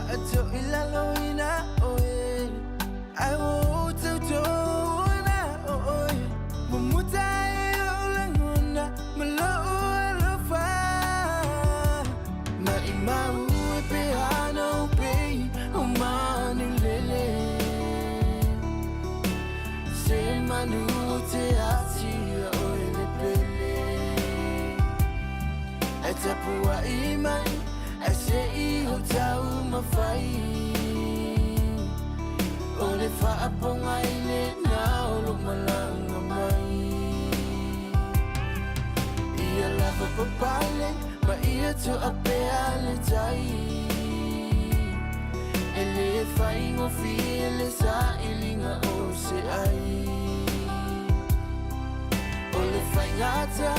Faatoilaloina oe, Ai ua ou tautoina o oe, Ua muta ai ou lagona ma lou alofa. Maʻimau e pe hānau pei o manu lele, Se manu o te atia oe le pele. E tapuaʻi mai ae seʻi o taumafai, O le faapogai lena o lou malaga mai. Ia lava papale ma ia toapea le tai, E lē faigofie le sailiga o se ai. O le faigata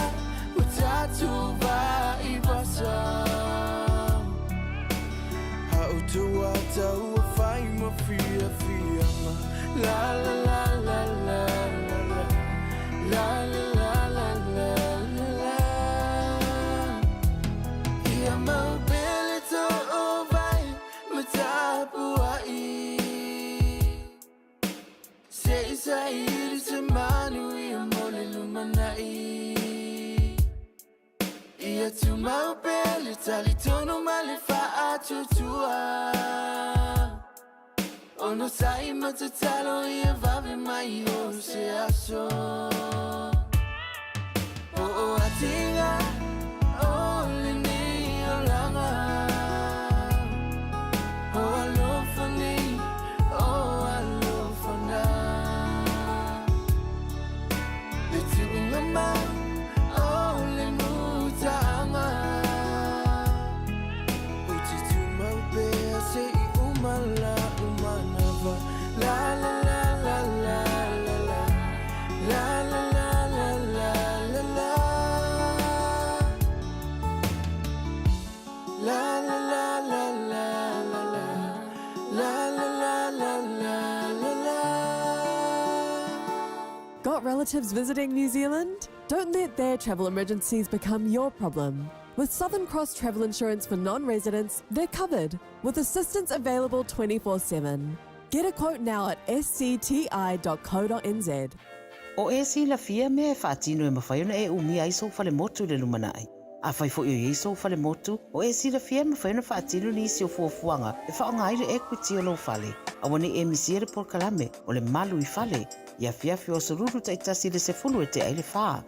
ua tatou vaivasa, A outou atau ua fai ma fiafiaga. La la la la la la la, La la la la la la la. Ia mau pea le toovai ma tapuai, Se i saili se manuia mo le lumanai. Ia tumau pea le talitonu ma le faatuatua, Onosai ma tatalo ia vave mai o se aso. O o atiga o lenei olaga, O alofa nei, o alofa na. Le tuuga mau o le mutaaga, Ou te tumau pea seʻi uma lau manava. La la la la la la la, La la la la la la la. La la la la la la la, La la la la la la la. Got relatives visiting New Zealand? Don't let their travel emergencies become your problem. With Southern Cross Travel Insurance for non residents, they're covered, with assistance available 24 7. Get a quote now at scti.co.nz. O e silafia mea e faatino e mafai ona e umia ai sou falemotu i le lumanai. Afai foi o i ai sou falemotu, o e silafia e mafai ona faatino nisi o fuafuaga e faaaoga ai le equity o lou fale. Aua ne i e misia le polokalame o le Malu i Fale i afiafi o Aso Lulu taitasi i le 10 e tea i le 4.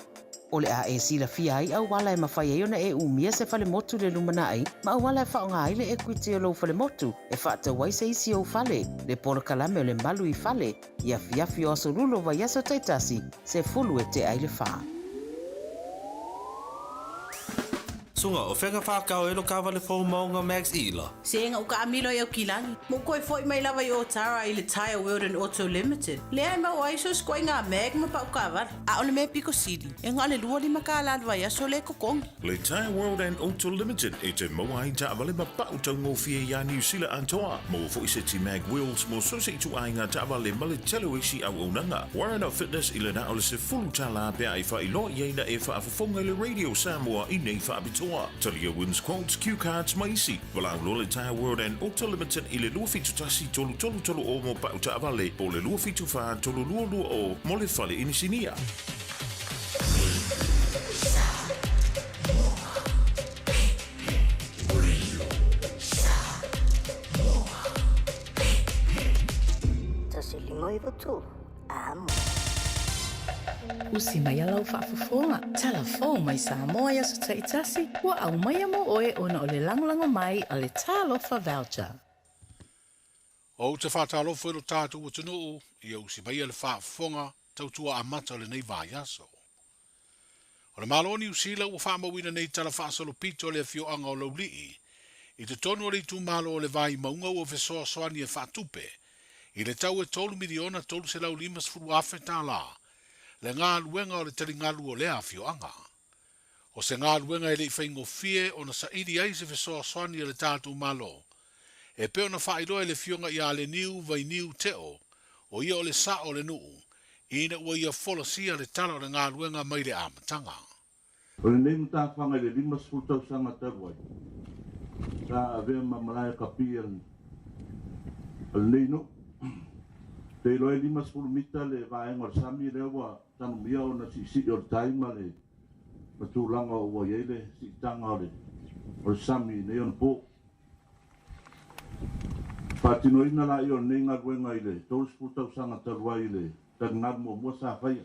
O le a e silafia ai auala e mafai ai ona e umia se falemotu i le lumanai ma auala e faaaoga ai le equity o lou falemotu e faatau ai se isi ou fale, le polokalame o le Malu i Fale i afiafi o Aso Lulu o vaiaso taitasi, 10 e tea i le 4. Suga, o fea ka whakao e lo kawale fou maunga Max Ila. Se ga u kaamilo i Aukilani, ma u koe foi mai lava i Otara i le Tyre World and Auto Limited, lea e maua ai so sikoaiga mag ma pau kaavale. A o le mea piko sili, e na o le 25 kālā le vaiaso lea e totogi. Le Tyre World and Auto Limited e te maua ai taavale ma pau taugofie iā Niu Sila atoa. Maua foi seti mag wheels mo so se ituaiga taavale ma le tele o isi auaunaga. Warren Fitness i le na o le $10 pe a e faailoa i ai na e faafofoga i le Radio Samoa i nei faapitoa. Talia wins quotes, cue cards ma isi. Valaau loa le Tyre World and Auto Limited i le 271 333 o mo pau taavale po o le 274 322 o mo le fale inisinia. 153, Amo. Usi mai a lau faafofoga, tala fou mai Samoa i aso taitasi, ua aumaia mo oe ona o le lagolago mai a le Talofa Voucher. Ou te faatalofa i lo tatou atunuu ia usi maia le faafofoga tautua amata o lenei vaiaso. O le Malo o Niu Sila ua faamauina nei tala faasolopito a le afioaga o Laulii i totonu o le itumalo o le Vaimauga ua fesoasoani e faatupe i le tau e $3,350,000 le galuega o le taligalu o lea afioaga. O se galuega e le i faigofie ona saili ai se fesoasoani a le tatou Malo e pei ona faailoa e le Afioga ia Leniu Vainiu Teo, o ia o le sao o le nuu, ina ua ia folasia le tala o le galuega mai le amataga. O lenei matafaga i le 50 tausaga talu ai, sa avea ma malae kapia a lenei nuu. Ou te iloa e 50 mita le vaega o le sami lea ua tanumia ona siisii o le tai ma le ma tulaga ua i ai le siitaga o le o le sami i nei onapo. Faatinoina laia o lenei galuega i le 30 tausaga talu ai i le taligalu muamua sa faia.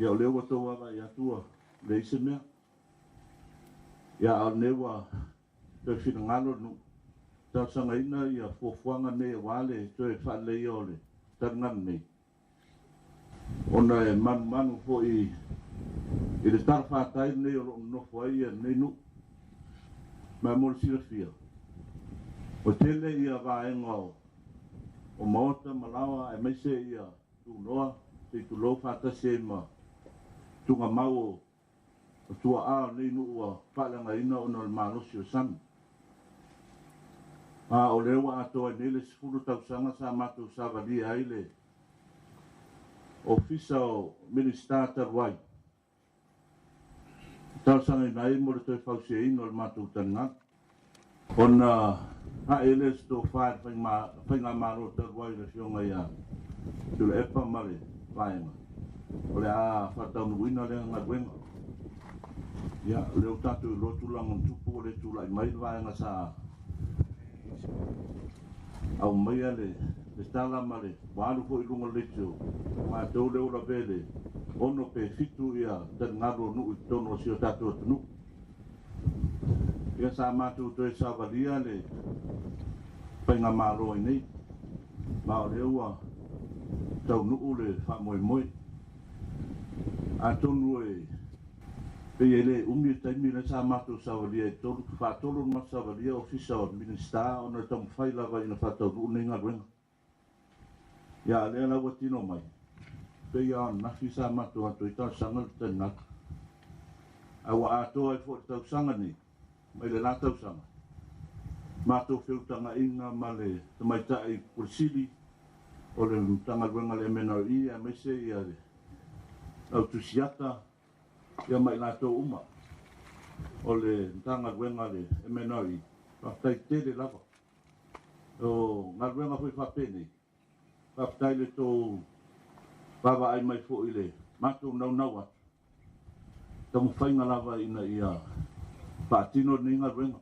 Ia o lea ua outou vaavaai atu ua leai se mea. Ia a o lenei ua toe finagalo le nuu talosagaina ia fuafuaga nei aua le toe faaleleia o le taligalu nei, ona e manumanu foi i le talafatai lenei o lo o nonofo ai lenei nuu. Ma mo le silafia, ua tele ia vaega o maota ma laoa aemaise ia tunoa se i tulou faatasi ai ma tugamau o tuaa o lenei nuu ua faaleagaina ona o le malosi o le sami. A o lea ua atoa ai nei le 10 tausaga sa matou savalia ai le Ofisa o Minisita talu ai, e talosagaina ai mo le toe fausiaina o le matou taligalu. Ona ae lea o se tofa i le Faigamalo talu ai i le Afioga ia Tuilaepa ma le vaega, o le a faataunuuina lea galuega. Ia, o lea ua tatou iloa tulaga na tupu ua le tulai mai le vaega sa aumaia le tala ma le ua alu foi i luga o le leitio, matou lea ua lavea i le 6 pe 7 ia taligalu o nuu i totonu o si o tatou atunuu. Ia sa matou toe savalia le Faigamalo ai nei, ma o lea ua taunuu le faamoemoe. Atonu e pei e le umi le taimi lea sa matou savalia i tolu, faatolu ona matou savalia Ofisa o Minisita ona e taumafai lava ina faataunuu lenei galuega. Ia, a o lea la ua tino mai, pei lava o ananafi sa matou ato ai talosaga le taligalu. Ae ua atoa ai foi le tausaga nei, mai le la tausaga, matou feutagaiga ma le tamaitai Pule Sili o le Matagaluega a le MNRE aemaise ia le au tusiata ia ma i latou uma o le Matagaluega a le MNRE. Faafetai tele lava. O galuega foi faapenei, faafetai i le tou vaavaai mai foi i le matou naunau atu, taumafaiga lava ina ia faatino lenei galuega.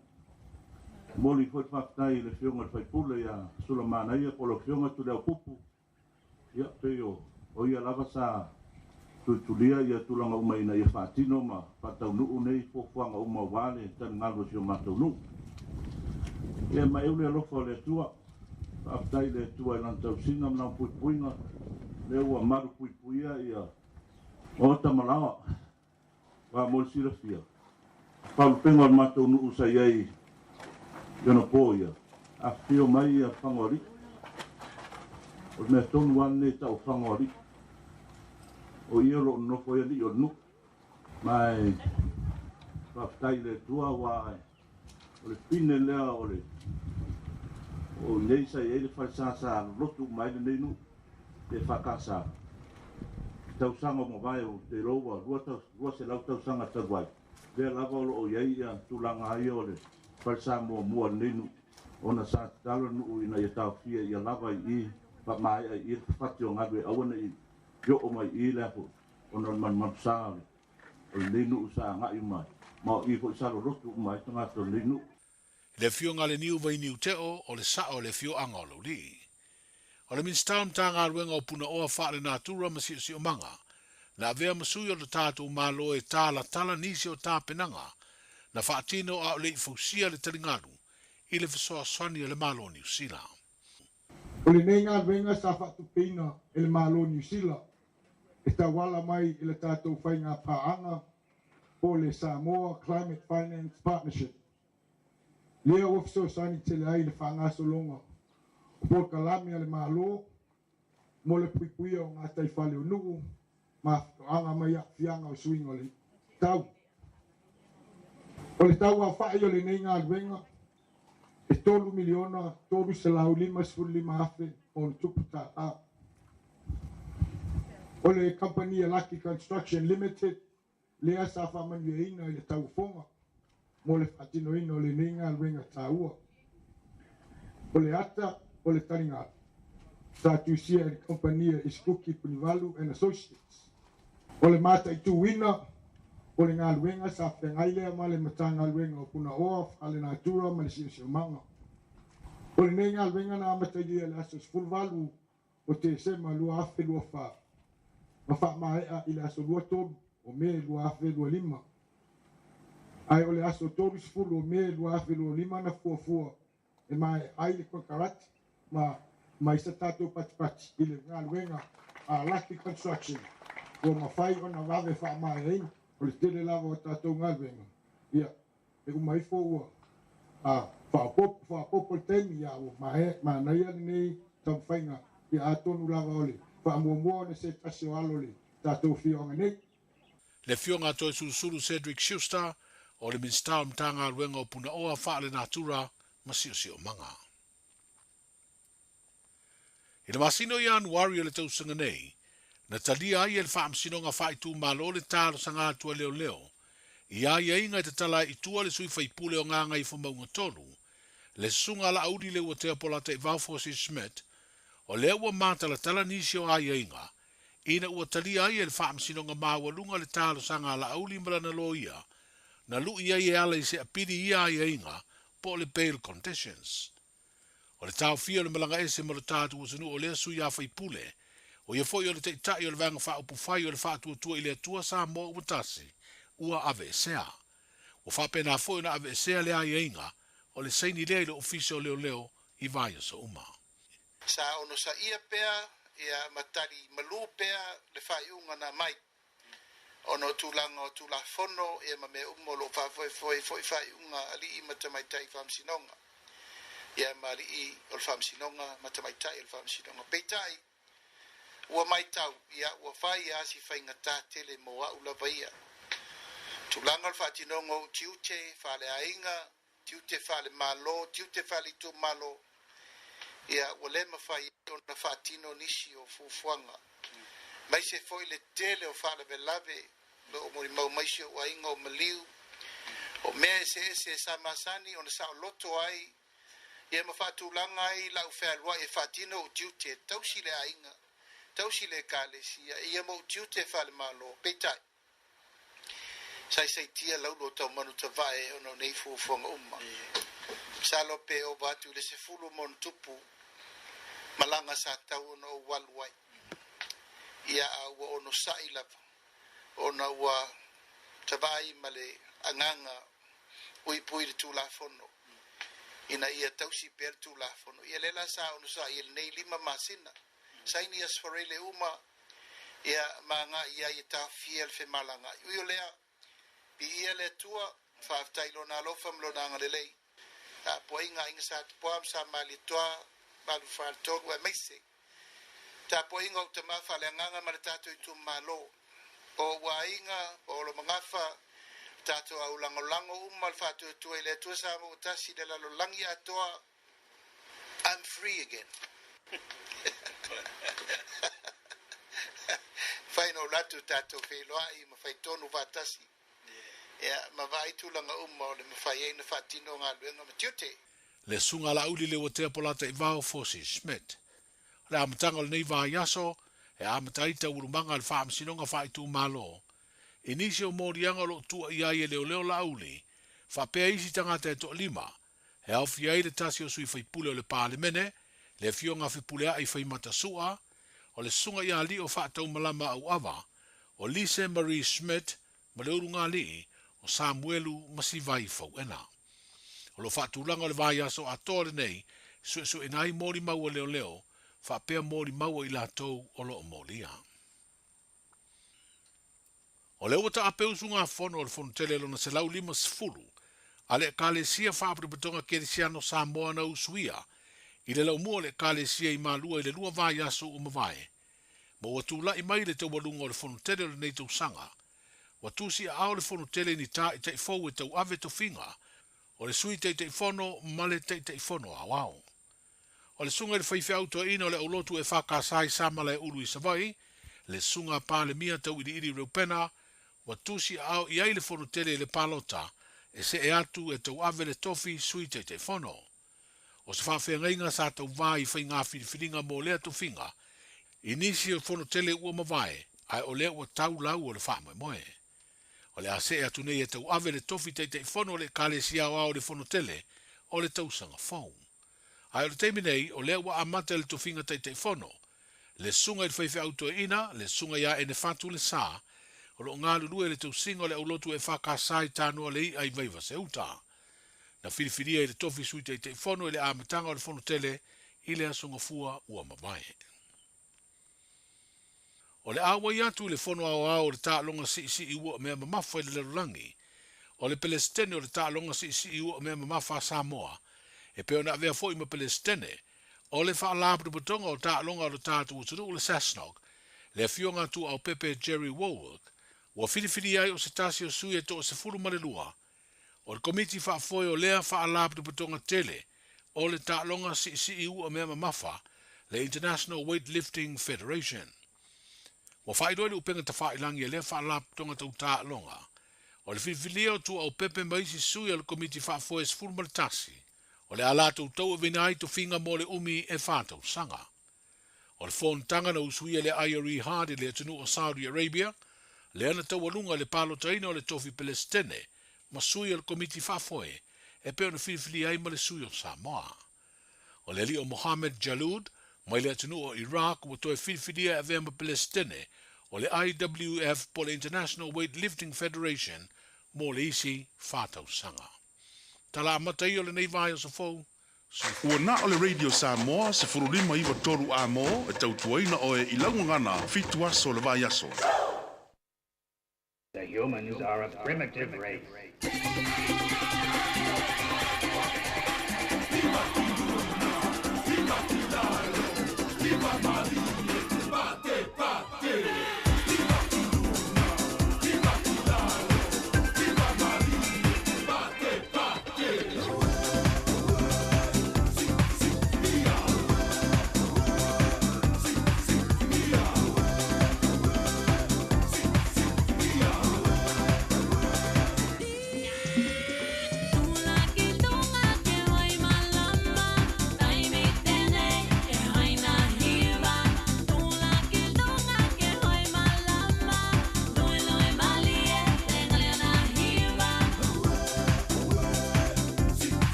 Momoli foi le faafetai i le Afioga i le sui usufono ia Sulamanaia po o le Afioga Tuliaupupu, Ia, pei o ia lava sa tulitulia ia tulaga uma ina ia faatino ma faataunuu nei fuafuaga uma aua le taligalu o si o matou nuu. Ia, ma eu le alofa o le Atua. Faafetai i le Atua i Lana tausiga ma Lana puipuiga, lea ua malupuipuia ia maota ma laoa. Aua mo le silafia, faalupega o le matou nuu sa i ai i ona po ia, afifio mai ia Fagoalii. O le mea tonu lava lenei e tau o Fagoalii. O ia o lo o nonofo ai alii o le nuu. Ma e faafetai i le Atua aua o le pine lea o le o i inei sa i ai le falesa sa lolotu uma ai lenei nuu pe EFKS i tausaga ua mavae ou te iloa ua 200 tausaga talu ai lea lava o lo o i ai ia tulaga ia o le falesa muamua o lenei nuu ona sa tatalo le nuu ina ia taofia ia lava i i faamaea i i le fafati o galu e aua ne i oo mai i i lea foi ona o le malumalusa o le o lenei nuu sa agai uma ai, ma o i foi sa lolotu uma ai tagata o lenei nuu. I le afioga a le Niu Vainiu Teo o le sao o le afioaga o Laulii. O le Minisita o Matagaluega o Punaoa Faalenatura ma Siosiomaga, na avea ma sui o le tatou Malo e talatala nisi o tapenaga na faatino a o le i fausia le taligalu i le fesoasoani a le Malo o Niu Sila. O lenei galuega sa faatupeina e le Malo o Niu Sila e tauala mai i le tatou faiga paaga po o le Samoa Climate Finance Partnership, lea ua fesoasoani tele ai i le faagasologa o polokalame a le Malo mo le puipuia o gataifale o nuu ma afioaga mai aafiaga o suiga o le tau. O le tauaofai o lenei galuega e $3,355,000+. O le kamupani a Lucky Construction Limited lea sa faamanuiaina i le tauofoga mo le faatinoina o lenei galuega taua. O le ata o le taligalu sa tusia e le kamupani Isikuki Punivalu and Associates. O le mataituina o le galuega sa feagai lea ma le Matagaluega o Punaoa Faalenatura ma le Siosiomaga. O lenei galuega na amatalia i le aso 18 o Tesema 2024 ma faamaea i le aso 23 o Me 2025. Ae o le aso 30 o Me 2025 na fuafua e maea ai le konekarate ma mai sa tatou patipati i le galuega a Lucky Construction ua mafai ona vave faamaeaina. O le tele lava o tatou galuega, ia, e uma ifo ua a faaopoopo faaopoopo le taimi, ia ua maea manaia lenei taumafaiga, ia atonu lava o le faamuamua ona se tasi o alo o le tatou afioaga nei. Le Afioga a Toesulusulu Cedric Schuster o le Minisita o Matagaluega o Punaoa Faalenatura ma Siosiomaga. I le masina o Ianuari o le tausaga nei, na talia ai e le Faamasinoga Faaitumalo le talosaga atu a leoleo i aiaiga e tatala ai i tua le sui faipule o Gagaifomauga 3, le Susuga a Laauli Leuatea Polataivao Fosi Schmidt, o lea ua matalatala nisi o aiaiga ina ua talia ai e le Faamasinoga Maualuga le talosaga a Laauli ma lana loia, na lu'i ai e ala i se apili i ia aiaiga po o le bail conditions. O le taofia o le malaga ese ma lo tatou atunuu o lea sui a faipule, o ia foi o le Taitai o le Vaega Faaupufai o le Faatuatua i le Atua Samoa ua tasi, ua aveesea. Ua faapena foi ona aveesea le aiaiga o le saini lea i le Ofisa o Leoleo i vaiaso uma. Sa onosaia pea ia ma tali malu pea le faaiuga na aumai ona o tulaga o Tulafono ia ma mea uma o lo o faafoefoe ai foi faaiuga a alii ma tamaitai faamasinoga ia ma alii o le faamasinoga ma tamaitai o le faamasinoga. Peitai, ua matau, ia ua fai lava si faigata tele mo au lava ia. Tulaga o le faatinoga o ou tiute faaleaiga, tiute faale-Malo, tiute faale-itumalo, ia ua le mafai ai ona faatino nisi o fuafuaga, aemaise foi le tele o faalavelave o lo o molimau mai si ou aiga o maliu, o mea eseese sa masani ona saoloto ai ia ma faatulaga ai lau fealuai e faatino ou tiute e tausi le aiga, tausi le ekalesia, ia ma ou tiute faale-Malo. Peitai, Saisaitia laulu o taumanu tavae ona o nei fuafuaga uma. Masalo pe ova atu i le 10 ma ona tupu malaga sa tau ona ou alu ai. Ia a ua onosai lava ona ua tavaai ma le agaga puipui i le Tulafono ina ia tausi pea le Tulafono. Ia lea la sa onosai i lenei 5 masina. Saini aso faraile uma ia ma agai i ai e taofia le femalagaai. Ui o lea, viia le Atua, faafetai i Lona alofa ma Lona agalelei. Tapuaiga aiga Sa Tupoa ma Sa Malietoa, 843 aemaise tapuaiga o ou tama faaleagaga ma le tatou itumalo, o ou aiga, paolo magafa, le tatou au lagolago uma le faatuatua i le Atua Samoa ua tasi i le lalolagi atoa. I'm free again. Fai na ou latu tatou feiloai ma fai tonu faatasi. Ia, ma vaai tulaga uma o le mafai ai na faatino galuega ma tiute. Le Susuga a Laauli Leuatea Polataivao Fosi Schmidt. O le amataga o lenei vaiaso, e amata ai taualumaga a le Faamasinoga Faaitumalo i nisi o moliaga o lo o tuuaia ai e leoleo Laauli faapea isi tagata e toalima e aofia ai le tasi o sui faipule o le Palemene, le Afioga Fepuleai Faimata Su'a, o le Susuga ia Alii o Faataumalama Auava, o Lise Marie Schmidt ma le Ulugalii o Samuelu Masivai Fauena. O lo faatulaga o le vaiaso atoa lenei e suesueina ai molimau a leoleo faapea molimau a i latou o lo o molia. O lea ua taape usugafono o le Fonotele lona 150 a le Ekalesia Faapotopotoga Kerisiano Samoa na usuia i le laumua o le Ekalesia i Malua i le 2 vaiaso ua mavae, ma ua tulai mai le taualuga o le Fonotele o lenei tausaga. Ua tusiaao le Fonotele i ni tāitai fou e tauave tofiga o le Sui Taitaifono ma le Taitaifono Aoao. O le susuga i le faifeau toeaina o le aulotu EFKS i Samalaeulu i Savaii, le susuga a Palemia Tauiliili Reupena, ua tusiaao i ai le fonotele i le palota e see atu e tauave le tofi Sui Taitaifono. O se faafeagaiga sa tauvā i faigā filifiliga mo lea tofiga i nisi o fono tele ua mavae, ae o lea ua tau lau o le faamoemoe. O le a see atu nei e tauave le tofi Taitaifono o le Ekalesia Aoao i le Fono Tele o le tausaga fou. Ae o le taimi nei, o lea ua amata i le tofiga Taitaifono, le Susuga i le Faifeau Toeaina, le Susuga ia Enefatu Lesa, o lo o galulue i le tausiga o le aulotu EFKS i Tanoa le I'a i Vaivase-uta. Na filifilia i le tofi Sui Taitaifono i le amataga o le Fono Tele i le Aso Gafua ua mavae. O le auai atu i le Fono Aoao o le Taaloga Siisii Ua Mea Mamafa i le Lalolagi, o le Pelesitene o le Taaloga Siisii Ua Mea Mamafa a Samoa, e pei ona avea foi ma Pelesitene o le Faalapotopotoga o Taaloga a lo tatou atunuu le SASNOC, le Afioga Tuuaupepe Jerry Wallwork, ua filifilia ai o se tasi o sui e 12 o le Komiti Faafoe o lea Faalapotopotoga tele o le Taaloga Siisii Ua Mea Mamafa, le International Weightlifting Federation. Ua faailoa i le upega tafailagi a lea Faalapotopotoga tau taaloga, o le filifilia o Tuuaupepe ma isi sui o le Komiti Faafoe 11, o le a latou tauaveina ai tofiga mo le umi e fa tausaga. O le fonotaga na usuia e le IRE Hard i le atunuu o Saudi Arabia, lea na taualuga i le palotaina o le tofi Pelesitene ma sui o le Komiti Faafoe e pei ona filifilia ai ma le sui o Samoa. O le alii o Mohammed Jaloud mai le atunuu o Iraq ua toe filifilia e avea ma Pelesitene o le IWF po o le International Weightlifting Federation mo le isi 4 tausaga. Tala amata ia o lenei vaiaso fou. Ua na o le Radio Samoa 1593 amo e tautuaina oe i laugagana 7 aso le vaiaso. The humans are a primitive race.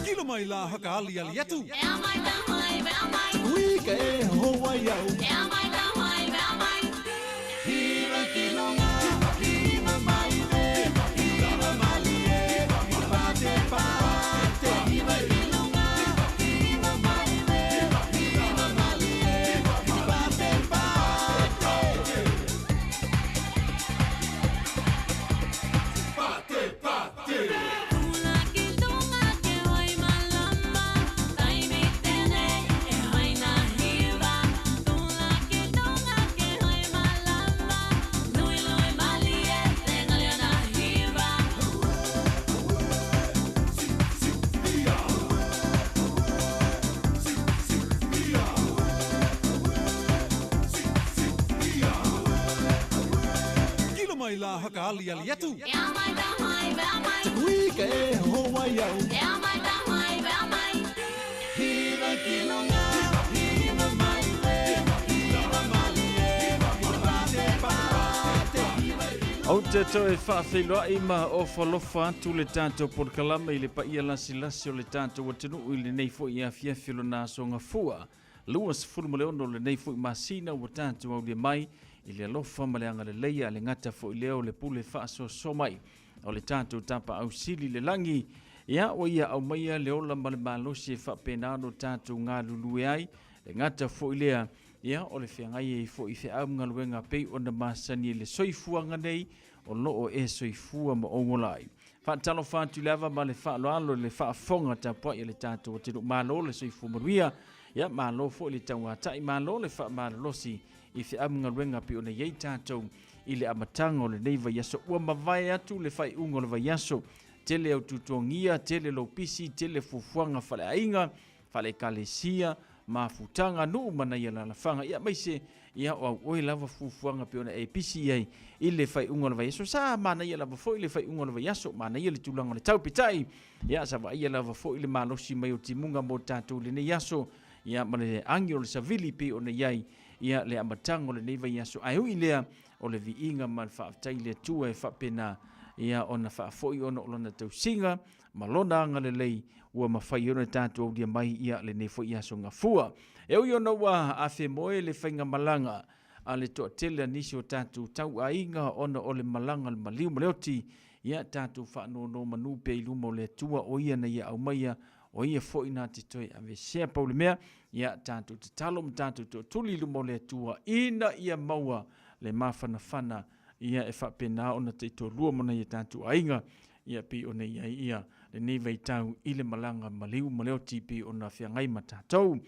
Kilo mai la hakaaliali atu. Tuku ka e hoa iau. Hira ki lunga, hiva mai le, hiva malie, pa te pa te. Hiva ki lunga, hiva mai le, hiva malie, pa te pa te. Pa te pa te. Kilo mai la hakaaliali atu. Tuku ka e hoa iau. Hiva ki lunga, hiva mai le, hiva malie, pa te pa te. Ou te toe faafeiloai ma ofo atu le tatou polokalame i le paia lasilasi o le tatou atunuu i lenei fo'i afiafi o lona aso Gafua 26 lenei fo'i masina ua tatou aulia mai i le alofa ma le agalelei a le gata fo'i lea o le pule faasoasoa mai o le tatou Tapaau Sili le lagi. Ia ua ia aumaia le ola ma le malosi e faapena ona tatou galulue ai le gata fo'i lea ia o le feagai ai fo'i feau ma galuega pei ona masani i le soifuaga nei o loo e soifua ma ou ola ai. Faatalofa atu i le ava ma le faaaloalo i le faafofoga tapuai a le tatou atunuu. Malo le soifua manuia, ia malo foi le tauatai, malo le faamalolosi i feau ma galuega pei ona i ai tatou i le amataga o lenei vaiaso. Ua mavae atu le faaiuga o le vaiaso, tele au tutuagia, tele lou pisi, tele fuafuaga faaleaiga, faale-ekalesia. mafutaga nuu ma nai alaalafaga, ia aemaise ia o au oe lava fuafuaga pei ona e pisi i ai i le faaiuga o le vaiaso. Sa manaia lava foi le faaiuga o le vaiaso, manaia le tulaga o le tau, peitai ia sa vaaia lava foi le malosi mai o timuga mo tatou i lenei aso, ia ma le agi o le savili pei ona i ai ia le amataga o lenei vaiaso. Ae ui i lea, o le viiga ma le faafetai i le Atua e faapena ia ona faafoi ona o lana tausiga ma lona agalelei ua mafai ona tatou aulia mai ia lenei foi aso gafua. E ui ona ua afemoe le faigamalaga a le toatele a nisi o tatou tauaiga ona o le malaga a le maliu ma le oti, ia tatou faanonomanu pea i luma o le Atua o ia na ia aumaia, o ia foi na te toe aveesea. Pau le mea, ia tatou tatalo ma tatou tootuli i luma o le Atua ina ia maua le mafanafana ia e faapena ona taitoalua ma nai o tatou aiga ia pei ona i ai ia lenei vaitau i le malaga maliu ma le oti pei ona feagai ma tatou.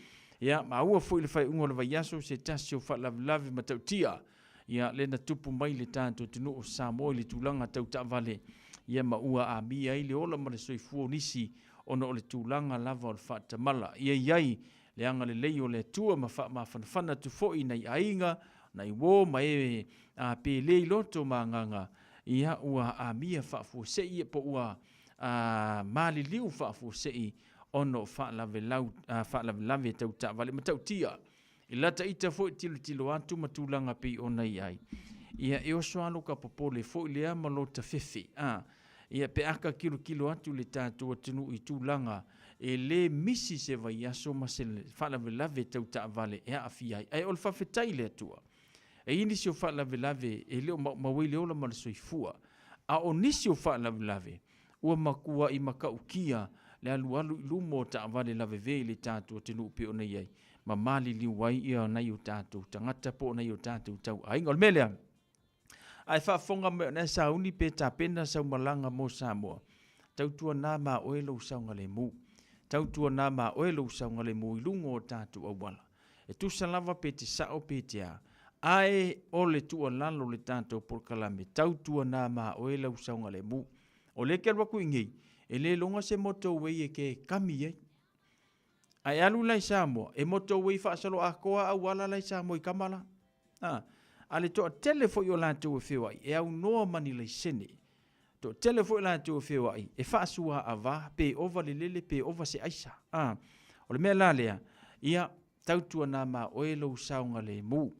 Ia, maua foi le faaiuga o le vaiaso se tasi o faalavelave matautia ia lea na tupu mai le tatou atunuu o Samoa i le tulaga tau taavale ia ma ua amia ai le ola ma le soifua o nisi ona o le tulaga lava o le faatamala. Ia i ai le agalelei o le Atua ma faamafanafana atu foi i nai aiga, nai uo ma e a pele i loto ma agaga, ia ua amia faafuasei po ua a maliliu faafuasei ona o faalavelau, faalavelave tau taavale matautia. I lata ita foi tilotilo atu ma tulaga pei ona i ai, ia e oso lava loka popole foi lea ma lota fefe, a, ia pe a ka kilokilo atu le tatou atunuu i tulaga e le misi se vaiaso ma se faalavelave tau taavale e aafia ai. Ae o le faafetai i le Atua, e i ai nisi o faalavelave e le o maumau ai le ola ma le soifua, a o nisi o faalavelave ua matuai matautia le alualu i luma o taavale laveve i le tatou atunuu pei ona i ai, ma maliliu ai ia nai o tatou tagata po o nai o tatou tauaiga. O le mea lea, a e faafofoga mai o na e sauni pe tapena sau malaga mo Samoa, tautuana ma oe lou saogalemu. Tautuana ma oe lou saogalemu i luga o tatou auala. E tusa lava pe te sao pe te a, ae o le tuualalo o le tatou polokalame, tautuana ma oe lau saogalemu. O lea e te alu atu i inei, e le iloga se motorway e te kami ai. A e alu la i Samoa, e motorway faasoloatoa auala la i Samoa i kama la. A, a le toatele foi o latou e feoai, e aunoa ma ni laisene. Toatele foi latou e feoai, e faasuaava, pe ova le lele, pe ova se aisa. A, o le mea la lea, ia, tautuana ma oe lou saogalemu,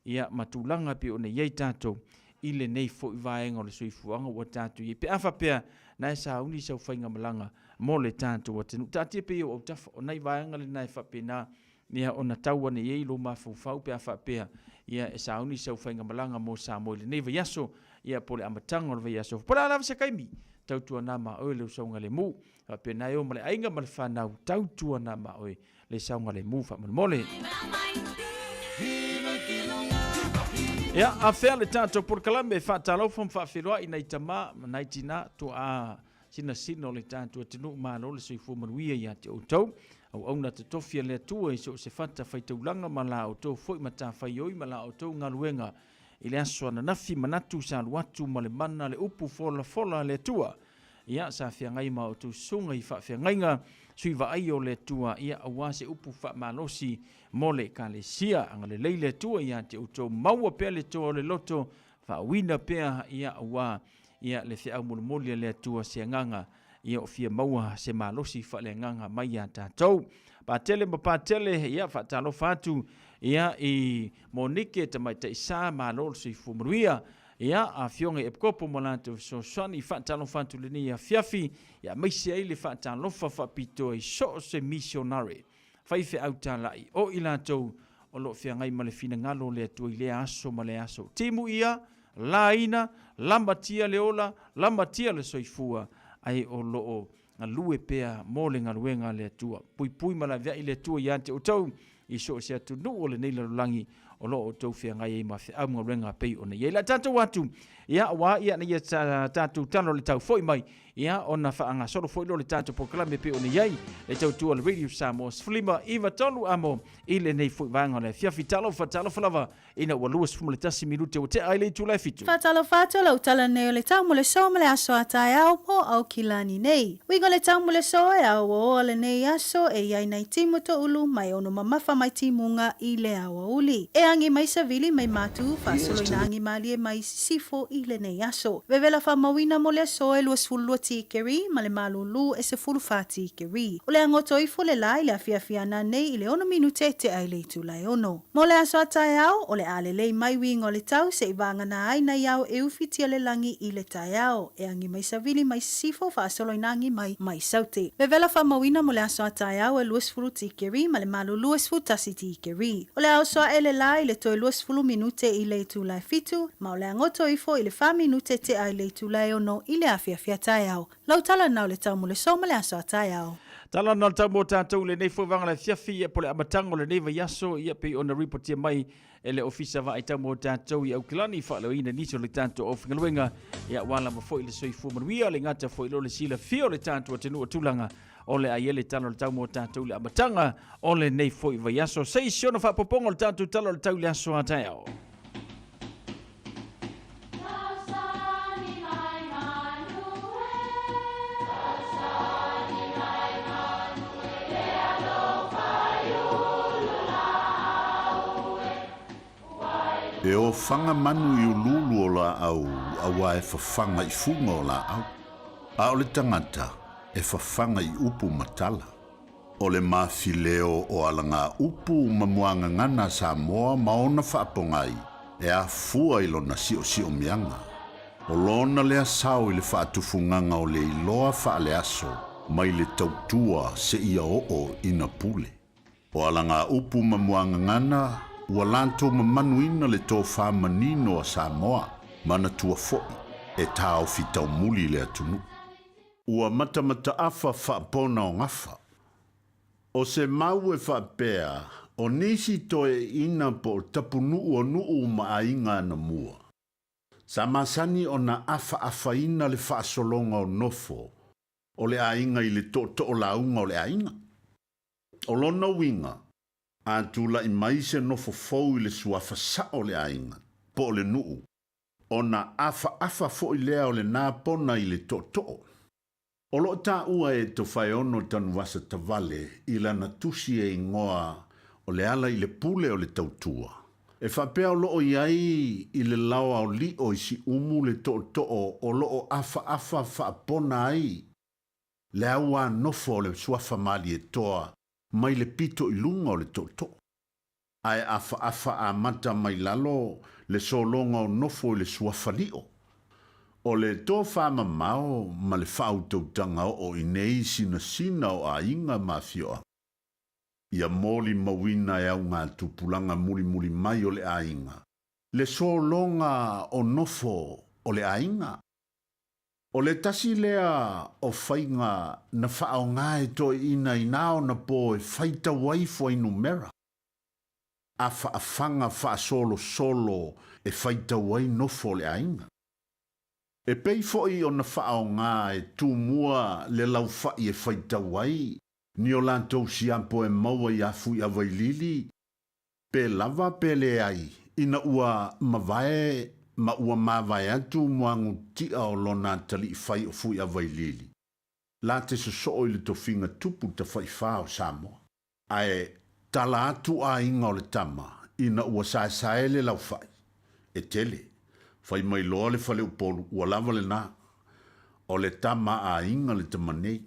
ia, ma tulaga e pei ona i ai tatou i lenei foi vaega o le soifuaga ua tatou i ai. Pe a faapea na e sauni sau faigamalaga mo le tatou atunuu, taatia pea i ou autafa, o nai vaega lena e faapena ia ona tau ane i ai lou mafaufau pe a faapea ia e sauni sau faigamalaga mo Samoa i lenei vaiaso, ia po o le amataga o le vaiaso. Po o le a lava se taimi, tautuana ma oe lou saogalemu. Faapena e o ma le aiga ma le fanau, tautuana ma oe le saogalemu faamolemole. Ia, afea le tatou polokalame faatalofa ma faafeiloai nai tama ma nai tina tuaa sinasina o le tatou atunuu malo le soifua manuia ia te outou. Auauna totofi a le Atua i so o se fata faitaulaga ma la outou foi matafaioi ma la outou galuega i le aso ananafi manatu sa alu atu ma le mana le upu folafola a le Atua. Ia, sa feagai ma outou susuga i faafeagaiga, sui vaai o le Atua, ia, aua se upu faamalosi mo le Ekalesia. Agalelei le Atua ia te outou, maua pea le toa o le loto, faauina pea, ia, aua, ia, le feau molimoli a le Atua se agaga, ia, o fia maua se malosi faaleagaga mai ia tatou. Patele ma Patele, ia, faatalofa atu, ia, i Monike Tamaitai Sa, malo le soifua manuia. Ia, Afioga i Epikopo ma latou fesoasoani, faatalofa atu i lenei afiafi, ia aemaise ai le faatalofa faapitoa i so o se misionare, faifeau talai, o i latou o lo o feagai ma le finagalo o le Atua i lea aso ma lea aso. Timu ia, laina, lamatia le ola, lamatia le soifua, ae o lo o galue pea mo le galuega a le Atua. Puipui ma laveai le Atua ia te outou i so o se atunuu o lenei lalolagi o lo o outou feagai ai ma feau ma galuega pei ona i ai. Le a tatou atu, ia, aua ia ina ia tatou tala o le tau foi mai, ia, ona faagasolo foi lea o le tatou polokalame pei ona i ai le tautua a le Radio Samoa 15 9 3 amo i lenei foi vaega o le afiafi. Talofa, talofa lava ina ua 21 minute ua tea ai le itula e fitu. Faatalofa atu lau tala nei o le tau mo le so ma le aso a taeao mo Aukilani nei. Uiga o le tau mo le so e aoaoa lenei aso e i ai nai timu toulu mai ono mamafa mai timuga i le aoauli. E agi mai savili mai matu faasolo ina agi malie mai sisifo i lenei aso. Vevela faamauina mo le aso e 22 tikeri ma le malūlū e 14 tikeri. O le agoto ifo le la i le afiafi ana nei i le ono minute e tea i le itula e ono. Mo le aso a taeao, o le a lelei mai uiga o le tau se i vagana ai nai ao e ufitia le lagi i le taeao, e agi mai savili mai sisifo faasolo ina agi mai mai saute. Vevela faamauina mo le aso a taeao e 20 tikeri ma le malulu e 11 tikeri. O le a oso aʻe le la i le toe 20 minute i le itula e fitu, ma o le a goto ifo i le fa minute tea i le itula e ono i le afiafi a taeao. Lau tala na o le tau mo le so ma le aso a taeao. Tala na o le tau mo tatou i lenei foi vaega o le afiafi, ia po o le amataga o lenei vaiaso, ia pei ona ripotia mai e le Ofisa Vaai Tau mo tatou i Aukilani, faaleoina nisi o le tatou aufaigaluega, ia aua lava foi le soifua manuia, le gata foi lo le silafia o le tatou atunuu o tulaga o le a i ai le tala o le tau mo tatou i le amataga o lenei foi vaiaso. Se i si ona faapopoga o le tatou tala o le tau i le aso a taeao. E ofaga manu i uluulu o laau auā e fafaga i fuga o laau, a o le tagata e fafaga i upu ma tala. O le mafileo o alagaupu ma muagagana a Samoa ma ona faapogai e afua i lona siosiomiaga. O lona lea sao i le faatufugaga o le iloa faaleaso mai le tautua seia oo ina pule. O alagaupu ma muagagana ua latou mamanuina le tofa manino a Samoa, manatua foi e taofi taumuli le atunuu. Ua matamataafa faapona o gafa. O se mau e faapea, o nisi toeaiina po o tapunuu o nuu ma aiga anamua, sa masani ona afaafaina le faasologa o nofo o le aiga i le tootoolauga o le aiga. O lona uiga, a tulai mai se nofo fou i le suafa sao o le aiga, po o le nuu, ona afaafa foi lea o lena pona i le tootoo. O loo taua e Tofaeono Tanuvasa Tavale i lana tusi e igoa o Le Ala i le Pule o le Tautua, e faapea o loo i ai i le laoaolio i Siumu le tootoo o loo afaafa faapona ai le auā-nofo o le suafa Malietoa mai le pito i luga o le tootoo. Ae afaafa amata mai lalo le sologa o nofo i le suafa lio. O le tofa mamao ma le faautautaga oo i nei sinasina o aiga ma afioaga. Ia molimauina e augatupulaga mulimuli mai o le aiga, le sologa o nofo o le aiga. O le tasi lea o faiga na faaoga e toeaiina inā ona po e faitau ai fuainumera. Afaafaga faasolosolo e faitau ai nofo o le aiga. E pei foi ona faaoga e Tumua le laufai e faitau ai ni o latou siapo e maua iā Fuiavailili, pe lava pe leai, ina ua mavae ma ua mavae atu muagutia o lona atalii fai o Fuiavailili, la te sosoo i le tofiga tupu tafaifā o Samoa. Ae tala atu aiga o le tama ina ua saesae le laufai. E tele. Fai mai loa le faleupolu, ua lava lena. O le tama aiga le tama nei.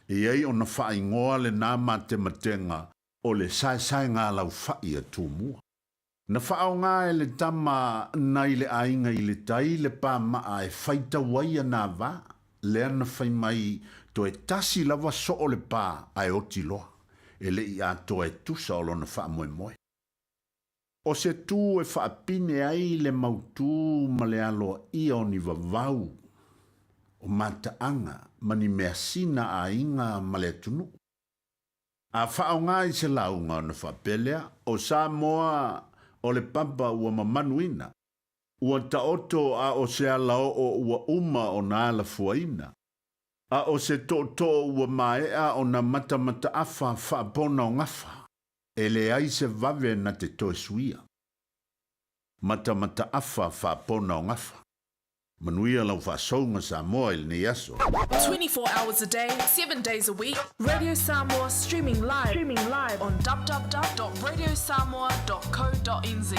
E i ai ona faaigoa lena matematega o le saesaega laufai a Tumua. Na faaaoga e le tama nai le aiga i le tai le pamaa e faitau ai ana va, lea na fai mai toe tasi lava soo le pa ae oti loa, e le i atoa e tusa o lona faamoemoe. O se tu e faapine ai le mautū ma le aloaia o ni vavau, o mataaga ma ni measina a aiga ma le atunuu. A faaaoga i se lauga ona faapea lea, o Samoa o le papa ua mamanuina. Ua taoto a o se alaoo ua uma ona alafuaina. A o se tootoo ua maea ona matamataafa faapona o gafa, e leai se vave na te toe suia. Matamataafa faapona o gafa. Manuia lau faasouga Samoa i lenei aso. 24 hours a day, 7 days a week, Radio Samoa streaming live, streaming live on www.radiosamoa.co.nz.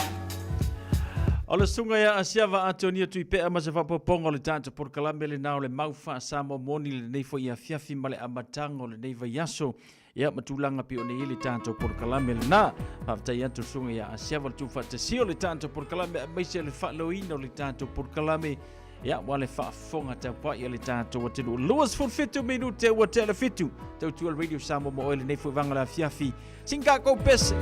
O le susuga ia Asiava Atonia Tuipea ma se faaopoopoga o le tatou polokalame lena o le Mau Faa-Samoa Moni i lenei foi afiafi ma le amataga o lenei vaiaso. Ia ma tulaga pei ona i ai le tatou polokalame lena. Faafetai atu le susuga ia Asiava le tuufaatasia o le tatou polokalame aemaise le faaleoina o le tatou polokalame. Ia, ua le faafofoga tapuai a le tatou atunuu. 27 minute ua tea le fitu. Tautua le Radio Samoa mo oe lenei foi vaega o le afiafi. Sing ka pese.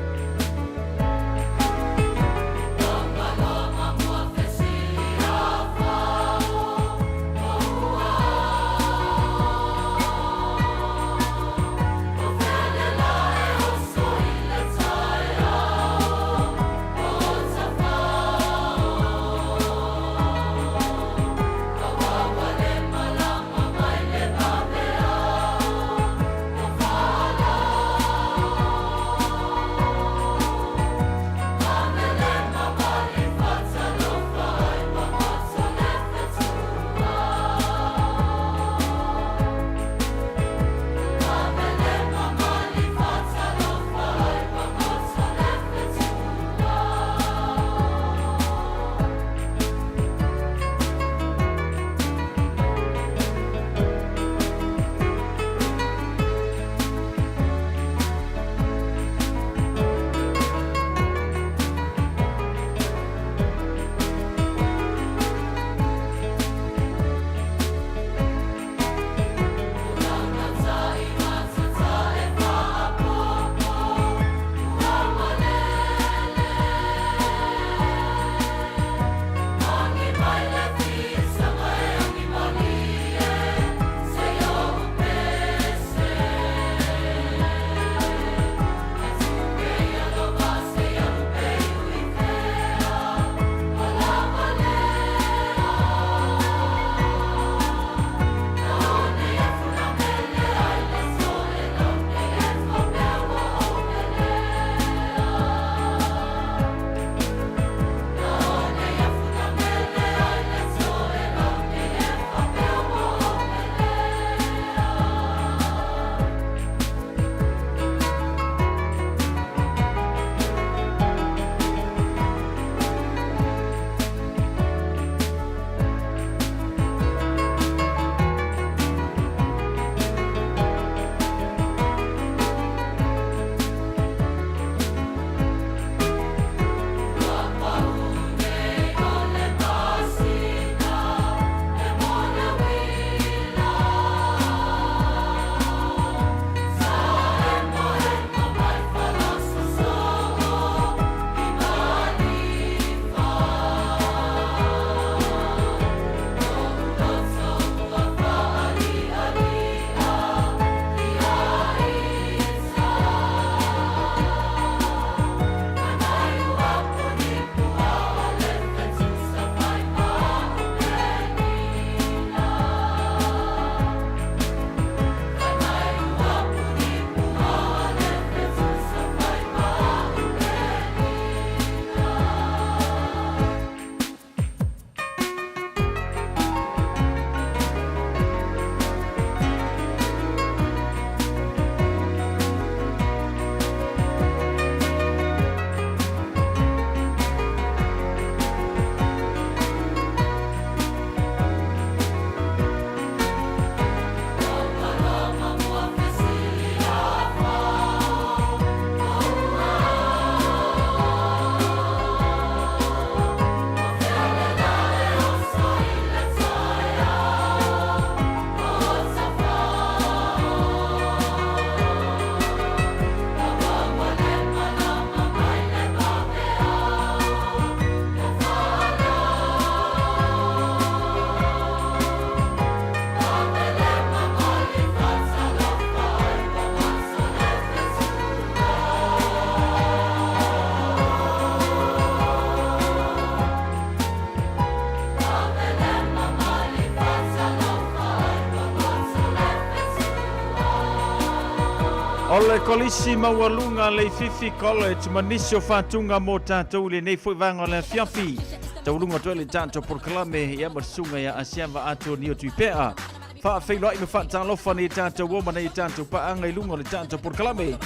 O le Kolisi Maualuga Leififi College ma nisi o faatuga mo tatou i lenei foi vaega o le afiafi. Taualuga atu ai le tatou polokalame ia ma le susuga ia Asiava Atonio Tuipea. Faafeiloai ma faatalofa nei tatou o ma nei tatou paaga i luga o le tatou polokalame.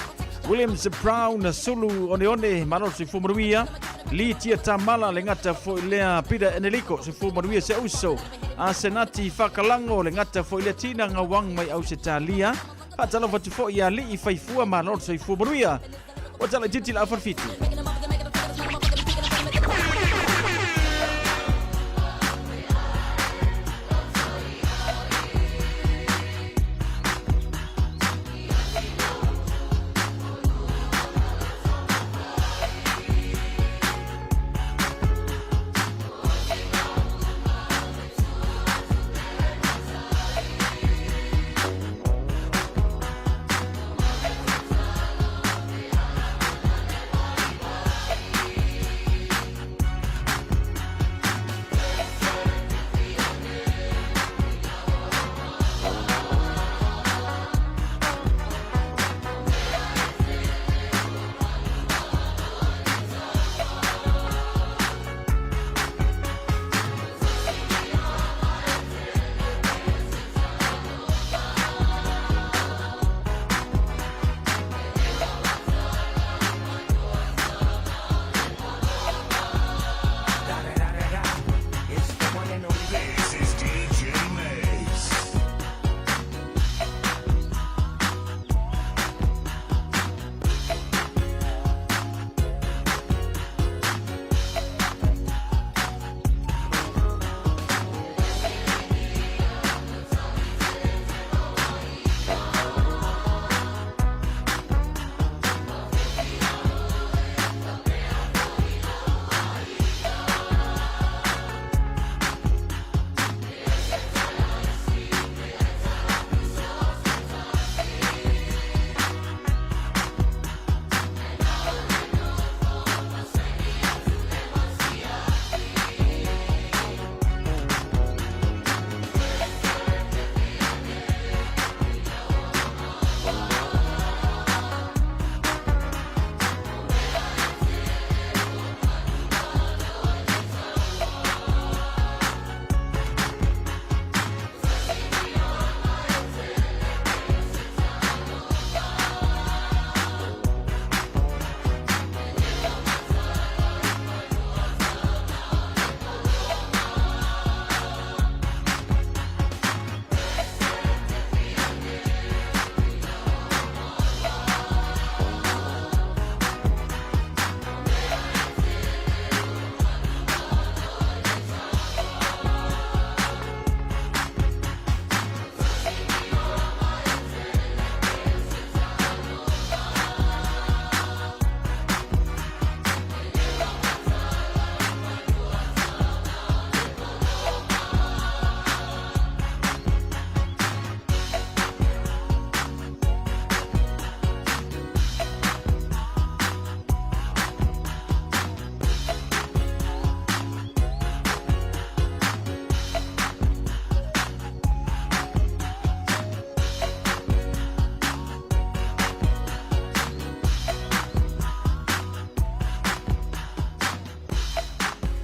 Williams Brown Sulu Oneone Malo Soifua Manuia Litia Tamala le gata foi lea Peter Eneliko Soifua Manuia se uso Asenati Fakalago le gata foi lea Tina Ngawang mai Ausetalia Faatalofa atu foi ia Lii Faifua Malo Soifua Manuia Ua tala itiiti la afa le 7. This is DJ Mace.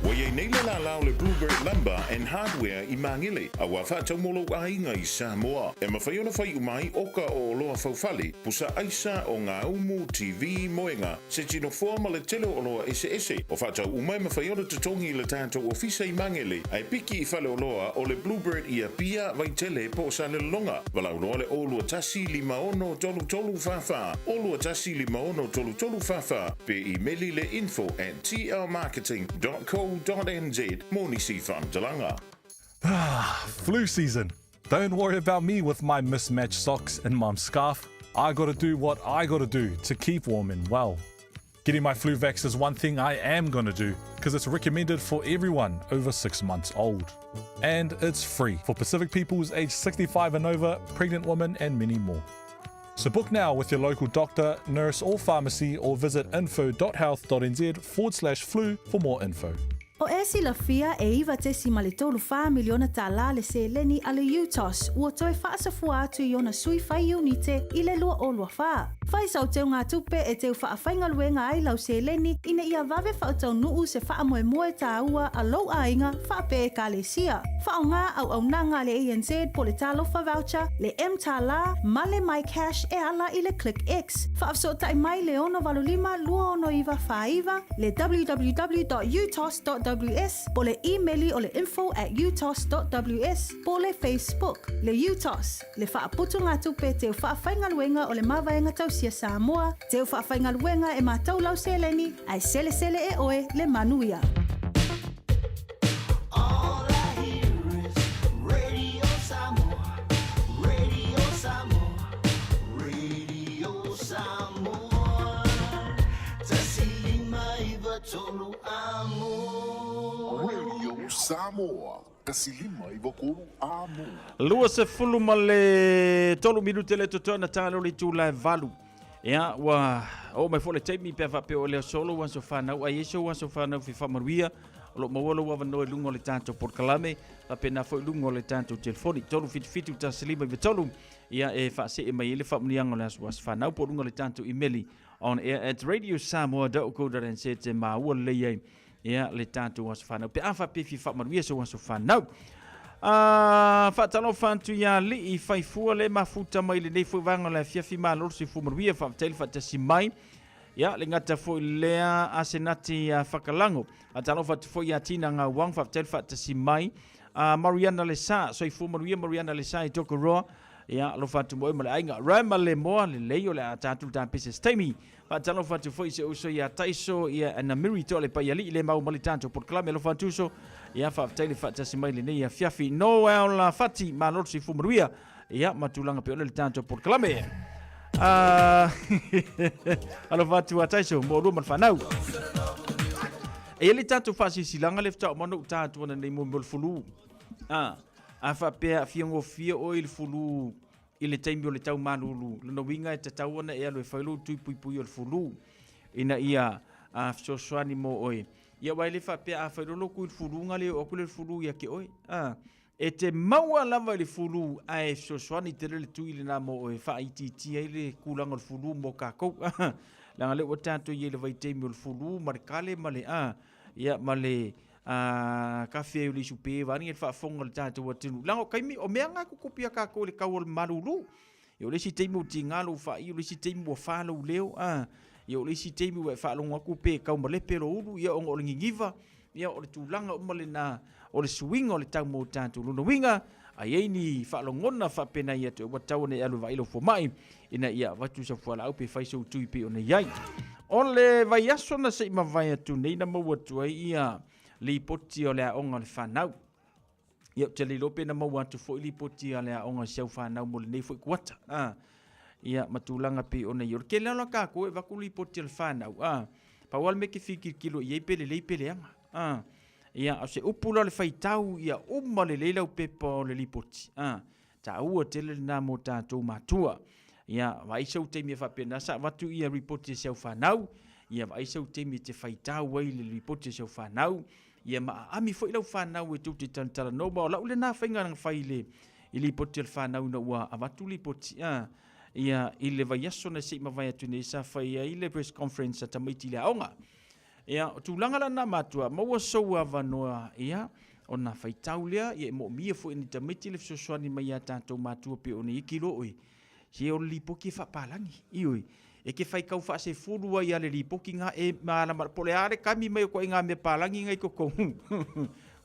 Ua i ai nei le lālā o le Bluebird Lumber and Hardware i Māngele, a ua faatau mo lou aiga i Samoa. E mafai ona fai uma ai oka o oloa faufale, pusa aisa, o ngā umu, TV, moenga, se tino foa ma le tele o oloa eseese. O faatau uma e mafai ona totogi i le tatou ofisa i Māngele, ae piki i faleoloa o le Bluebird i Apia, Vaitele po o Salelologa. Valaau loa le 021 56 33 44, 021 56 33 44, pe imeli le info at tlmarketing.co.nz mo nisi faamatalaga. Ah, flu season. Don't worry about me with my mismatched socks and mum's scarf. I gotta do what I gotta do to keep warm and well. Getting my flu vax is one thing I am gonna do because it's recommended for everyone over six months old. And it's free for Pacific peoples aged 65 and over, pregnant women, and many more. So book now with your local doctor, nurse, or pharmacy, or visit info.health.nz forward slash flu for more info. O e silafia e 9.34 miliona tālā le seleni a le UTOS ua toe faasafua atu i ona sui fai iunite i le 2024. Fai sau teugatupe e teu faafaigaluega ai lau seleni ina ia vave faataunuu se faamoemoe tāua a lou aiga faapea Ekalesia. Faaaoga auaunaga a le ANZ po o le Talofa Voucher, le mTālā ma le MyCash e ala i le ClickX. Faafesootai mai le 685 269 49, le www.utos.ws po o le imeli o le info@utos.ws po o le Facebook. Le UTOS, le faaputugatupe teu faafaigaluega o le Mavaega Tausia Samoa, teu faafaigaluega e matou lau seleni, ae selesele e oe le manuia. All I hear is Radio Samoa, Radio Samoa, Radio Samoa. 159 amo. Radio Samoa, 159 amo. 23 minute le totoe na talo le itula e 8. Ia, ua oo mai foi le taimi pe a faapea o lea solo ua aso fanau, ai eso ua aso fanau fi faamanuia, o lo o maua lou avanoa i luga o le tatou polokalame, faapena foi i luga o le tatou telefoni, 377 1593, ia e faasee mai ai le faamanuiaga o le aso aso fanau po o luga o le tatou imeli on air at radiosamoa.co.nz e maua lelei ai ia le tatou aso fanau pe a faapea e fia faamanuia sou aso fanau. Faatalofa atu ia Alii Faifua le mafuta mai lenei foi vaega o le afiafi malo le soifua manuia faafetai le faatasi mai. Ia le gata foi lea Asenati Fakalago. Faatalofa atu foi ia Tina Gauang faafetai le faatasi mai. Mariana Lesa, soifua manuia Mariana Lesa i Tokoroa. Ia alofa atu mo oe ma le aiga. Rama le moa lelei o le a tatou tapese se taimi. Faatalofa atu foi i si ou uso ia Taiso ia na Miri toa le Paialii le mau ma le tatou polokalame alofa atu uso. Ia faafetai le faatasi mai lenei afiafi. Noel Fati, malo le soifua manuia. Ia ma tulaga pea ole le tatou polokalame. Alofa atu a Taiso, mo lua ma le whanau. E le tatou faasisilanga le fetao manu u tātu ana nei mo mo le fulu. A faapea fiagofie oe i le fulu i le taimi o le tau malulu, lona uiga e tatau ona e alu e fai lou tui puipui o le fulu ina ia fesoasoani mo oe. Ia aua e le faapea a fai loa lou tui i le fulu ona le oo atu lea o le fulu ia te oe. E te maua lava i le fulu ae fesoasoani tele le tui lena mo oe e faaitiitia ai le tulaga o le fulu mo tatou. Leaga o lea ua tatou i ai i le vaitaimi o le fulu ma le kale ma le, ia ma le a kafe ai o le isupe vaeane le faafofoga o le tatou atunuu. Leaga o taimi, o mea na e tutupu ia tatou i le tau o le malulu. Ia o le isi taimi ua tiga lou faaiu, o le isi taimi ua fa lou leo, a. Ia o le isi taimi ua e faalogo atu pe taumalepe lou ulu, ia ona o le niniva, ia o le tulaga uma lena o le suiga o le tau mo tatou. Lona uiga, a i ai ni faalogona faapena ia te oe, ua tatau ona e alu e vaai lau fomai ina ia avatu sau fualaau pe fai sou tui pei ona i ai. O le vaiaso na se i mavae atu nei na maua atu ai ia lipoti o le aoga o le fanau. Ia ou te le iloa pe na maua atu foi lipoti a le aoga o si au fanau mo lenei foi kuata. Ia ma tulaga pei ona i ai. O le tele lava o tatou e avatu lipoti a le fanau, pau lava le mea e te fia tilotilo i ai pe lelei pe leaga. Ia o se upu la o le faitau ia uma lelei lau pepa o le lipoti. Taua tele lena mo tatou matua. Ia, vaai sou taimi e faapena, sa avatu ia ripoti e si au fanau, ia vaai sou taimi e te faitau ai i le ripoti a si au fanau, ia ma aami foi lau fanau e tou te talatalanoa, aua o lau lena faiga na fai i le i lipoti a le fanau ina ua avatu lipoti, a, ia, i le vaiaso na se i mavae atu nei sa fai ai le press conference a tamaiti i le aoga. Ia, o tulaga la na matua, maua sou avanoa, ia, ona faitau lea, ia e moomia foi e ni tamaiti le fesoasoani mai ia tatou matua pei ona i ai kilo oe. Se o le lipoti e faapalagi, ioe. E te faitau faasefulu ai a le lipoti na e malama, po o le a le kami mai o ituaiga mea palagi na i totonu.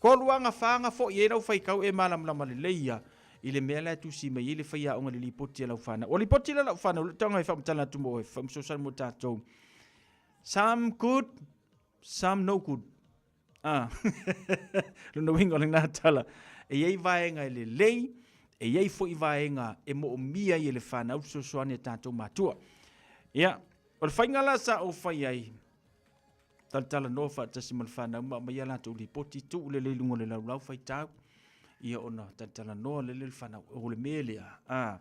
Tolu aga fa aga foi ai lau faitau e malamalama lelei ia i le mea la e tusi mai ai le faiaoga i le lipoti a lau fanau. O lipoti la lau fanau, le taga e faamatala atu mo oe, fesoasoani mo tatou. Some good, some no good. Ah. Lona uiga o lena tala, e i ai vaega e lelei, e i ai foi vaega e moomia ai e le fanau le fesoasoani a tatou matua. Ia, o le faiga la sa ou fai ai, talatalanoa faatasi ma le fanau ma aumai a latou lipoti, tuu lelei i luga o le laulau faitau, ia ona talatalanoa lele le fanau, o le mea lea, ah,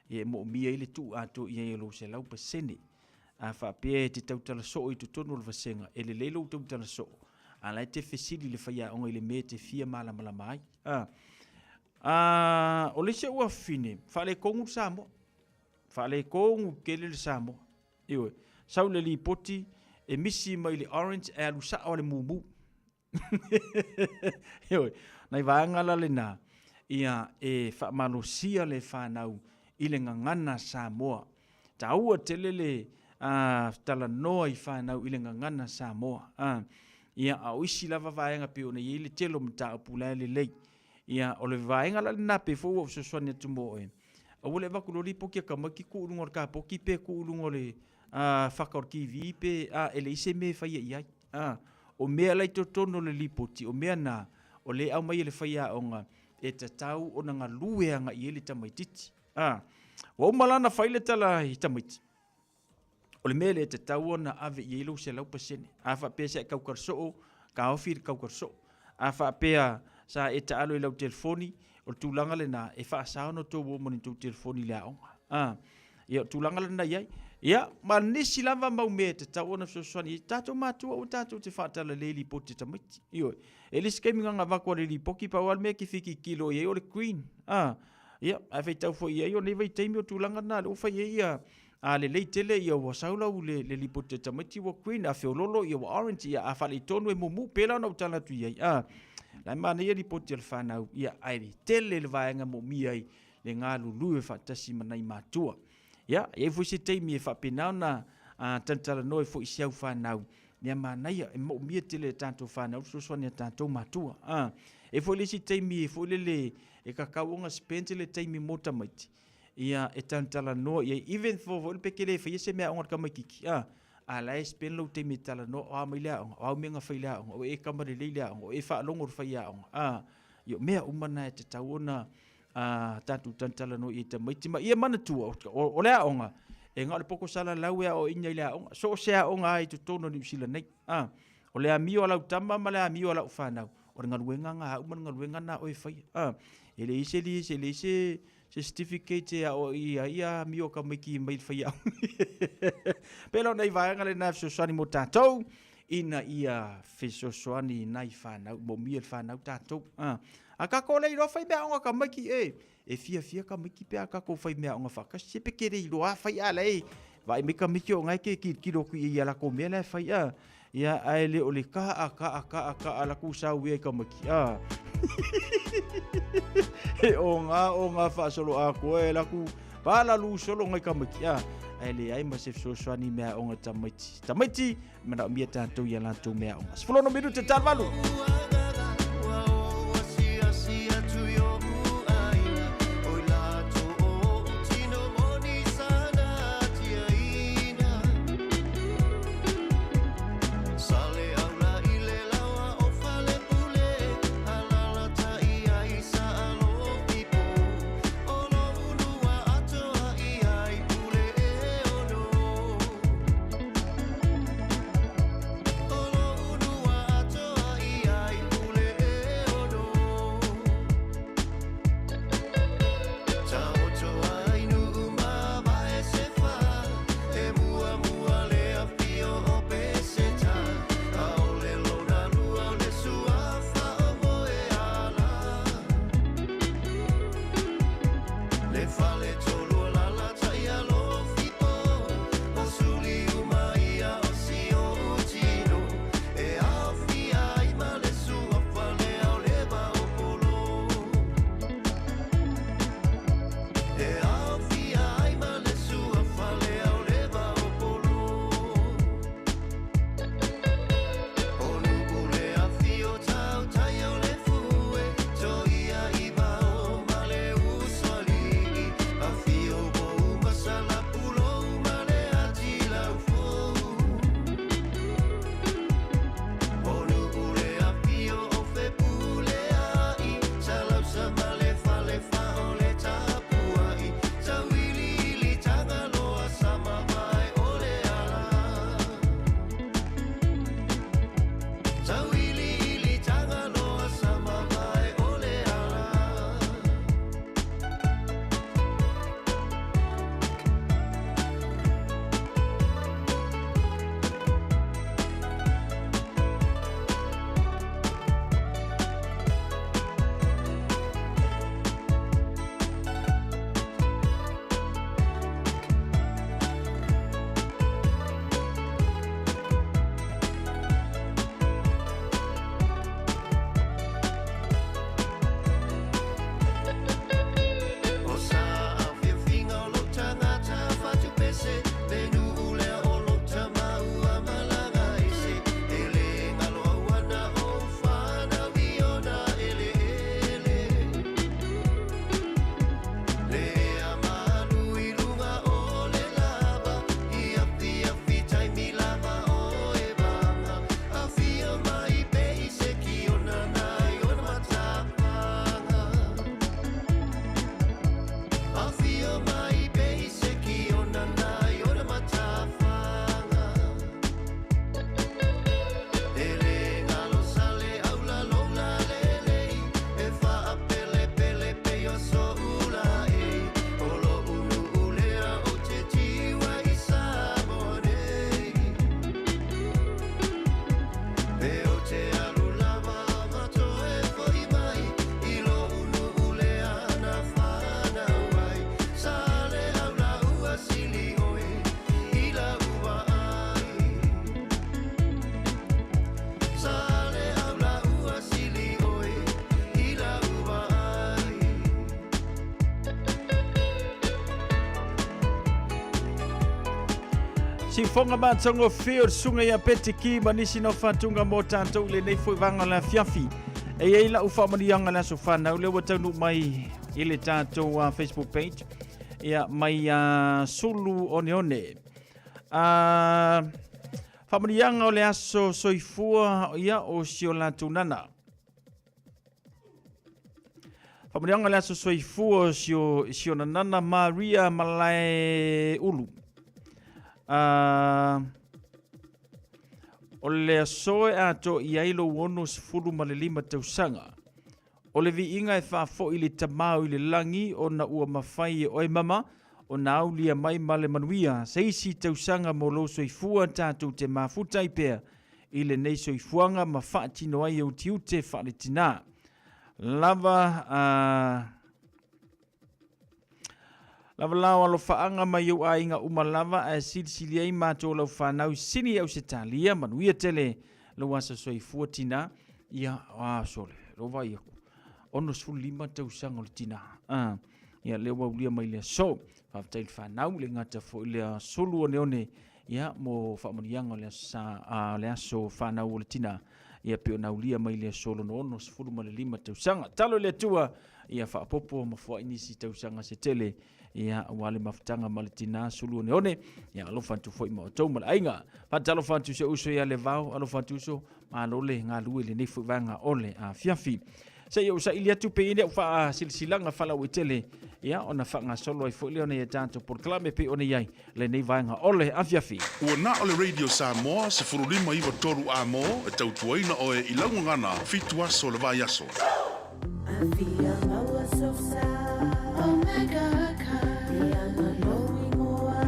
ia e moomia ai le tuu atoa i ai o lou 100%. A faapea e te tautala soo i totonu o le vasega, e lelei lou tautala soo. A la e te fesili i le faiaoga i le mea e te fia malamalama ai. A, a, o le isi ou afafine, faaletonu le Samoa. Faaletonu tele le Samoa. Ioe. Sau le lipoti e misi mai le orange e alu sao le mumu. Ioe. Nai vaega la lena, ia e faamalosia le fanau i le gagana Samoa. Taua tele le a, talanoa i fanau i le gagana Samoa. A, ia, a o isi lava vaega pei ona i ai le tele o mataupu la e lelei. Ia, o le vaega la lena pei foi ua ou fesoasoani atu mo oe. Aua le avatu loa lipoti a tamaiti tuu i luga o le kapoti pe tuu i luga o le fata o le TV pe a e leai se mea e faia i ai. A, o mea la i totonu o le lipoti, o mea na o lea e aumai e le faiaoga e tatau ona galue agai i ai le tamaitiiti. A, ua uma la ona fai le tala i tamaiti. O le mea lea e tatau ona ave i ai lou 100%. A faapea sa e tautala soo, taofi le tautala soo. A faapea sa e taalo i lau telefoni, o le tulaga lena e faasa ona outou o ma ni tou telefoni i le aoga. A, ia o tulaga lena i ai. Ia, ma nisi lava mau mea e tatau ona fesoasoani ai. Tatou matua aua tatou te faatalalei lipoti a tamaiti. Ioe. E le isi taimi na ona avatu lava o le lipoti, pau lava le mea e te fia tilotilo i ai o le green. A, ia, ae faitau foi i ai o nei vaitaimi o tulaga na lea ua fai ai ia A lelei tele ia ua sau lau le, le lipoti a tamaiti ua green, a feololo ia ua orange, ia a faaletonu e mumu, pēlā ona ou tala atu i ai. A, la e manaia lipoti a le fanau, ia ae le tele le vaega moomia ai le galulue faatasi ma nai matua. Ia, e i ai foi se taimi e faapena ona talatalanoa ai foi i si au fanau, mea manaia e moomia tele e tatou fanau le fesoasoani a tatou matua. A, e i ai foi le isi taimi foi lele e tatau ona spend le taimi mo tamaiti, ia e talatalanoa i ai even for foi pe te le faia se mea aoga a le tamaititi a a la e spend lou taimi e talanoa o a mai le aoga o a au mea na fai i le aoga o e kama lelei i le aoga o e faalogo i le faiaoga a ia o mea uma na e tatau ona a tatou talatalanoa i ai i tamaiti ma ia manatua o le aoga e na o le poto salalau e aoaoina i le aoga so o se aoga lava i totonu o Niu Sila nei a o le amio a lau tama ma le amio a lau fanau o le galuega na a au ma le galuega na a oe e faia a e leai se e leai se se certificate e aoaia ai ia amio a tamaiti mai le faiaoga. Pei la o nai vaega lena e fesoasoani mo tatou ina ia fesoasoani i nai fanau, moomia le fanau tatou. A, a tatou le iloa fai meaaoga tamaiti e, e fiafia tamaiti pe a tatou fai meaaoga faatasi. Se pe te le iloa fai a la e vaai mai tamaiti o na e te tilotilo atu i ai i a latou mea la e fai a. Ia, ae le o le kaa, kaa, kaa, kaa la ku sau ia i tamaiti. A. He o ngā, o ngā faasolo atoa e la ku pala lu solo ngai tamaiti. A. Ae leai ma se fesoasoani meaaoga tamaiti. Tamaiti, manaomia tatou ia latou meaaoga. 16 minute talo valu. Siufoga matagofie o le susuga ia Peti Ki ma nisi na faatuga mo tatou i lenei foi vaega o le afiafi. E i ai lau faamanuiaga i le aso fanau lea ua taunuu mai i le tatou Facebook page ia mai Sulu Oneone. Faamanuiaga o le aso soifua ia o si o latou nana. Faamanuiaga o le aso soifua o si o, si ona nana Maria Malae Ulu. O le aso e atoa i ai lou 65 tausaga. O le viiga e faafoi i le Tama o i le lagi ona ua mafai e oe mama ona aulia mai ma le manuia se isi tausaga mo lou soifua tatou te mafuta ai pea i lenei soifuaga ma faatino ai ou tiute faaletina. Lava a Lava lao alofaaga mai ou aiga uma lava ae silisili ai matou lau fanau i Sini Ausetalia manuia tele lou aso soifua tina ia a sole lou vai aku 65 tausaga o le tina a ia lea ua aulia mai le aso faafetai le fanau le gata foi lea sulu oneone ia mo faamanuiaga o le aso sa a le aso fanau o le tina ia pe ona aulia mai le aso lona 65 tausaga talo i le Atua ia faapopo ma foai nisi tausaga se tele ia aua le mafutaga ma le tina sulu oneone ia alofa atu foi ma outou ma le aiga faatalofa atu se uso ia le vao alofa atu uso malo le galue lenei foi vaega o le afiafi se i ou saili atu pe i ai au faasilasilaga faalauaitele ia ona faagasolo ai foi lea ona ia tatou polokalame pei ona i ai lenei vaega o le afiafi. Ua na o le Radio Samoa 15 93 A-mo e tautuaina oe i lau gagana fitu aso o le vaiaso. Afia maua sosa Omega ka Ianga lou ingoa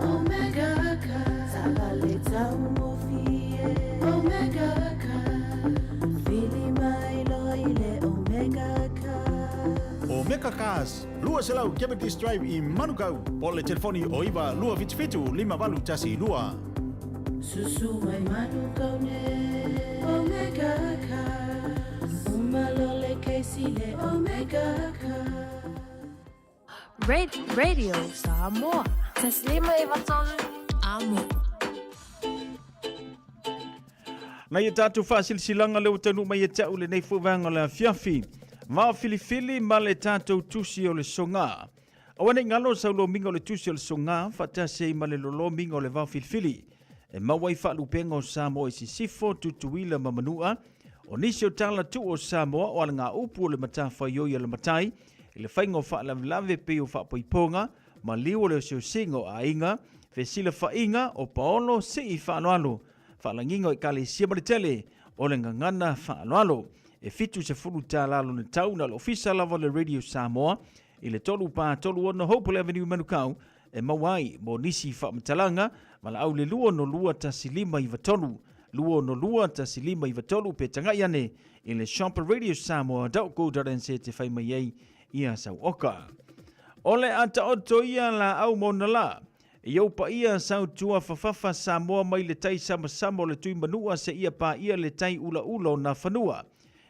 Omega ka Taavale taugofie Omega ka Vili mai loa i le Omega ka Omega Cars, 200 Cavendish Drive i Manukau, po o le telefoni o 9 277 5812. Susu mai Manukau nei Omega Cars Uma loa le kesi le Omega Cars. Radio Samoa. 153 Amo. Nai e tātou whaasilasilaga le o taunuu mai e te au lenei foi vaega o le afiafi. Vao filifili ma le tātou tusi o le sogā. Aua nei galo sau lomiga o le tusi o le sogā faatasi ai ma le lolomiga o le vao filifili. E maua ai faalupega o Samoa i Sisifo, Tutuila ma Manua. O nisi o tala tuu o Samoa o alagaupu o le matafaioi a le matai i le faiga o faalavelave pei o faapoipoga, maliu o le osiosiga o aiga, fesilafaiga o paolo sii faaaloalo, faalagiga o ekalesia ma le tele o le gagana faaaloalo. E $70 lona tau na o le ofisa lava o le Radio Samoa i le 3 4 3 6 Hopewell Avenue Manukau e maua ai mo nisi faamatalaga valaau le 2 6 2 1 5 9 3 2 6 2 1 5 9 3 pe tagai ane i le shop radiosamoa.co.nz te fai mai ai ia sau oka. O le a taoto ia laau ma ona la. I ou paia sau tua fafafa Samoa mai le tai samasama o le tui manua seia paia le tai ulaula o na fanua.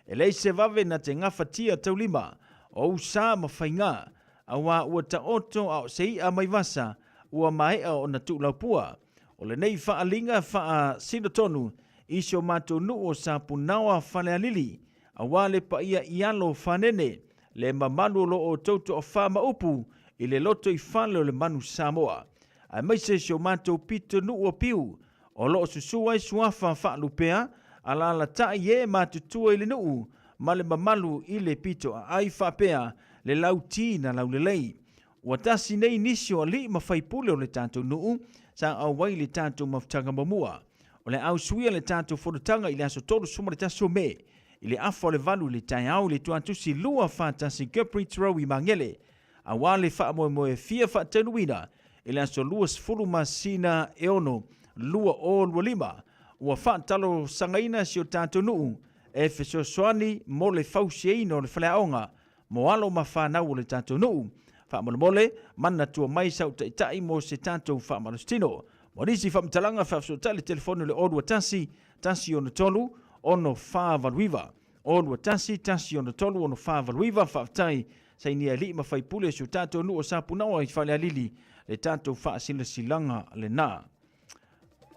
E leai se vave na te gafatia taulima o ou sa ma faiga, auā ua taoto a o se i'a mai vasa ua maea ona tuulaupua. O lenei faaaliga faasinotonu i si o matou nuu o Sapunaoa Falealili, auā le paia i alo fanene, le mamalu o lo outou toafa ma upu i le loto i fale o le manu Samoa, aemaise si o matou pitonuu o Piu, o lo o susu ai suafa faalupea, alaalatai e matutua i le nuu ma le mamalu i le pito aai faapea le lauti na laulelei. Ua tasi nei nisi o alii ma faipule o le tatou nuu sa auai i le tatou mafutaga muamua. O le a usuia le tatou fonotaga i le aso 31 o Me i le afa o le 8 i le taeao i le tuatusi 241 Gurpreet Row i Magele, auā le faamoemoe fia faataunuuina i le aso 20 masina e 6, 2025. Ua faatalosagaina si o tatou nuu e fesoasoani mo le fausiaina o le faleaoga mo alo ma fanau o le tatou nuu. Faamolemole, manatua mai sau taitai mo se tatou faamalositino. Mo nisi faamatalaga faafesootai le telefoni o le 021 163 6489. 021 163 6489. Faafetai sainia alii ma faipule o si o tatou nuu o Sapunaoa i Falealili le tatou faasilasilaga lena.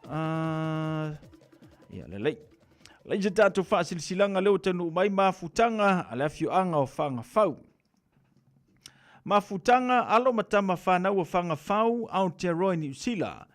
Ia, lelei. Lei se tatou faasilasilaga lea ua taunuu mai mafutaga a le afioaga o Fagafau. Mafutaga, alo ma tama fanau o Fagafau, Aotearoa i Niu Sila.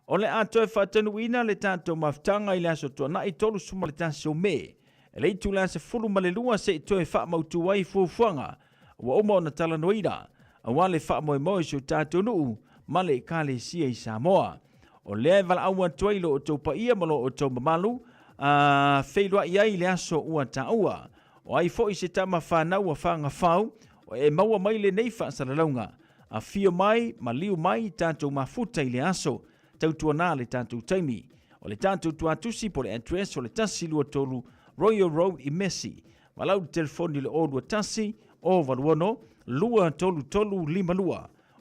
O le a toe faataunuuina le tatou mafutaga i le aso Tuanai 31 o Me, e le itula 12 se i toe faamautu ai fuafuaga ua uma ona talanoaina aua le faamoemoe o si o tatou nuu ma le Ekalesia i Samoa. O lea e valaau atu ai lo outou paia ma lo outou mamalu, a feiloai ai i le aso ua taua. O ai foi se tama fanau a Fagafau o e maua mai lenei faasalalauga, afio mai, maliu mai, tatou mafuta i le aso, tautuana le tatou taimi. O le tatou tuatusi po o le address o le 123 Royal Road i Mesi. Valaau i le telefoni i le 021 086 23352, 021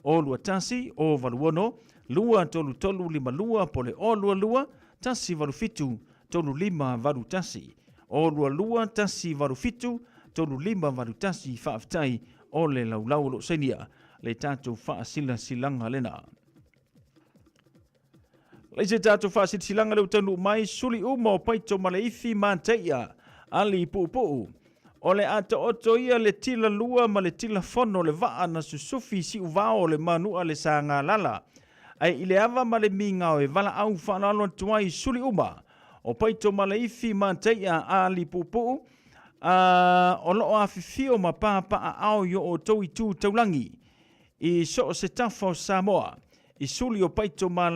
086 23352 po o le 022 187 3581. 022 187 3581. Faafetai o le laulau o loo sainia le tatou faasilasilaga lena. Lei se tatou faasilasilaga le ua taunuu mai suli uma o paito ma le ifi mateia ali puupuu. O le a taoto ia le tila lua ma le tila fono le vaa na susufi siuvao o le manua le sagalala. Ae i le ava ma le migao e valaau faaaloalo atu ai suli uma o paito ma le ifi mateia ali puupuu a o loo afifio ma papaaao i o outou itu taulagi i so o se tafa o Samoa, i suli o Paito ma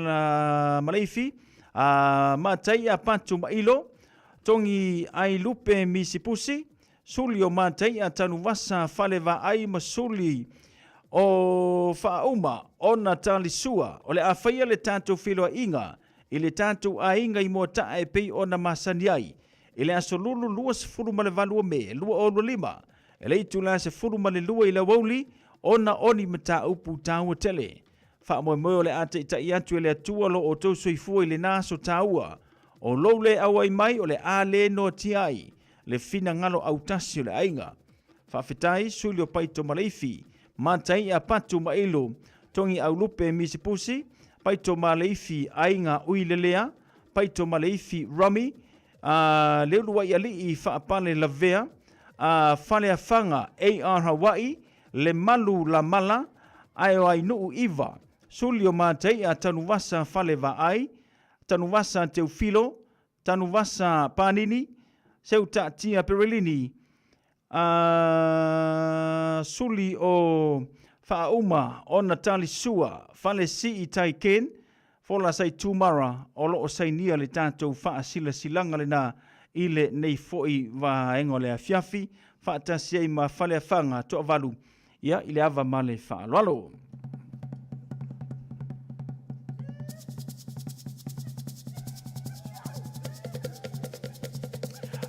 Maleifi, a Mataia Patu ma Ilo, Togi ai Lupe Misipusi, suli o Mataia Tanuvasa Falevaai ma suli o Faauma ona Talisua, o le a faia le tatou feiloaiga i le tatou aiga i Moataa e pei ona masani ai i le aso Lulu 28 o Me 2025 E le itula 12 i le aoauli ona o ni mataupu taua tele. Faamoemoe o le a taitai atu e le Atua lo outou soifua i lena aso taua. O lou le auai mai o le a le noatia ai le finagalo autasi o le aiga. Faafetai Sulio Paito Maleifi, Mataia Patu Mailu, Togi Aulupe Misipusi, Paito Maleifi Aiga Uilelea, Paito Maleifi Rummy, a Leuluaialii Faapale Lavea, a Faleafaga AR Hawaii, Lemalu Lamala, Aeoainuu Iva, Sulio Mataia Tanuvasa Falevaai, Tanuvasa Teufilo, Tanuvasa Panini, Seutaatia Perelini, a suli o Faauma ona Talisua, Falesii Tai Ken, Fola Sai Tumara, o lo o sainia le tatou faasilasilaga lena i lenei foi vaega o le afiafi, faatasi ai ma Faleafaga Toavalu, ia, i le ava ma le faaaloalo.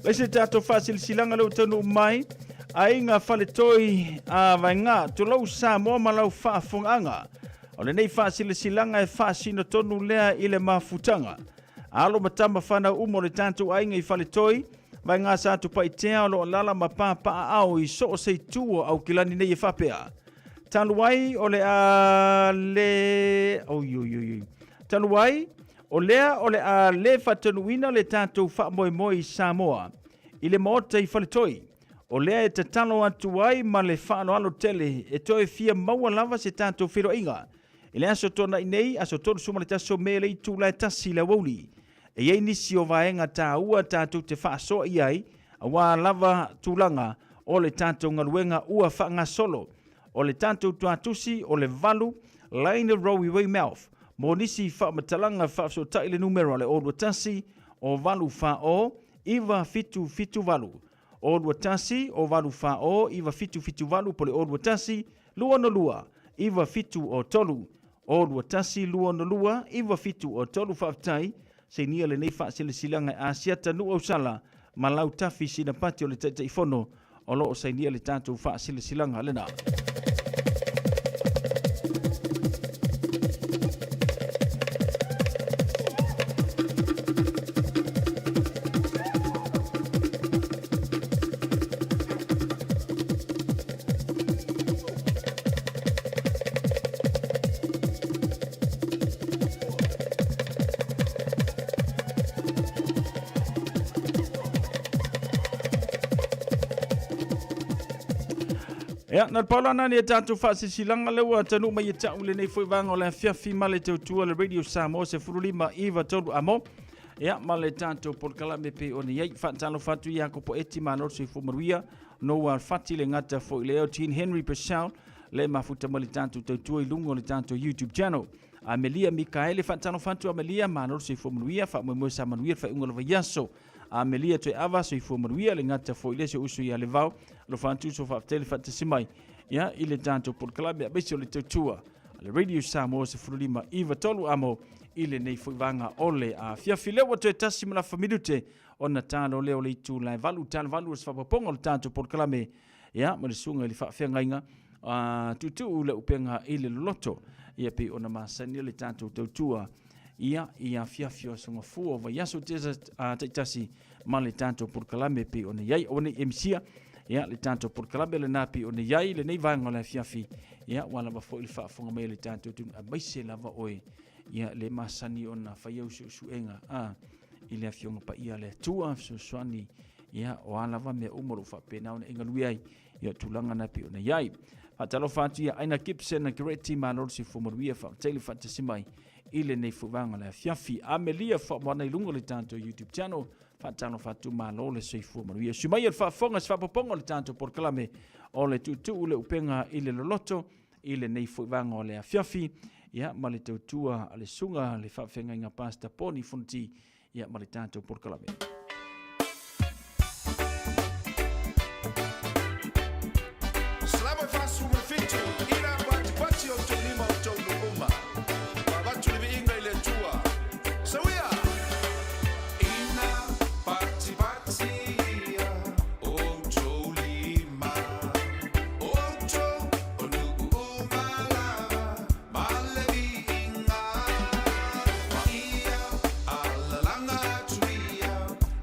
Le se tatou faasilasilaga lea ua taunuu mai, aiga faletoi a Vaega, tulou Samoa ma lau faafofogaaga. O lenei faasilasilaga e faasino tonu lea i le mafutaga. Alo ma tama fanau uma o le tatou aiga i Faletoi, Vaega Satupaitea o lo o alaala ma papaaao i so o se itu o Aukilani nei e faapea. Talu ai o le a le... Oi, oi, oi, oi. Talu ai, o lea o le a le faatanuuina le tatou faamoemoe i Samoa i le Maota i Faletoi. O lea e tatalo atu ai ma le faaaloalo tele e toe fia maua lava se tatou feiloaiga i le aso Toonai nei, aso 31 o Me le itula e 1 i le aoauli. E i ai nisi o vaega taua tatou te faasoa i ai aua lava tulaga o le tatou galuega ua faagasolo. O le tatou tuatusi o le 8 Line Row i Weymouth. Mo nisi faamatalaga faafesootai le numera le 021 o 840 9778. 021 o 840 9778 po o le 021 262 9703. 021 262 9703. Faafetai, sainia lenei faasilasilaga e Asiata Nuuausala ma Lautafi Sinapati o le Taitaifono o lo o sainia le tatou faasilasilaga lena. Ia, na le pau la na ni a tatou faasilasilaga lea ua taunuu mai ia te au i lenei foi vaega o le afiafi ma le tautua le Radio Samoa 15 9 3 amo. Ia, ma le tatou polokalame pei ona i ai. Faatalofa atu ia Kopo Eti, malo le soifua manuia. Noa Alfati le gata foi lea o Jean Henry Purcell le mafuta ma le tatou tautua i luga o le tatou YouTube channel. Amelia Mikaele, faatalofa atu Amelia, malo le soifua manuia, faamoemoe sa manuia le faaiuga o le vaiaso. Amelia Toeava, soifua manuia, le gata foi lea si ou uso ia Levao, alofa atu uso faafetai le faatasi mai ia i le tatou polokalame aemaise o le tautua a le Radio Samoa 15 93 amo i lenei foi vaega o le afiafi. Lea ua toe tasi ma lafa minute ona talo lea o le itu lae valu talo valu o se faapapoga o le tatou polokalame ia ma le susuga i le faafeagaiga tuutuu le upega i le loloto ia pei ona masani le tatou tautua ia i afiafi o aso gafua o vaiaso taitasi ma le tatou polokalame pei ona i ai. Aua ne i emisia ia le tatou polokalame lena pei ona i ai lenei vaega o le afiafi ia ua lava foi le faafofoga mai a le tatou atunuu aemaise lava oe ia le masani ona fai au suesuega a i le Afioga Paia a le Atua fesoasoani ia o a lava mea uma o lo o faapena ona e galue ai ia tulaga na pei ona i ai. Faatalofa atu ia Aina Gibson, Goretti malo le soifua manuia, faafetai le faatasi mai i lenei foi vaega o le afiafi. Amelia Faamoana i luga o le tatou YouTube channel, faatalofa atu malo le soifua manuia. Sui mai o le faafofoga se faapopoga o le tatou polokalame o le tuutuu le upega i le loloto i lenei foi vaega o le afiafi ia ma le tautua a le susuga le faafeagaiga Pastor Poni Fonoti ia ma le tatou polokalame. Salama 47 ina patipati o tou lima o tou nuu uma. Avatu le viiga i le Atua. Sauia! Ina patipati ia o tou lima. O tou o nuu uma lava ma le viiga. Ma ia alalaga atu ia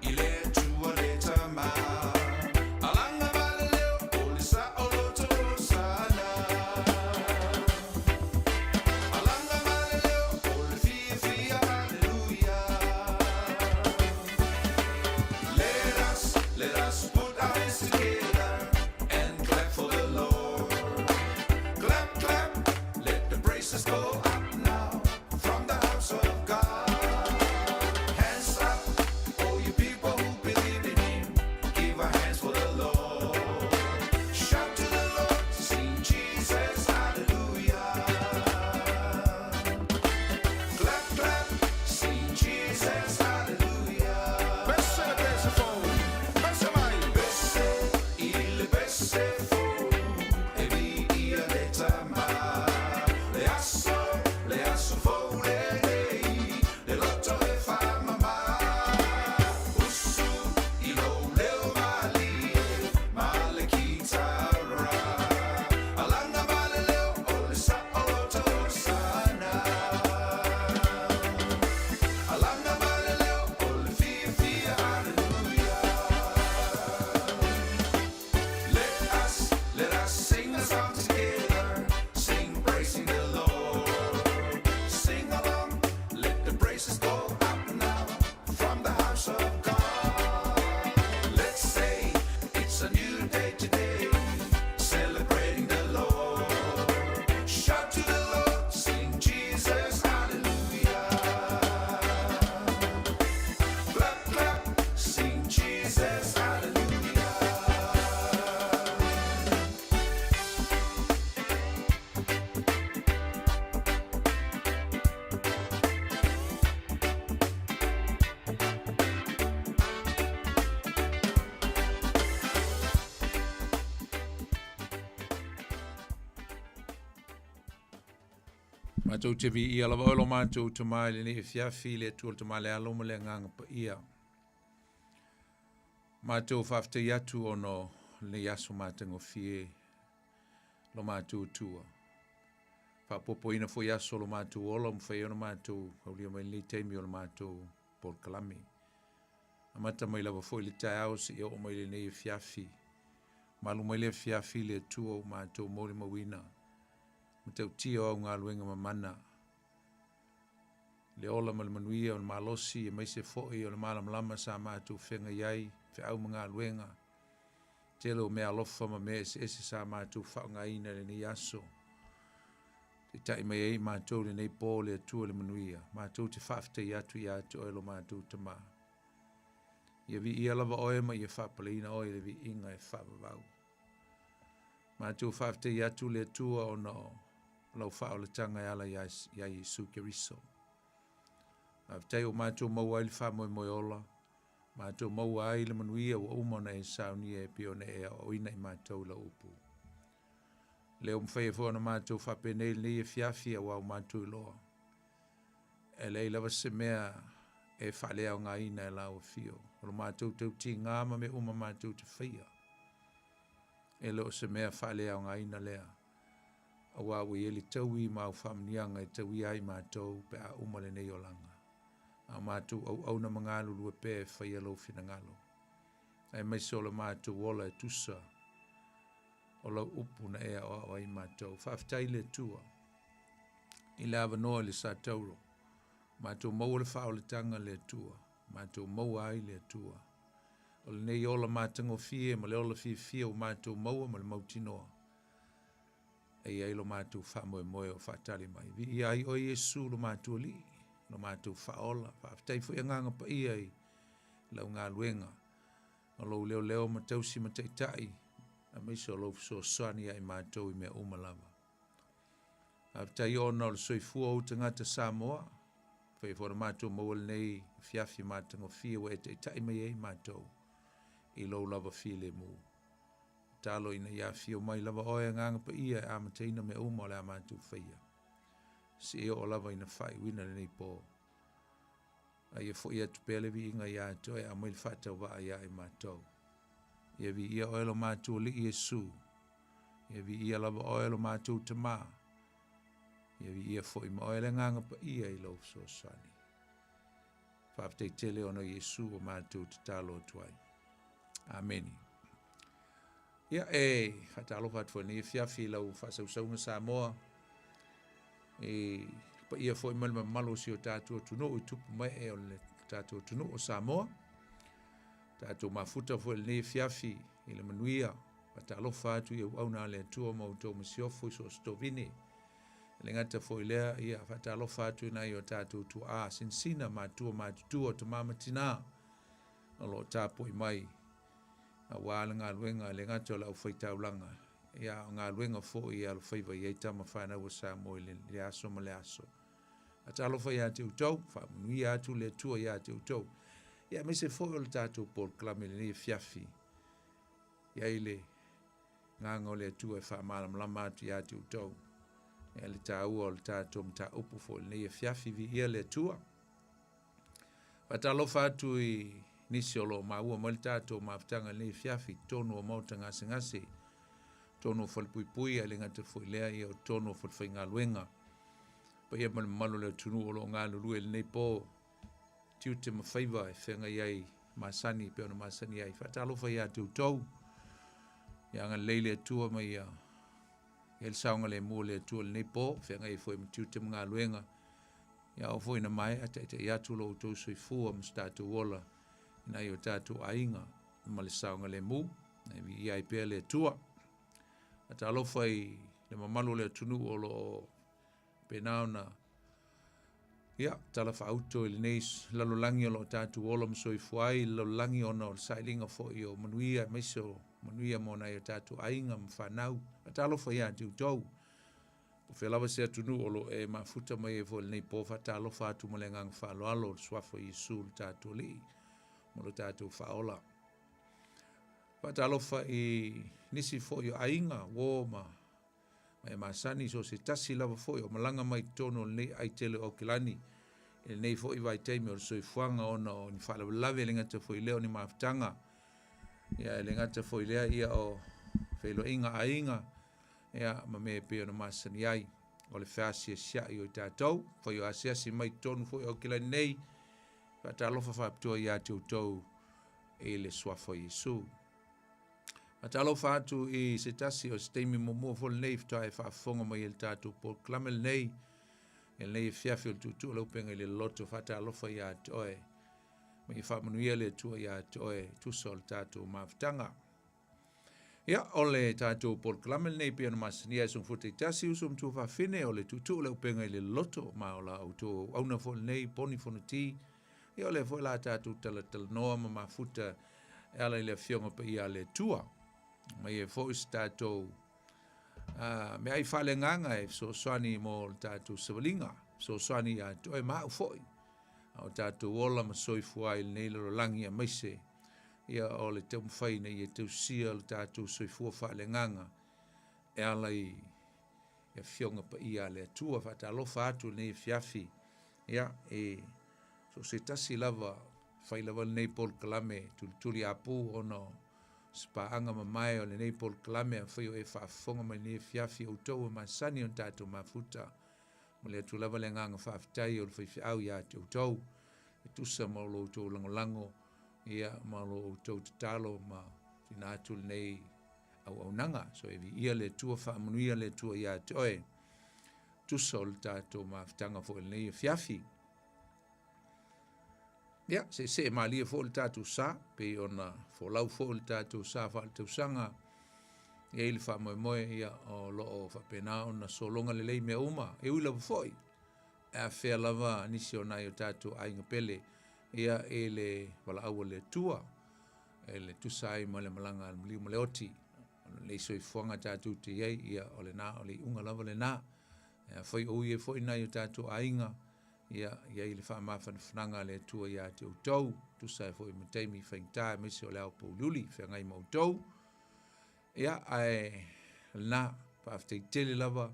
i le Atua le Tama. Alaga ma le leo o le saoloto Hosana. Alaga ma le leo o le fiafia Haleluia. Let us, let us put our hands together and clap for the Lord. Clap, clap, let the praises go up now from the house of God. Hands up, all you people who believe in Him, give a hands for the Lord. Shout to the Lord, sing Jesus, hallelujah. Clap, clap, sing Jesus, hallelujah. Pese le pese fou, pese mai. Pese i le pese fou, e vi ia le tama. Le aso, le aso fou le nei, le loto e fa mama. Usu i lou leo malie, ma le kitara. Alaga ma le leo o le saoloto Hosana. Alaga ma le leo o le fiafia Hallelujah. Let us, let us sing a song together. Sing praising the Lord. Sing along, let the praises go up now from the house of God. Let's say it's a new day today, celebrating the Lord. Shout to the Lord, sing Jesus, hallelujah. Clap, clap, sing Jesus, hallelujah. Matou te viia lava oe lo matou Tama i lenei afiafi i le Atua le Tama le Alo ma le Agaga Paia. Matou faafetai atu ona o lenei aso matagofie lo matou Atua. Faapopoina foi aso o lo matou ola ua mafai ai ona matou aulia mai lenei taimi o le matou polokalame. Amata mai lava foi le taeao seia oo mai lenei afiafi. Malu mai le afiafi i le Atua ua matou molimauina matautia o au galuega mamana, le ola ma le manuia o le malosi aemaise foi o le malamalama sa matou feagai ai, feau ma galuega. Tele o meaalofa ma mea eseese sa matou faaaogaina i lenei aso. Taitai mai ai i matou i lenei po le Atua i le manuia. Matou te faafetai atu ia te Oe lo matou Tamā. Ia viia lava Oe ma ia faapaleina Oe i le viiga e faavavau. Matou faafetai atu le Atua ona o lau faaolataga e ala ia Iesu Keriso. Faafetai ua matou maua ai le faamoemoe ola, matou maua ai le manuia ua uma ona e saunia e pei ona e aoaoina i matou i lau upu. Lea ua mafai ai foi ona matou faapenei i lenei afiafi aua ua matou iloa. E leai lava se mea e faaleaogaina e lau afio. O lo matou tautiga ma mea uma matou te faia. E le o se mea faaleaogaina lea. Aua ua i ai le taui ma au faamanuiaga e tauia ai matou pe a uma lenei olaga. A o matou auauna ma galulue pea e faia lou finagalo. Aemaise o lo matou ola e tusa o lau upu na e aoao ai matou. Faafetai i le Atua i le avanoa i le Satauro. Matou maua le faaolataga le Atua. Matou maua ai le Atua. O lenei ola matagofie ma le ola fiafia ua matou maua ma le mautinoa. E i ai lo matou faamoemoe o faatali mai. Viia ai oe Iesu lo matou Alii, lo matou Faaola. Faafetai foi Agaga Paia i lau galuega o lou leoleo ma tausi ma taitai, aemaise o lou fesoasoani ia i matou i mea uma lava. Faafetai ona o le soifua o ou tagata Samoa, fai foi ona matou maua lenei afiafi matagofie ua e taitai mai ai matou i lou lava filemu. Tatalo ina ia afio mai lava oe Agaga Paia e amataina mea uma o le a matou faia. Seia oo lava ina faaiuina lenei po. A ia foi atu pea le viiga ia te oe e aumai le faatauvaa ia i matou. Ia viia oe lo matou Alii Iesu. Ia viia lava oe lo matou Tamā. Ia viia foi ma oe le Agaga Paia i lou fesoasoani. Faafetai tele ona o Iesu ua matou tatalo atu ai. Amene. Ia, e faatalofa atu foi i lenei afiafi i lau faasausauga Samoa, i le paia foi ma le mamalu o si o tatou atunuu i tupu ma ee o le tatou atunuu o Samoa. Tatou mafuta foi i lenei afiafi i le manuia. Faatalofa atu i auauna a le Atua ma outou masiofo i so o se tovine. E le gata foi i lea, ia faatalofa atu i nai o tatou tuaa sinasina, matua matutua, tama ma tina o lo o tapuai mai aua le galuega, e le gata o le aufaitaulaga, ia a o galuega foi e alofaiva i ai tama fanau a Samoa i le aso ma le aso. Faatalofa ia te outou, faamanuia atu le Atua ia te outou, ia aemaise foi o le tatou polokalame i lenei afiafi. I ai le Agaga o le Atua e faamalamalama atu ia te outou ia le taua o le tatou mataupu foi i lenei afiafi. Viia le Atua. Faatalofa atu i nisi o lo o maua mai le tatou mafutaga i lenei afiafi i totonu o maota gasegase, totonu o falepuipui, ae le gata foi i lea, ia o totonu o falefaigaluega. Paia ma le mamalu o le atunuu o lo o galulue i lenei po, tiute ma faiva e feagai ai masani pei ona masani ai. Faatalofa ia te outou, ia agalelei le Atua ma ia i ai le saogalemu o le Atua i lenei po, feagai ai foi ma tiute ma galuega. Ia oo foi ina maea taitai atu lo outou soifua ma so tatou ola i nai o tatou aiga ma le saogalemu, e viia ai pea le Atua. Faatalofa i le mamalu o le atunuu o lo o faapena ona ia tala faauto i lenei lalolagi o lo o tatou ola ma soifua ai, le lalolagi ona o le sailiga foi o manuia, aemaise o manuia mo nai o tatou aiga ma fanau. Faatalofa ia te outou. Po o fea lava se atunuu o lo o e mafuta mai ai foi i lenei po, faatalofa atu ma le agaga faaaloalo o le Suafa o Iesu lo tatou Alii ma lo tatou Faaola. Faatalofa i nisi foi o aiga, uo ma e masani so o se tasi lava foi o malaga mai totonu o lenei aai tele o Aukilani i lenei foi vaitaimi o le soifuaga ona o ni faalavelave, e le gata foi i lea o ni mafutaga, ia e le gata foi i lea ia o feiloaiga aiga, ia ma mea e pei ona masani ai o le feasiasiai o i tatou fai o asiasi mai totonu foi o Aukilani nei. Faatalofa faapitoa ia te outou i le suafa o Iesu. Faatalofa atu i se tasi o se taimi muamua foi lenei faatoa e faafofoga mai i le tatou polokalame lenei, i lenei afiafi o le tuutuu o le upega i le loto. Faatalofa ia te oe, ma ia faamanuia le Atua ia te oe, tusa o le tatou mafutaga. Ia, o le tatou polokalame lenei pei ona masania e Sogofuta taitasi, uso ma tuafafine, o le tuutuu o le upega i le loloto, ma o la outou auauna foi lenei, Poni Fonoti. Ia, o lea foi la tatou talatalanoa ma mafuta e ala i le Afioga Paia a le Atua. Mai ai foi se tatou meaai faaleagaga e fesoasoani mo le tatou savaliga, fesoasoani ia te oe ma au foi, a o tatou ola ma soifua ai i lenei lalolagi aemaise ia o le taumafai ina ia tausia lo tatou soifua faaleagaga e ala i Afioga Paia a le Atua. Faatalofa atu i lenei afiafi, ia, e so o se tasi lava, fai lava lenei polokalame tulituliapu ona o se paaga mamae o lenei polokalame. Afai o e faafofoga mai lenei afiafi, outou e masani ona tatou mafuta, momoli atu lava le agaga faafetai o le faifeau ia te outou e tusa ma lo outou lagolago ia ma lo outou tatalo ma tuuina atu lenei auaunaga. So e viia le Atua, faamanuia le Atua ia te oe, tusa o le tatou mafutaga foi lenei afiafi. Ia, seesee malie foi le tatou sa, pei ona folau foi le tatou sa faaletausaga, e i ai le faamoemoe, ia, o lo o faapena ona sologa lelei mea uma, e ui lava foi, e afea lava nisi o nai o tatou aiga pele, ia, i le valaau a le Atua, e le tusa ai ma le malaga a le maliu ma le oti, o lenei soifuaga tatou te i ai, ia, o lena, o le iuga lava lena. E afai o ui ai foi nai o tatou aiga, Ia i ai le faamafanafanaga a le Atua ia te outou, tusa ai foi ma taimi faigata aemaise o le ao pouliuli feagai ma outou. Ia, ae lena, faafetai tele lava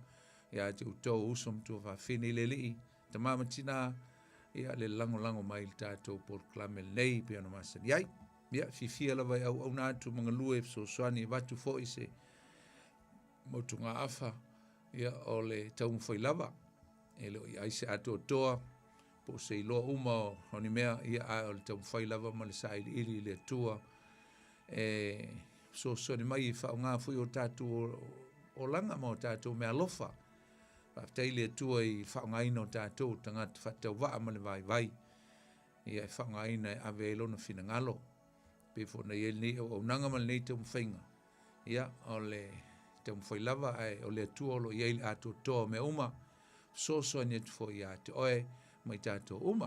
ia te outou uso ma tuafafine i le Alii, tama ma tina, ia le lagolago mai i le tatou polokalame lenei pei ona masani ai. Ia, fiafia lava e auauna atu ma galue e fesoasoani e avatu foi se motugaafa, ia o le taumafai lava. E le o i ai se atoatoa po o se iloa uma o ni mea, ia, ae o le taumafai lava ma le sailiili i le Atua e fesoasoani mai e faaaoga foi o tatou olaga ma o tatou meaalofa. Faafetai i le Atua i le faaaogaina o tatou tagata faatauvaa ma le vaivai, ia e faaaogaina e ave ai lona finagalo. Pei foi ona i ai lenei auaunaga ma lenei taumafaiga, Ia, o le taumafai lava, ae o le Atua o lo o i ai le atoatoa o mea uma, fesoasoani atu foi ia te oe ma i tatou uma.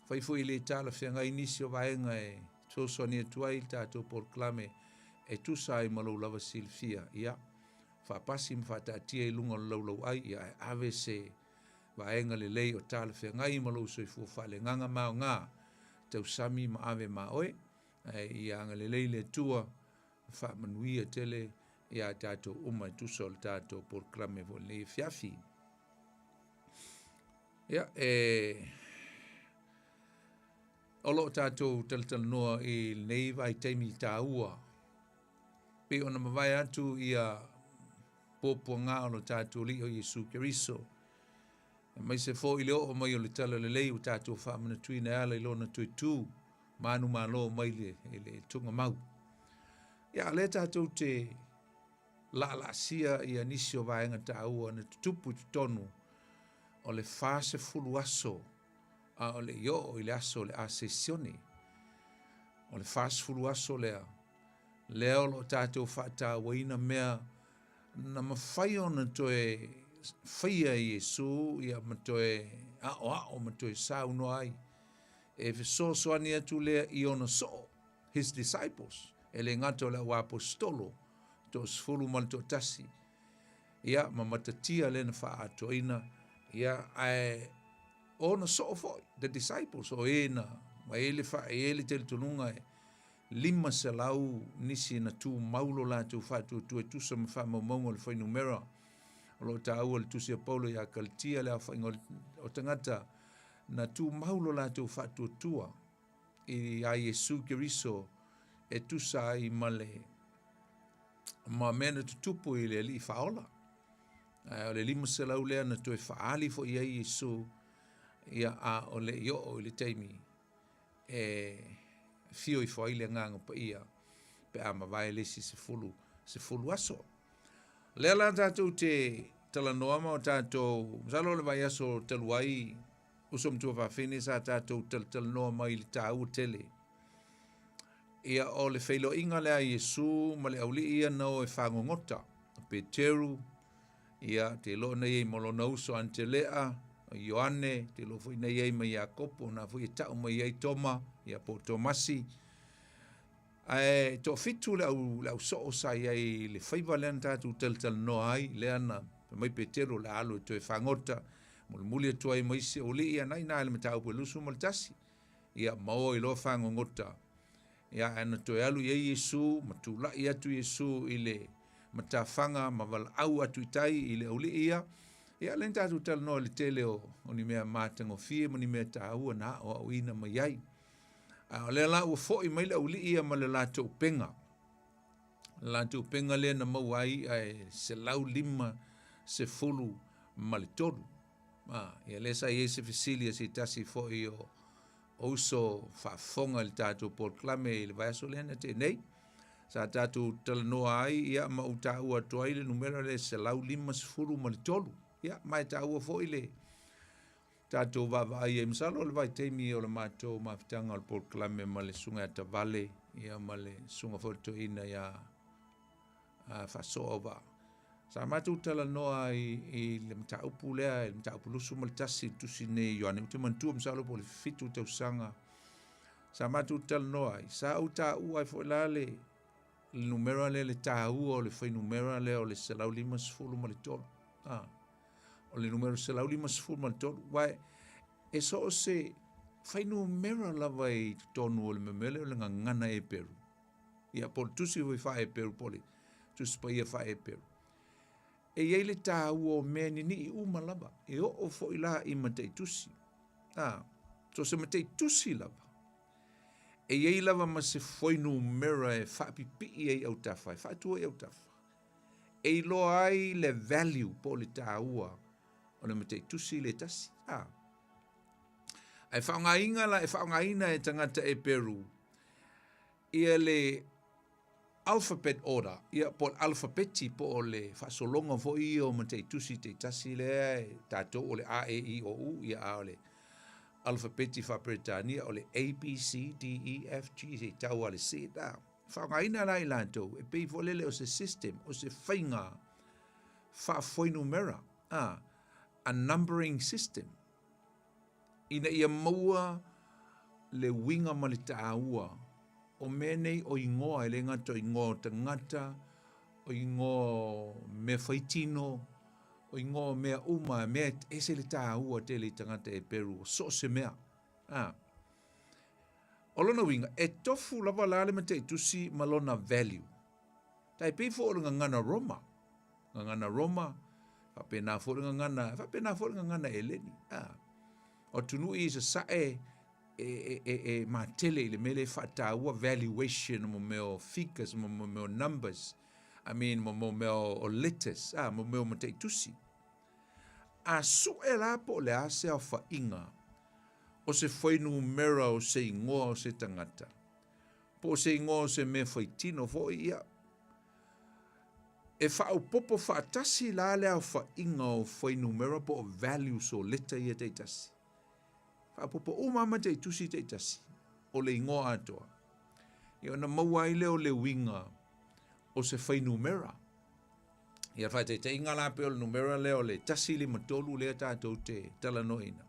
Fai foi e le talafeagai nisi o vaega e fesoasoani atu ai le tatou polokalame e tusa ai ma lou lava silafia. Ia, faapasi ma faataatia i luga o le laulauai, ia, ae ave se vaega lelei o talafeagai ma lou soifua faaleagaga ma aoga, tausami ma ave ma oe. Ae ia agalelei le Atua faamanuia tele ia tatou uma e tusa o le tatou polokalame foi lenei afiafi. Ia, e o lo o tatou talatalanoa i lenei vaitaimi taua, pei ona mavae atu ia puapuaga o lo tatou Alii o Iesu Keriso, aemaise foi le oo mai o le talalelei ua tatou faamanatuina e ala i lona toe tu manumalo mai le, le tugamau. Ia, lea tatou te laalaasia ia nisi o vaega taua na tutupu i totonu o le 40 aso a o le i oo i le aso o le Asesione. O le 40 aso lea, lea o lo o tatou faatauaina mea na mafai ona toe faia e Iesu ia ma toe aoao ma toe saunoa ai e fesoasoani atu lea i ona soo, his disciples, e le gata o le auaposetolo toasefulu ma le toatasi, ia ma matatia lea na faaatoaina, ia ae ona soo foi, the disciples, o e na, ma e le fa, e le talitonuga e 500 nisi na tumau lo latou faatuatua e tusa ma faamaumauga o le fuainumera o lo o taua i le Tusi a Paulo ia Kalatia, le aofaiga o tagata na tumau lo latou faatuatua i a Iesu Keriso e tusa ai ma le ma mea na tutupu i le Alii Faaola. Ae o le 500 lea na toe faaali foi i ai Iesu, ia a o le i oo i le taimi e afio ifo ai le Agaga Paia pe a mavae le isi sefulu, sefulu aso. O lea la tatou te talanoa ma o tatou, masalo o le vaiaso talu ai, uso ma tuafafine sa tatou talatalanoa mai i le taua tele. Ia, o le feiloaiga lea a Iesu ma le aualii ia na o e fagogota, o Peteru, ia, te iloa na i ai ma lona uso Anitelea, o Ioane, te iloa foi na i ai ma Iakopo, na foi e ta'u mai ai Toma, ia po o Tomasi. Ae toafitu le au, le au soo sa i ai i le faiva lea na tatou talatalanoa ai, lea na fai mai Peteru o le a alu e toe fagota, mulimuli atu ai ma isi aualii ia na i ina i le mataupu e 21. Ia, ma o ai loa fagogota. Ia, ae na toe alu i ai Iesu, ma tula'i atu Iesu i le matafaga ma valaau atu i tai i le aualii ia. Ia, lea na tatou talanoa i le tele o, o ni mea matagofie ma ni mea taua na aoaoina mai ai. A o lea la ua fo'i mai le aualii ia ma le latou upega. Le latou upega lea na maua ai i'a e 153. A, ia lea sa i ai se fesili a se tasi foi o uso faafofoga i le tatou polokalame i le vaiaso lea na tea nei. Sa tatou talanoa ai, ia, ma ou taua atu ai le numera lea e 153. Ia, ma e taua foi le tatou vaavaai ai. Masalo o le vaitaimi o le matou mafutaga o le polokalame ma le Susuga ia Tavale, ia ma le Susuga foi o le Toeaina ia Faasoa Auvaa. Sa matou talanoa ai i le mataupu lea, i le mataupu 21 i le tusi nei Ioane. Ou te manatua masalo po o le 7 tausaga sa matou talanoa ai. Sa ou taua ai foi la le numera lea, le taua o le fuainumera lea o le 153. Ah, o le numera 153, aua e so o se fuainumera lava i totonu o le mea lea o le gagana Eperu. Ia, po o le tusi foi faa-Eperu, po o le Tusi Paia faa-Eperu. E i ai le taua o mea ninii uma lava, e oo foi la i mataitusi. A, so se mataitusi lava, e i ai lava ma se fuainumera e faapipii ai autafa, e faatu ai autafa, e iloa ai le value po o le taua o le mataitusi le tasi. A, ae faaaogaina la, e faaaogaina e tagata Eperu ia le alphabet order, ia po o le alfapeti po o le faasologa foi ia o mataitusi taitasi lea e tatou o le A E I O U, ia a o le alfapeti faa-Peretania o le A B C D E F G seia tau lava i le Z. A faaaogaina la i latou e pei foi lele o se system, o se faiga faafuainumera, a a numbering system. Ina ia maua le uiga ma le taua o mea nei o igoa, e le gata o igoa o tagata, o igoa o mea faitino, o igoa o mea uma, mea e ese le taua tele i tagata Eperu, o so o se mea. A. O lona uiga, e tofu lava la le mataitusi ma lona value. Tai pei foi o le gagana Roma. Gagana Roma, faapena foi le gagana, faapena foi le gagana Eleni. A. O atunuu ia i sasae e, e, e, e matele i le mea lea e faataua valuation mo mea o figures, mo mea o numbers, I mean mo mea o letters, a, mo mea o mataitusi. A sue la po o le a se aofaiga o se fuainumera o se igoa o se tagata, po o se igoa o se mea faitino foi, ia, E faaopoopo faatasi la le aofaiga o fuainumera po o values o leta ia taitasi. Faaopoopo uma lava ma taitusi taitasi o le igoa atoa. Ia ona maua ai lea o le uiga o se fuainumera. Ia faataitaiga la pei o le numera lea o le 153 lea tatou te talanoaina.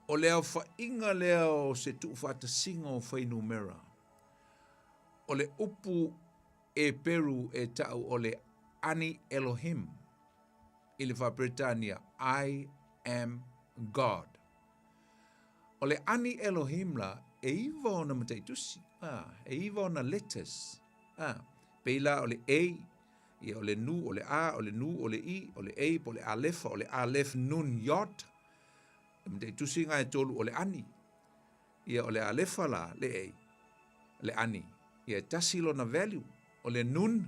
O le aofaiga lea o se tuufaatasiga o fuainumera o le upu Eperu e ta'u o le Ani Elohim, i le faa-Peretania, I am God. O le Ani Elohim la, e iva ona mataitusi, a, e iva ona letters, a, pei la o le A, ia o le Nu, o le A, o le Nu, o le I, o le A, po o le Alefa, o le Aleph, Nun, Yod, e mataitusi ngā e tolu o le Ani. Ia o le Alefa la, le A, le Ani, ia e tasi lona value, o le Nun,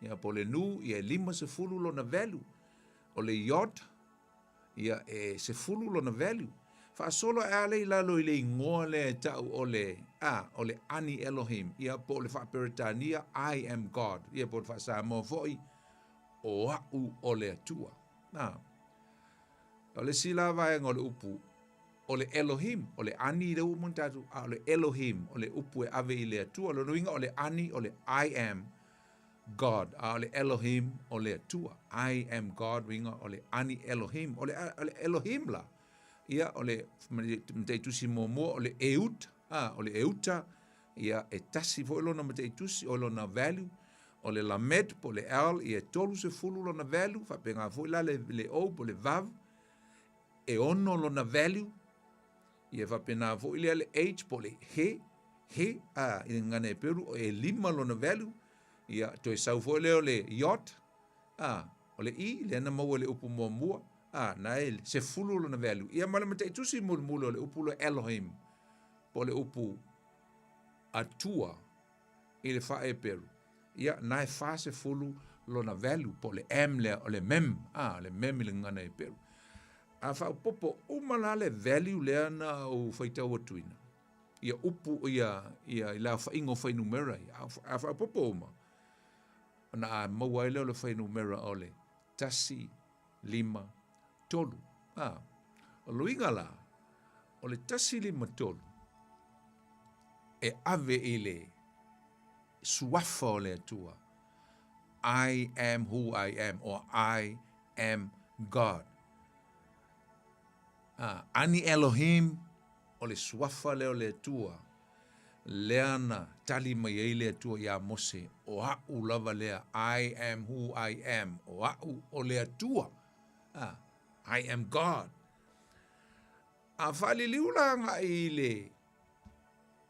ia po o le Nu, ia e 50 lona value, o le Yod, ia e 10 lona value. Faasolo ae a lea i lalo i le igoa lea e ta'u o le, a, o le Ani Elohim, ia po o le faa-Peretania, I am God, ia po o le faa-Samoa foi, o a'u o le Atua. A, o le isi la vaega o le upu, O le Elohim, o le Ani lea ua uma ona tatou, a o le Elohim, o le upu e ave i le Atua. O lona uiga o le Ani, o le I am God, a o le Elohim, o le Atua. I am God, uiga o le Ani Elohim. O le, o le Elohim la, ia, o le mataitusi muamua, o le Euta, a, o le Euta, ia, e tasi foi lona mataitusi, o lona value, o le Lamed po o le El, ia e 30 lona value, faapena foi la le, le O po o le Vav, e ono lona value, ia faapena foi lea le H po o le He, He, a, i le gagana Heperu, e lima lona value, ia toe sau foi lea o le Yod, a, o le I, lea na maua i le upu muamua, a, na e 10 lona value. Ia ma le mataitusi mulimuli o le upu lea Elohim, po o le upu Atua i le faa-Heperu, ia, na e 40 lona value, po o le M lea, o le mem, a, o le mem i le gagana Heperu. A faaopoopo uma la le value lea na ou faitau atuina, ia upu, ia, ia, i le aofaiga o fuainumera ia, a faaopoopo uma, ona a maua ai lea o le fuainumera o le 1, 5, 3. A, o le uiga la, o le 1, 5, 3, e ave i le suafa o le Atua, I am who I am, or I am God. A, Ani Elohim, o le suafa lea o le Atua, lea na tali mai ai le Atua iā Mose, o a'u lava lea, I am who I am, o a'u o le Atua. A, I am God. A faaliliu la agai i le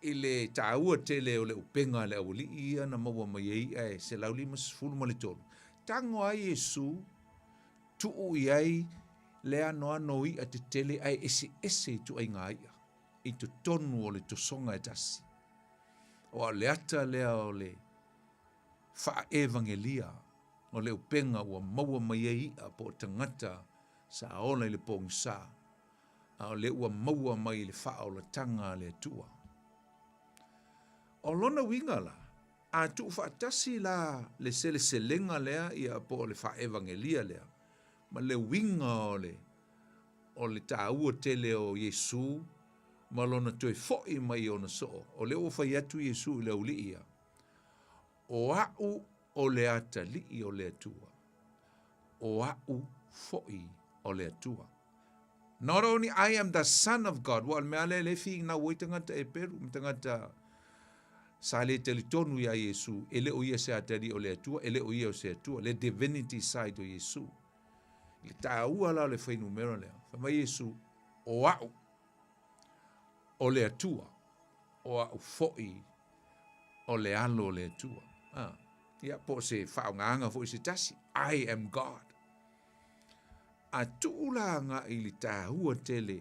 i le tāua tele o le upega a le aualii ia na maua mai ai i'a e 153, tago ai Iesu, tuu i ai le anoano o i'a tetele ae eseese ituaiga i'a i totonu o le tosoga e tasi. Aua o le ata lea o le faaevagelia o le upega ua maua mai ai i'a po o tagata sa ola i le pogisa, a o lea ua maua mai i le faaolataga a le Atua. O lona uiga la, a tuufaatasi la le seleselega lea ia po o le faaevagelia lea ma le uiga o le o le taua tele o Iesu ma lona toe foi mai i ona soo, o lea ua fai atu Iesu i le aualii ia, O a'u o le atalii o le Atua, o a'u foi o le Atua. Not only I am the son of God, ua o le mea lea e le finau ai tagata Eperu ma tagata sa le talitonu iā Iesu, e le o ia se atalii o le Atua, e le o ia o se Atua, le divinity side o Iesu. I le taua la o le fuainumera lea, fai mai Iesu, o a'u o le Atua, o a'u foi o le alo o le Atua. Ah, ia, po o se faaaogaga foi se tasi, I am God. A tuu la agai i le taua tele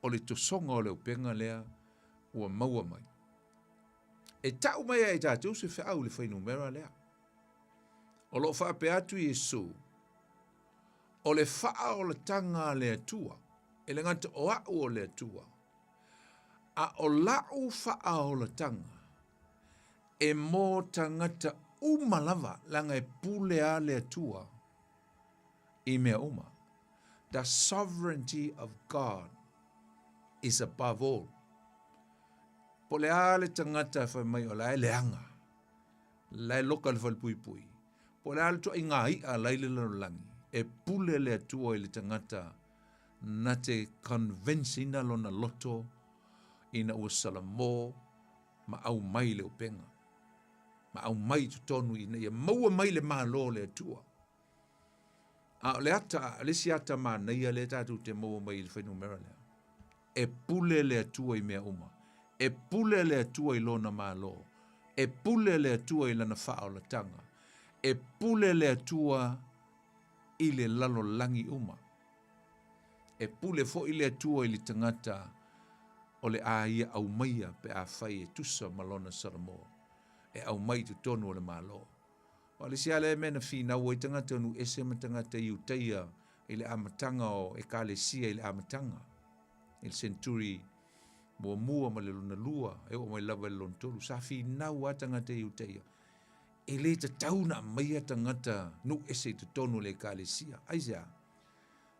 o le tosoga o le upega lea ua maua mai. E tau mai ai e tatou se feau i le fuainumera lea. O lo o faapea atu Iesu, o le faaolataga a le Atua, e le gata o a'u o le Atua, A o la'u faaolataga, e mo tagata uma lava, leaga e pule a le Atua i mea uma. The sovereignty of God is above all. Po o le a le tagata e fai mai o la e leaga, la e loka i le falepuipui, po o le a le ituaiga i'a la i le lalolagi, e pule le Atua i le tagata na te convince ina lona loto ina ua salamo ma aumai le upega, ma aumai i totonu ina ia maua mai le Malo o le Atua. A o le ata, le isi ata manaia lea tatou te maua mai i le fuainumera lea, e pule le Atua i mea uma. E pule le Atua i Lona Malo. E pule le Atua i Lana faaolataga. E pule le Atua i le lalolagi uma. E pule foi le Atua i le tagata o le a ia aumaia pe afai e tusa ma lona Salamo, e aumai i totonu o le Malo. O le isi lava lea mea na finau ai tagata o nuu ese ma tagata Iutaia i le amataga o Ekalesia i le amataga, i le senturi muamua ma le lona lua, e oo mai lava i le lona tolu, sa finau lava tagata Iutaia e le tatau ona aumaia tagata nuu ese i totonu o le Ekalesia. Aisea?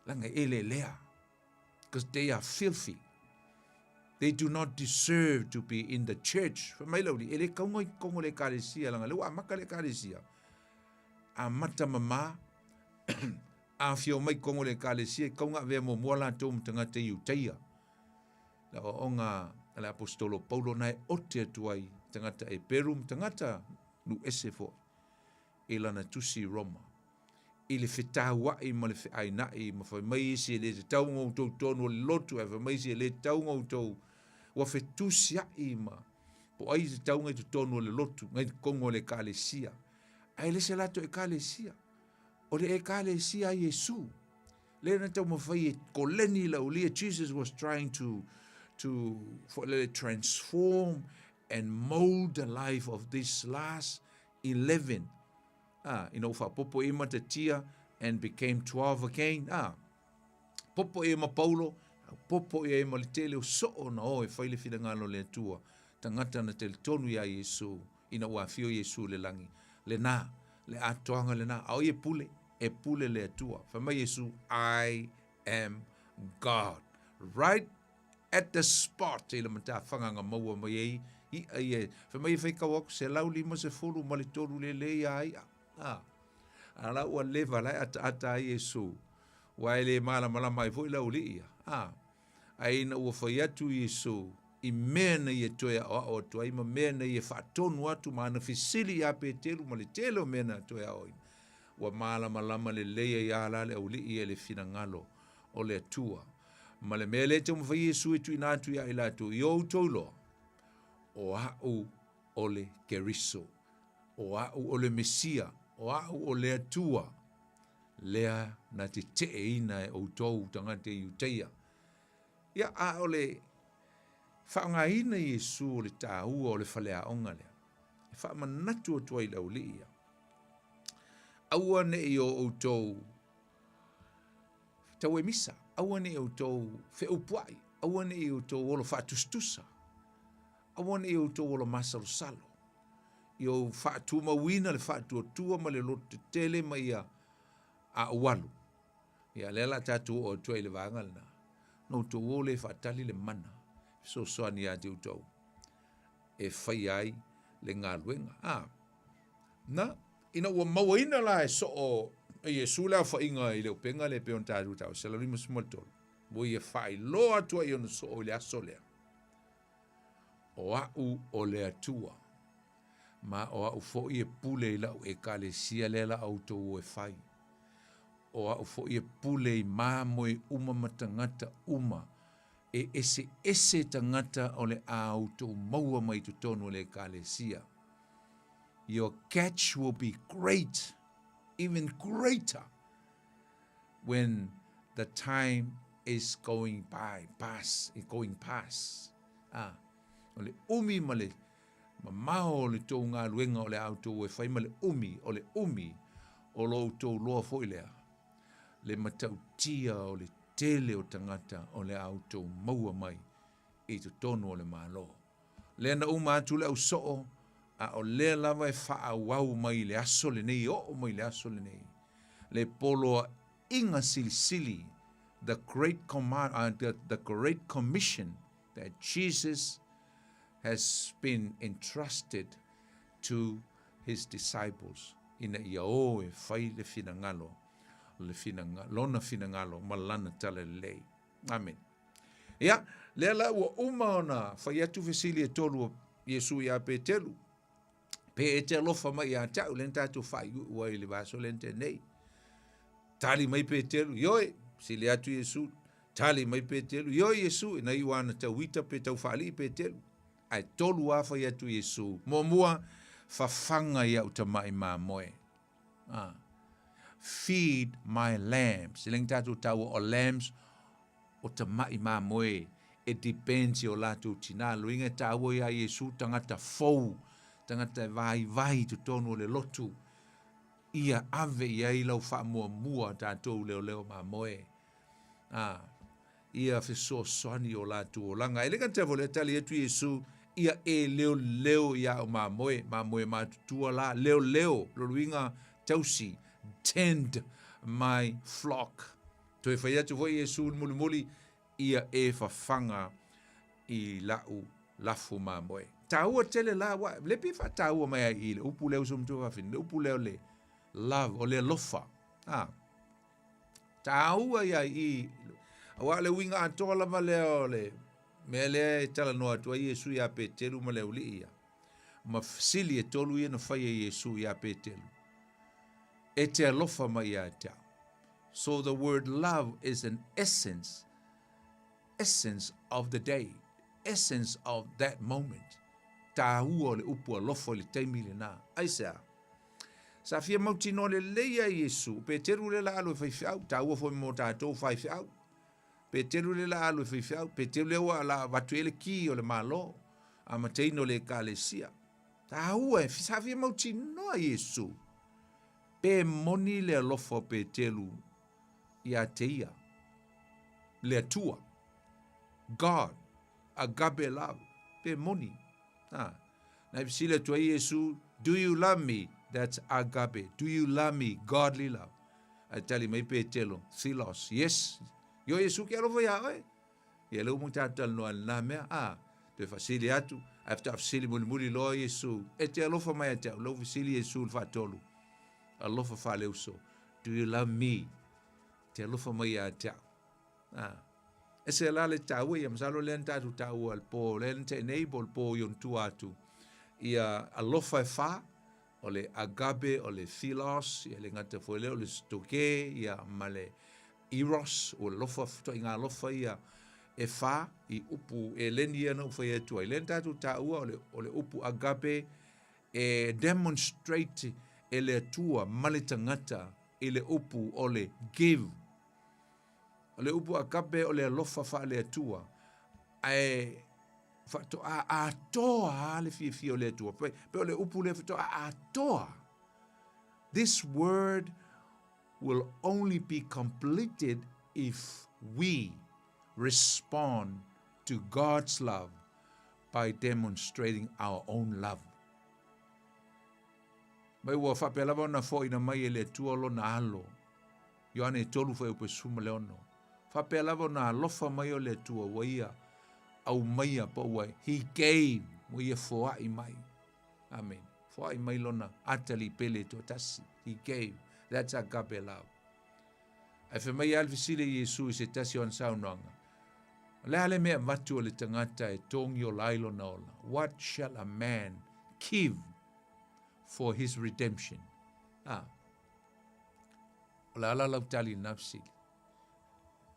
Leaga e eleelea. Because they are filthy. They do not deserve to be in the church. Fai mai le aualii, e le kauga i totonu o le ekalesia, leaga o lea ua amata le ekalesia. Amata mama, afio mai i totonu o le ekalesia, e tatau ona avea muamua latou ma tagata Iutaia. Le aoaoga a le Aposetolo Paulo na e ote atu ai tagata Eperu ma tagata nuu ese foi i lana tusi i Roma, i le fetaua'i ma le feaina'i, ma fai mai isi e le tatau ona outou tonu o le lotu, ae fai mai isi e le tatau ona outou ua fetusia'i ma po o ai e tatau ona i totonu o le lotu, ona i totonu o le ekalesia. Ae le se latou ekalesia, o le ekalesia a Iesu. Lea na taumafai e koleni le aulia, Jesus was trying to, to foi lele, transform and mold the life of this last 11. Ah, ina ua faapopo i Matatia and became 12 again. Ah, popo i ma Paulo, popo i ma le tele o soo na o e fai le finagalo le Atua. Tagata na talitonu iā Iesu ina ua afio Iesu i le lagi. Lena, le atoaga lena, a o ia e pule, e pule le Atua. Fai mai Iesu, I am God. Right at the spot i le matafaga na maua mai ai i'a ia. Fai mai e faitau atu, 150 ma le tolu lelei a i'a. A, a la ua leva la e ataata ai Iesu. Ua e le malamalama ai foi le aualii ia. A, ae ina ua fai atu Iesu i mea na ia toe aʻoaʻo atu ai ma mea na ia faatonu atu ma ana fesili iā Petelu ma le tele o mea na toe aʻoaʻoina, ua malamalama lelei ai a la le aualii ia i le finagalo o le Atua. Ma le mea lea e taumafai Iesu e tuuina atu iā i latou, i o outou iloa, o aʻu o le Keriso, o aʻu o le Mesia, o aʻu o le Atua, lea na teteʻeina e ʻoutou tagata i Iuteia. Ia, a o le faaaogaina Iesu o le taua o le faleaoga lea, e faamanatu atu ai i le aualii ia, aua ne i o ʻoutou tauemisa, aua ne i outou feʻupuaʻi, aua ne i outou olo faatusatusa, aua ne i outou olo masalosalo, i ou faatumauina le faatuatua ma le loto tetele ma ia aʻualu. Ia, lea la tatou oo atu ai i le vaega lena, na outou o lea e faatali le mana, fesoasoani ia te outou e faia ai le galuega. A, na, ina ua mauaina la e soo e Iesu le aofaiga i le upega lea e pei ona tatou taua, 153, ua ia faailoa atu ai i ona soo i le aso lea, O a'u o le Atua, ma o a'u foi e pule i la'u Ekalesia lea la outou o e fai. O a'u foi e pule i mamoe uma ma tagata uma, e eseese tagata o le a outou maua mai totonu o le Ekalesia. Your catch will be great, even greater, when the time is going by, pass, is going past. Ah, o le umi ma le mamao o le tou galuega o le a outou e fai ma le umi, o le umi o lo outou loa foi lea, le matautia o le tele o tagata o le a outou maua mai i totonu o le Malo. Lea na uma atu le ausoo, a o lea lava e faaauau mai i le aso lenei, e oo mai i le aso lenei, le poloaiga silisili, the great command, the, the great commission that Jesus has been entrusted to his disciples, ina ia o e fai le finagalo, le finagalo, lona finagalo ma lana talalelei. Amene. Ia, lea la ua uma ona fai atu fesili e tolu o Iesu iā Petelu, Pe e te alofa mai iā te au, lea na tatou faaiuiu ai i le vaiaso lea na tea nei. Tali mai Petelu, Ioe, sili atu Iesu, tali mai Petelu, Ioe Iesu, ina iu ana tauita pe tau faalii Petelu. Ae tolu lava fai atu Iesu, muamua, fafaga i au tamaʻi mamoe. Ah. Feed my lambs. E le tatou taua o lambs o tamaʻi mamoe e depends i o latou tinā. Loiga e taua iā Iesu tagata fou, tagata e vaivai i totonu o le lotu, ia ave i ai lau faamuamua tatou leoleo mamoe. Ah. Ia fesoasoani i o latou olaga. E le gata foi lea, tali atu Iesu, ia e leoleo i a'u mamoe, mamoe matutua la, leoleo, lona uiga, tausi, tend my flock. Toe fai atu foi Iesu i le mulimuli, Ia e fafaga i la'u lafu mamoe. Taua tele la aua le pei e faataua mai ai i le upu lea uso matua fafine, le upu lea o le love, o le alofa. A. Taua ia i aua o le uiga atoa lava lea o le mea lea e talanoa atu ai Iesu iā Peteru ma le auli'i ia. Ma fesili e tolu ia na fai e Iesu iā Peteru. E te alofa mai ia te au. So the word love is an essence, essence of the day, essence of that moment. Tāua o le upu alofa i le taimi lenā. Aisea? Sa fia mautinoa lelei ia Iesu, o Peteru lea la alu e faifeau, tāua foi mo tātou faifeau. Peteru lea la alu e faifeau, Peteru lea ua la avatu i ai le kī o le Malo, amataina o le Ekalesia. Tāua e, sa fia mautinoa Iesu. Pe moni le alofa o Peteru ia te ia, le Atua, God, agape love, pe moni. Ha. Na i fesili atu ai Iesu, Do you love me? That's agape. Do you love me? Godly love. Ae tali mai Petelo, Philos, yes. Ioe Iesu ke alofa iā oe. Ia lea ua uma tatou talanoa i lena mea, a, toe faasili atu, ae faatoa fesili mulimuli loa Iesu, E te alofa mai ia te au? Lea ua fesili Iesu i le faatolu, alofa faaleuso, Do you love me? Te alofa mai ia te au. A, ese la le taua ia, masalo lea na tatou taua i le po, lea na tea nei po o le po i ona tua atu, ia alofa e fa, o le agape, o le philos, ia le gata foi lea o le storge, ia ma le eros, ua alofa, ituaiga alofa ia e fa i upu eleni ia na ou fai atu ai. Lea na tatou taua o le, o le upu agape e demonstrate e le Atua ma le tagata i le upu o le give. O le upu agape o le alofa faale-Atua, ae faatoa atoa lava le fiafia o le Atua. Pe, pe o le upu lea faatoa atoa. This word will only be completed if we respond to God's love by demonstrating our own love. Mai ua faapea lava ona foaina mai e le Atua lona alo. Ioane 3:16. Faapea lava ona alofa mai o le Atua ua ia aumaia po ua He gave, ua ia foai mai. Amen. Foai mai lona atalii pele toatasi. He gave. That's agape love. Ae fai mai lava le fesili a Iesu i se tasi o ana saunoaga, O le a le mea avatu a le tagata e togi ola ai lona ola? What shall a man give for his redemption? Ah. O le a la lau tali i lena fesili?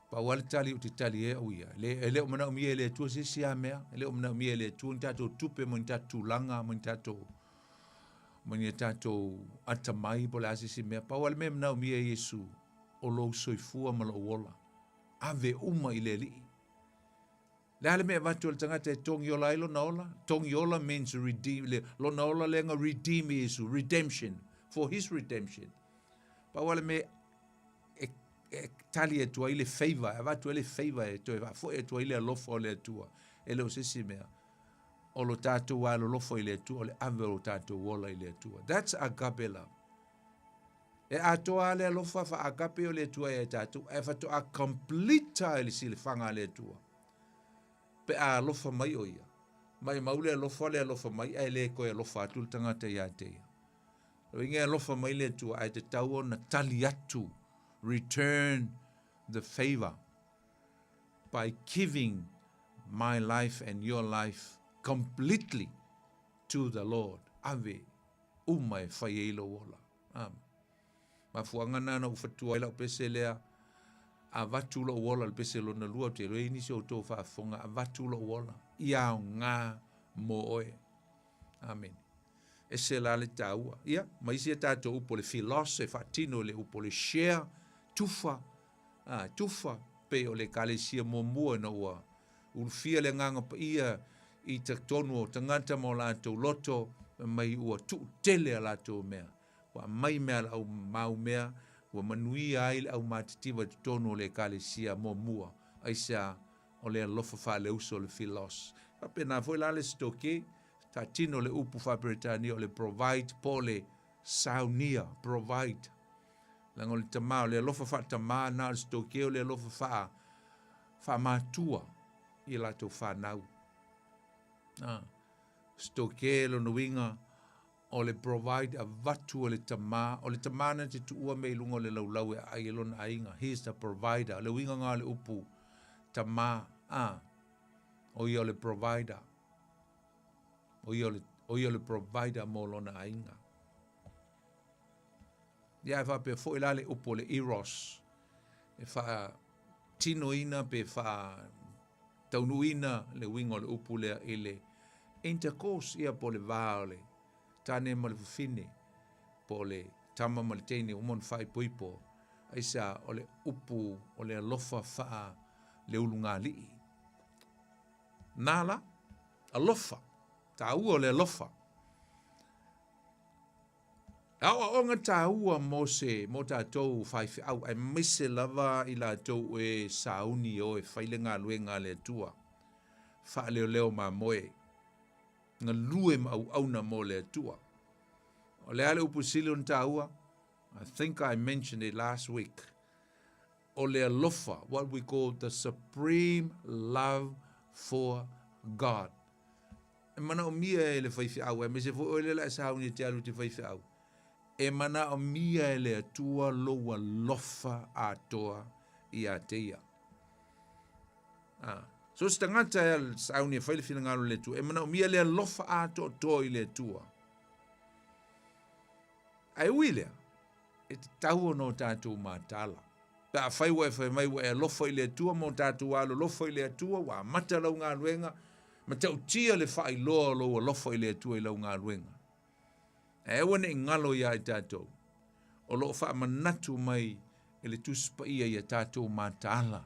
Pau lava le tali ou te tali ai au ia, le, e le o manaomia e le Atua se isi lava mea, e le o manaomia e le Atua ni tatou tupe ma ni tatou tulaga ma ni tatou ma ni tatou atamai po o le a se isi mea. Pau lava le mea e manaomia e Iesu, o lou soifua ma lou ola. Ave uma i le Alii. Le a le mea e avatu e le tagata e togi ola ai lona ola? Togi ola means redeem, le, lona ola lea na redeem e Iesu, redemption, for his redemption. Pau lava le mea e, e tali atu ai le favor, e avatu ai le favor e toe faafoi atu ai le alofa o le Atua. E le o se isi mea. O lo tatou alolofa i le Atua, o le ave o lo tatou ola i le Atua. That's agape love. E atoa lava le alofa faa-agape o le Atua ia i tatou, ae faatoa complete lava i le silafaga a le Atua pe a alofa mai o Ia. Maimau le alofa, le alofa mai, ae le toe alofa atu le tagata ia te Ia. Lona uiga e alofa mai le Atua, ae tatau ona tali atu, return the favour by giving my life and your life completely to the Lord. Ave uma e fai ai lou ola. A mafuaaga na na ou fatua ai lau pese lea, avatu lou ola, le pese lona lua, ou te iloa e i ai nisi o outou faafofoga, avatu lou ola, ia aoga mo oe. Amene. Ese la le taua. Ia, ma isi a tatou upu o le philos e faatino i le upu o le share, tufa, a, tufa, pei o le Ekalesia muamua ina ua Ulufia le Agaga Paia i totonu o tagata ma o latou loto, fai mai ua tuu tele a latou mea. Ua aumai mea a le au mau mea, ua manuia ai le aumatitiva i totonu o le Ekalesia muamua. Aisea? O le alofa faaleuso o le philos. Faapena foi la le stoke, faatino le upu faa-Peretania o le provide po o le saunia, provide. Leaga o le tama, o le alofa faatamā na o le stoke o le alofa faa. Faamatua i a latou fanau. A, stoke lona uiga o le provide avatu e le tama, o le tama na te tuua mea i luga o le laulau e aai ai lona aiga, he is the provider, o le uiga na o le upu tama, a, o ia o le provider, o ia o le, o ia o le provider mo lona aiga. Ia e faapea foi la le upu o le eros, e faatinoina pe faataunuuina le uiga o le upu lea i le intercourse, ia po o le va o le tane ma le fafine, po o le tama ma le teine ua uma ona faaipoipo, aisea o le upu o le alofa faa le ulugalii. Na la, alofa, taua o le alofa. E aoaoga taua mo se mo tatou faifeau aemaise lava i latou e sauni e o e fai le galuega a le Atua, faaleoleo mamoe, galue ma auauna mo le Atua. O le a le upu sili ona taua? I think I mentioned it last week. O le alofa, what we call the supreme love for God. E manaomia e le faifeau, aemaise foi oe lea o le a sauni e te alu i te faifeau, e manaomia e le Atua lou alofa atoa ia te ia. A, so se tagata e sauni e fai le finagalo o le Atua, e manaomia le alofa atoatoa i le Atua. Ae ui lea, e tatau ona o tatou mataala. Pe afai ua e fai mai ua e alofa i le Atua ma o tatou alolofa i le Atua, ua amata lau galuega, matautia le faailoa o lou alofa i le Atua i lau galuega. Ae aua ne i galo iā i tatou, o lo o faamanatu mai e le Tusi Paia ia tatou mataala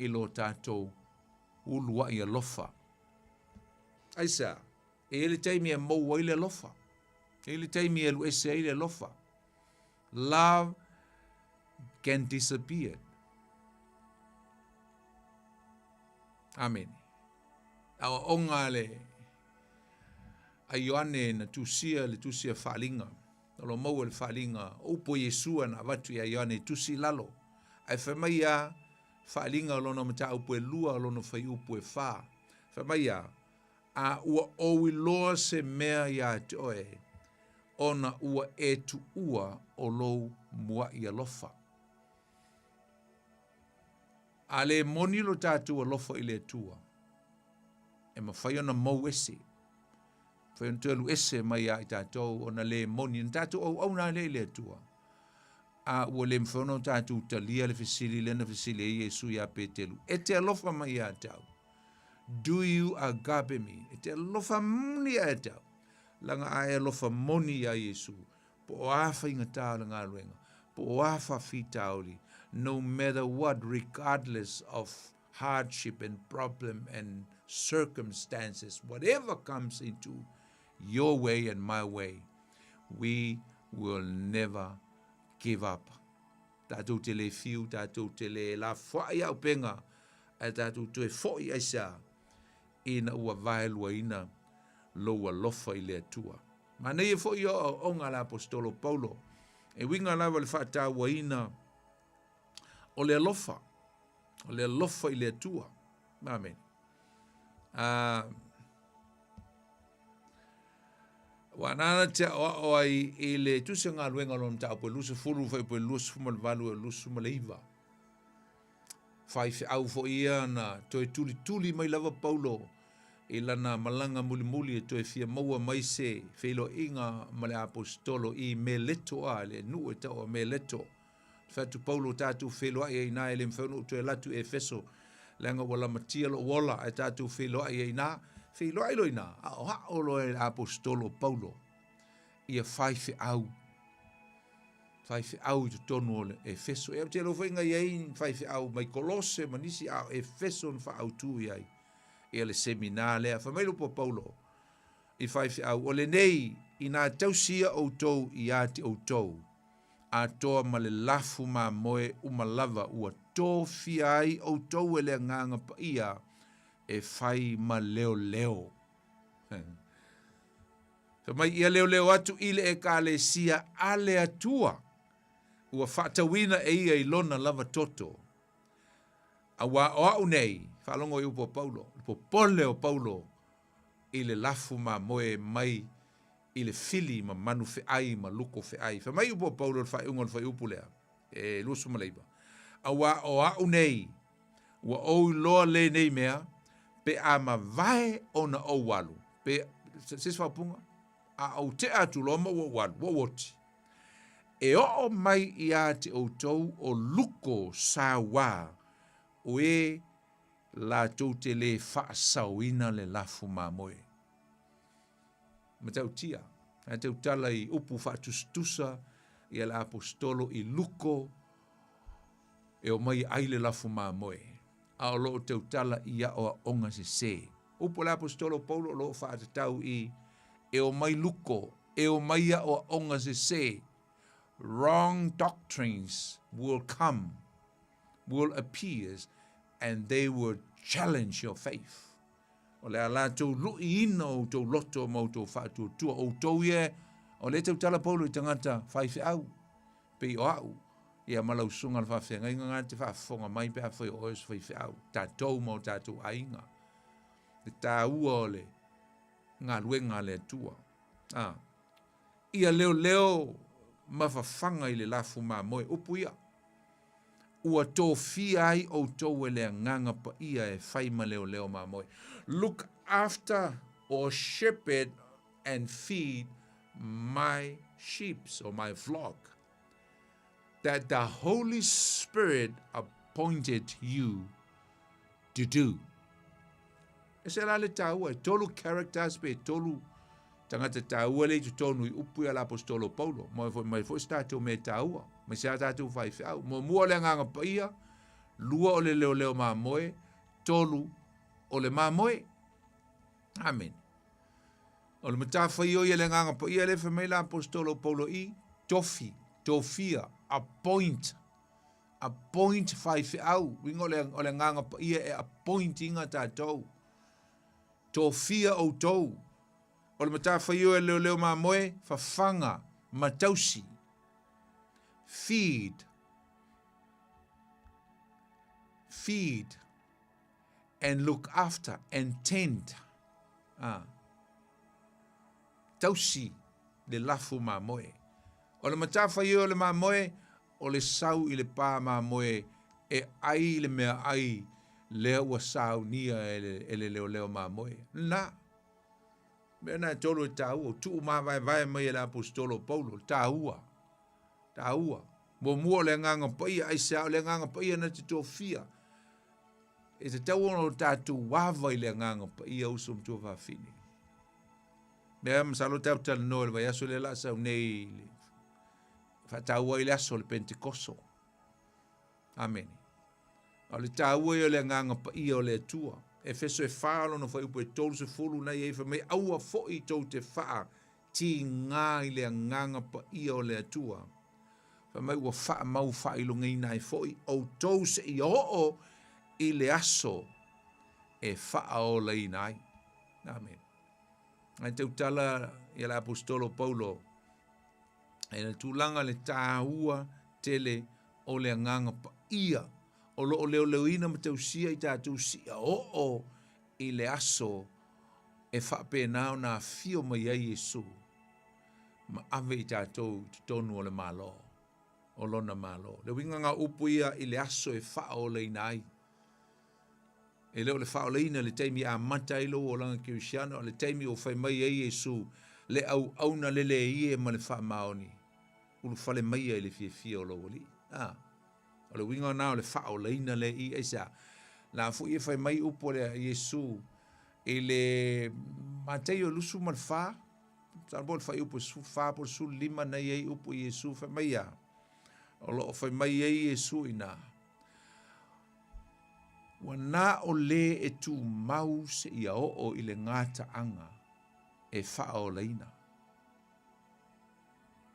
i lo tatou uluai alofa. Aisea? E i ai le taimi e mou ai le alofa. E i ai le taimi e alu ese ai le alofa. Love can disappear. Amene. Aoaoga a le a Ioane na tusia le tusi a Faaaliga. O lo maua le Faaaliga o upu a Iesu na avatu ia Ioane e tusi i lalo. Ae fai mai ia Faaaliga o lona mataupu e lua o lona fuaiupu e fa. Fai mai ia, A ua ou iloa se mea iā te oe, ona ua e tuua o lou muaʻi alofa. A le moni lo tatou alofa i le Atua, e mafai ona mou ese, mafai ona toe alu ese mai iā i tatou ona le moni, na tatou auauna lea i le Atua. A ua le mafai ona o tatou talia le fesili lea na fesili ai Iesu iā Petelu, E te alofa mai iā te au? Do you agape me? E te alofa moni ia te au. Laga a e alofa moni iā Iesu, po o a faigata o le galuega, po o a faafitauli, no matter what, regardless of hardship and problem and circumstances, whatever comes into your way and my way, we will never give up. Tatou te le fiu, tatou te le lafoai aupenga, ae tatou toe foi aisea ina ua vaeluaina lou alofa i le Atua. Manaia foi o aoaoga a le Aposetolo Paulo, e uiga lava le faatauaina o le alofa, o le alofa i le Atua. Amene. Ua nāna te aʻoaʻo ai i le tusi o galuega o lona mataupu e 20, fuaiupu e 28 e 29. Faifeau foi ia na toe tulituli mai lava Paulo i lana malaga mulimuli e toe fia maua mai se feiloaiga ma le aposetolo i Meleto a le nuu e tau o Meleto. Fai atu Paulo tatou feiloai ai ina e le mafai ona ou toe alu atu i Efeso leaga ua lamatia lou ola ae tatou feiloai ai ina. Feiloai loa ina, aoao loa e le aposetolo o Paulo ia faifeau faifeau i totonu o le Efeso. Ia ou te iloa foi na i ai ni faifeau mai Kolose ma nisi, a o Efeso na faaautu i ai ia le semina lea. Fai mai le upu a Paulo i faifeau, o lenei, inā tausi ia outou iā te outou, atoa ma le lafu mamoe uma lava ua tofia ai outou e le Agaga Paia e fai ma leoleo. Fai mai ia leoleo atu i le Ekalesia a le Atua, ua faatauina e ia i lona lava toto. Auā o a'u nei, faalogo i upu a Paulo, le popole o Paulo i le lafu mamoe mai i le fili ma manu fe'ai ma luko fe'ai. Fai mai upu a Paulo i le faaiuga o le fuaiupu lea, e 29, Auā o a'u nei, ua ou iloa lenei mea, pe a mavae ona ou alu, pe, se isi faaupuga, a ou te'a atu loa ma ua ou alu, ua ou oti. E oo mai iā te outou o luko sauā o e latou te lē faasaoina le lafu mamoe. Matautia, ae tautala i upu faatusatusa ia le aposetolo i luko e omai e ai le lafu mamoe, a o lo o tautala i aoaoga sesē. Upu a le aposetolo Paulo o lo o faatatau i e omai luko, e omai aoaoga sesē, wrong doctrines will come, will appear and they will challenge your faith. O le a latou luʻiina o outou loto ma outou faatuatua, outou ia, o lea e tautala Paulo i tagata faifeau, pei o a'u, ia ma lau susuga i le faafeagaiga na te faafofoga mai pe afai o oe o se faifeau, tatou ma o tatou aiga, le taua o le galuega a le Atua. A. Ia leoleo ma fafaga i le lafu mamoe, upu ia, ua tofia ai outou e le Agaga Paia e fai ma leoleo mamoe. Look after or shepherd and feed my sheep or my flock that the Holy Spirit appointed you to do. E se la le tāua, e tolu characters pe e tolu tagata tāua le i totonu i upu i a l'apostolo Paulo. Mai foi, mai foi se tātou mea tāua, mai se a tātou faifeau. Muamua o le agaga paia, lua o le leoleo mamoe, tolu o le mamoe. Amen. O le matafaioi a le Agaga Paia lea fai mai le Aposetolo o Paulo i, tofi, tofia, appoint, appoint faifeau, uiga o le, o le Agaga Paia e appoint ina tatou. Tofia outou. O le matafaioi a le leoleo mamoe, fafaga, ma tausi. Feed. Feed. And look after and tend. Ah. Tausi le lafu mamoe. O le matafaioi o le mamoe, o le sau i le pā mamoe e ai le mea ai lea ua saunia e le, e le leoleo mamoe. Na. Mea na e tolu e tāua, o tuu māvaevae mai e le aposetolo o Paulo, le tāua. Tāua. Muamua o le agaga paia, aisea o le agaga paia na te tofia. E tatau ona o tatou ava i le Agaga Paia uso ma tuafafine. Mea masalo tau talanoa i le vaiaso lea la sau nei le faataua ai le aso o le Pentekoso. Amene. A o le taua ia o le Agaga Paia o le Atua. Efeso e 4 lona fuaiupu e 30 na i ai fai mai aua foi tou te faa tigā i le Agaga Paia o le Atua. Fai mai ua faamau faailogaina ai foi outou seia oo i le aso e faaolaina ai. Amene. Ae tautala ia le aposetolo Paulo e le tulaga le tāua tele o le agaga paia o lo o leoleoina ma tausia i tatou sia oo i le aso e faapena ona afio mai ai Iesu ma ave i tatou i totonu o le Malo, o Lona Malo. Le uiga ngā upu ia i le aso e faaolaina ai. E le o le faaolaina le taimi e amata ai lou olaga kerisiano, o le taimi o fai mai ai Iesu, le auauna lelei e ma le faamaoni, ulufale maia i le fiafia o lou Alii. A, o le uiga na o le faaolaina lea i aisea. La foi e fai mai upu a le Iesu i le Mataio 24, Masalo po o le fuaiupu e 14 po o le 15 na i ai upu i Iesu fai mai ia. O lo o fai mai ai Iesu i ina. Ua na o lē e tumau seia oo i le gataaga e faaolaina.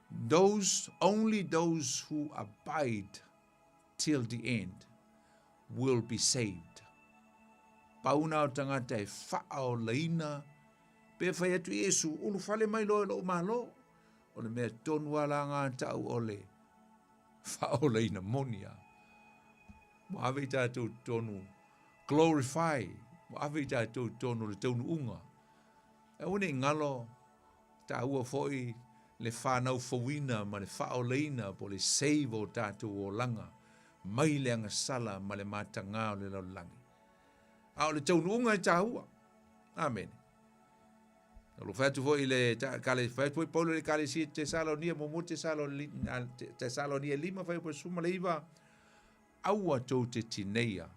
Those, only those who abide till the end will be saved. Pau na o tagata e faaolaina Pe fai atu Iesu, Ulufale mai loa i lou malo. O le mea tonu a la ngā tau o le whaolaina moni a. Ua ave i tatou i totonu, glorify, ua ave i tatou i totonu o le taunuuga. Aua ne i galo taua foi le fanau fouina ma le faaolaina po o le save o tatou olaga mai le agasala ma le matagā o le lalolagi. A o le taunuuga e taua. Amene. O lo fai atu foi le kale fai atu foi Paulo le kalesia Tesalonia muamua Tesalonia 5 fai po 19 aua tou te tineia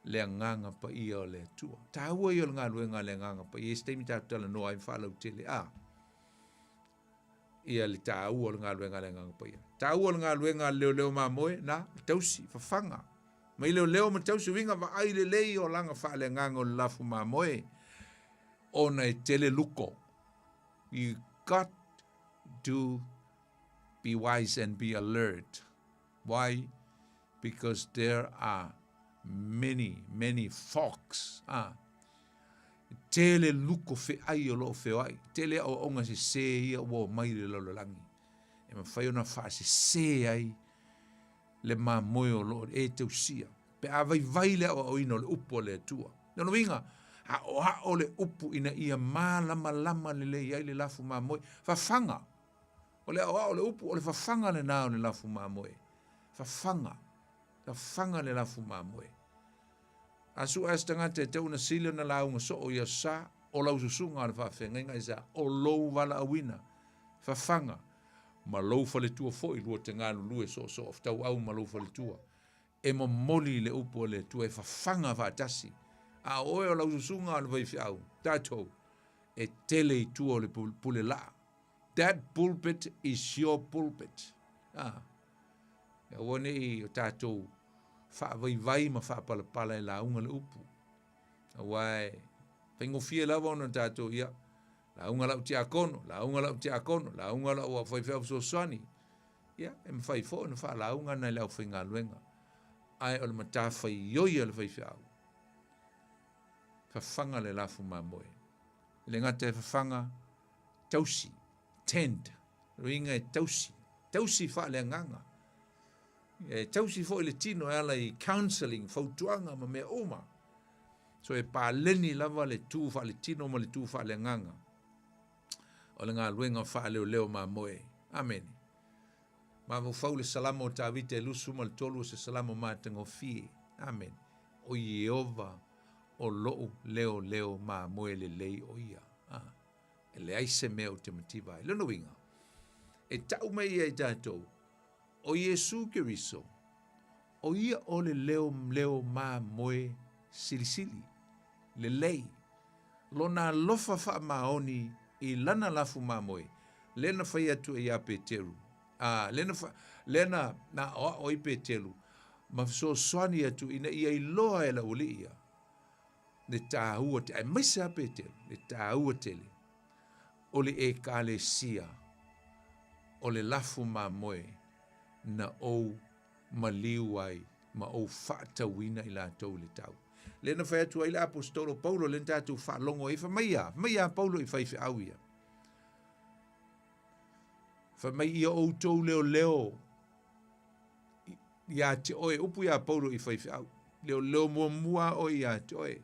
le agaga paia o le Atua. Taua ia o le galuega a le agaga paia. I se taimi tatou talanoa ai ma faalautele a ia le taua o le galuega a le agaga paia. Taua o le galuega a le leoleo mamoe, na, tausi, fafaga. Mai leoleo ma tausi uiga vaai lelei olaga faaleagaga o le lafu mamoe ona e tele luko. You got to be wise and be alert. Why? Because there are many, many fox. Ah. Tele luko feai o loo feoai. Tele aoaoga sesē ia ua omai i le lalolagi. E mafai ona faasesē ai le mamoe o loo e tausia. Pe a vaivai le aoaoina o le upu a le Atua. Lona uiga, aoao le upu ina ia malamalama lelei ai le lafu mamoe. Fafaga. O le aoao o le upu, o le fafaga lenā o le lafu mamoe. Fafaga. Fafaga le lafu mamoe. A sue se tagata e tatau ona sili ona lauga soo i Aso Sa, o lau susuga o le faafeagaiga i sa, o lou valaauina, fafaga, ma lou faletua foi lua te galulue soosoo tauau ma lou faletua, e momoli le upu a le Atua e fafaga faatasi. A o oe o lau susuga o le faifeau, tatou, e tele i tua o le pule laa. That pulpit is your pulpit. Ah. E aua ne i o tatou faavaivai ma faapalapala e lauga le upu. Aua e faigofie lava ona tatou, ia, lauga lau tiakono, lauga lau tiakono, lauga lau faifeau fesoasoani. Ia, e mafai foi ona faalauga nai le aufaigaluega. Ae o le matafaioi a le faifeau, fafaga le lafu mamoe. E le gata e fafaga, tausi, tend, uiga e tausi, tausi faaleagaga. E tausi foi le tino e ala i counselling, fautuaga ma mea uma. So e paleni lava le tu faaletino ma le tu faaleagaga o le galuega faaleoleo mamoe. Amene. Mafaufau le Salamo o Tavita e 23 o se Salamo matagofie. Amene. O Ieova o lou leoleo mamoe lelei o ia. Ah. E leai se mea ou te mativa ai. Lona uiga, e tau mai ia i tatou, o Iesu Keriso, o ia o le leo leo mamoe silisili, lelei, lona alofa faamaoni i lana lafu mamoe, lea na fai atu ai ia Peteru, a, lea na, lea na, na aoao ai Peteru, ma fesoasoani atu ina ia iloa e le aualii ia, le tāua te, aemaise lava Peteru, le tāua tele o le Ekalesia o le lafu mamoe na ou maliu ai ma ou faatauina i latou i le tau. Lea na fai atu ai le aposetolo Paulo, lea na tatou faalogo ai, fai mai ia, fai mai ia Paulo i faifeau ia. Fai mai ia outou leoleo iā te oe, upu iā Paulo i faifeau, leoleo muamua oe iā te oe,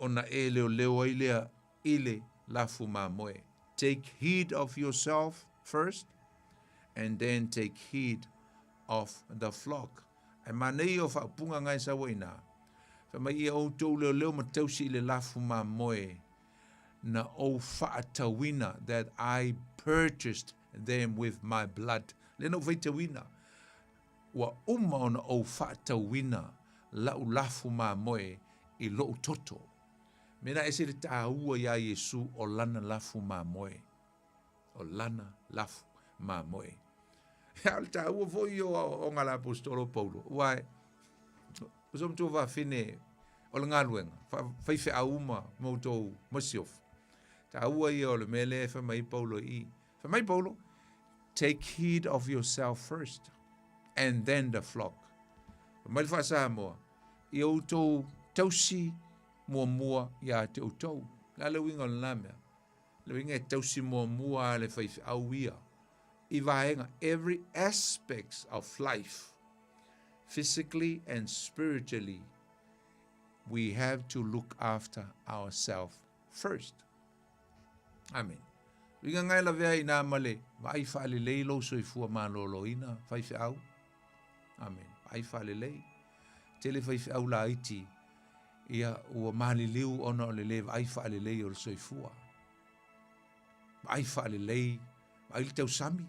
ona e leoleo ai lea i le lafu mamoe. Take heed of yourself first, and then take heed of the flock. Ae manaia ia o faaupuga nga e sau ai ina. Fai mai ia outou leoleo ma tausi i le lafu mamoe na ou faatauina, that I purchased them with my blood. Lea na ou faitauina, ua uma ona ou faatauina la'u lafu mamoe i lo'u toto. Mea na ese le tāua iā Iesu o lana lafu mamoe. O lana lafu mamoe. A o le tāua foi o aoaoga a le aposetolo Paulo, aua e, o so matua fafine o le galuega, faifeau uma ma outou masiofo. Tāua ia o le mea lea e fai mai Paulo i i. Fai mai Paulo, take heed of yourself first, and then the flock. Fai mai le faa-Samoa, ia outou tausi muamua iā te outou. Le a le uiga o lenā mea? Le uiga e tausi muamua a le faifeau ia i vaega, every aspects of life. Physically and spiritually, we have to look after ourselves first. Amen. Uiga ngai lavea i nā ma le vaai faalelei lou soifua malōlōina, faifeau. Amen. Vaai faalelei. Tele faifeau laiti, ia ua maliliu ona o le lē vaai faalelei o le soifua. Vaai faalelei, vaai le tausami.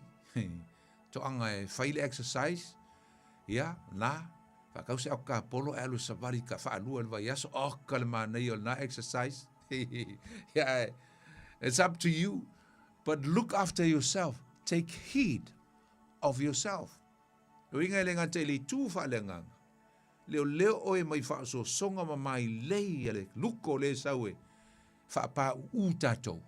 Toaga e fai le exercise, ia, na, faatau se aoka kapolo ae alu e savali ka faalua i le vaiaso, oka le manaia o lena exercise. Ia, it's up to you. But look after yourself. Take heed of yourself. Uiga e le gata i le itu faaleagaga. Leoleo oe mai faaosoosoga ma mailei a le luko o le sau e faapāuū tatou.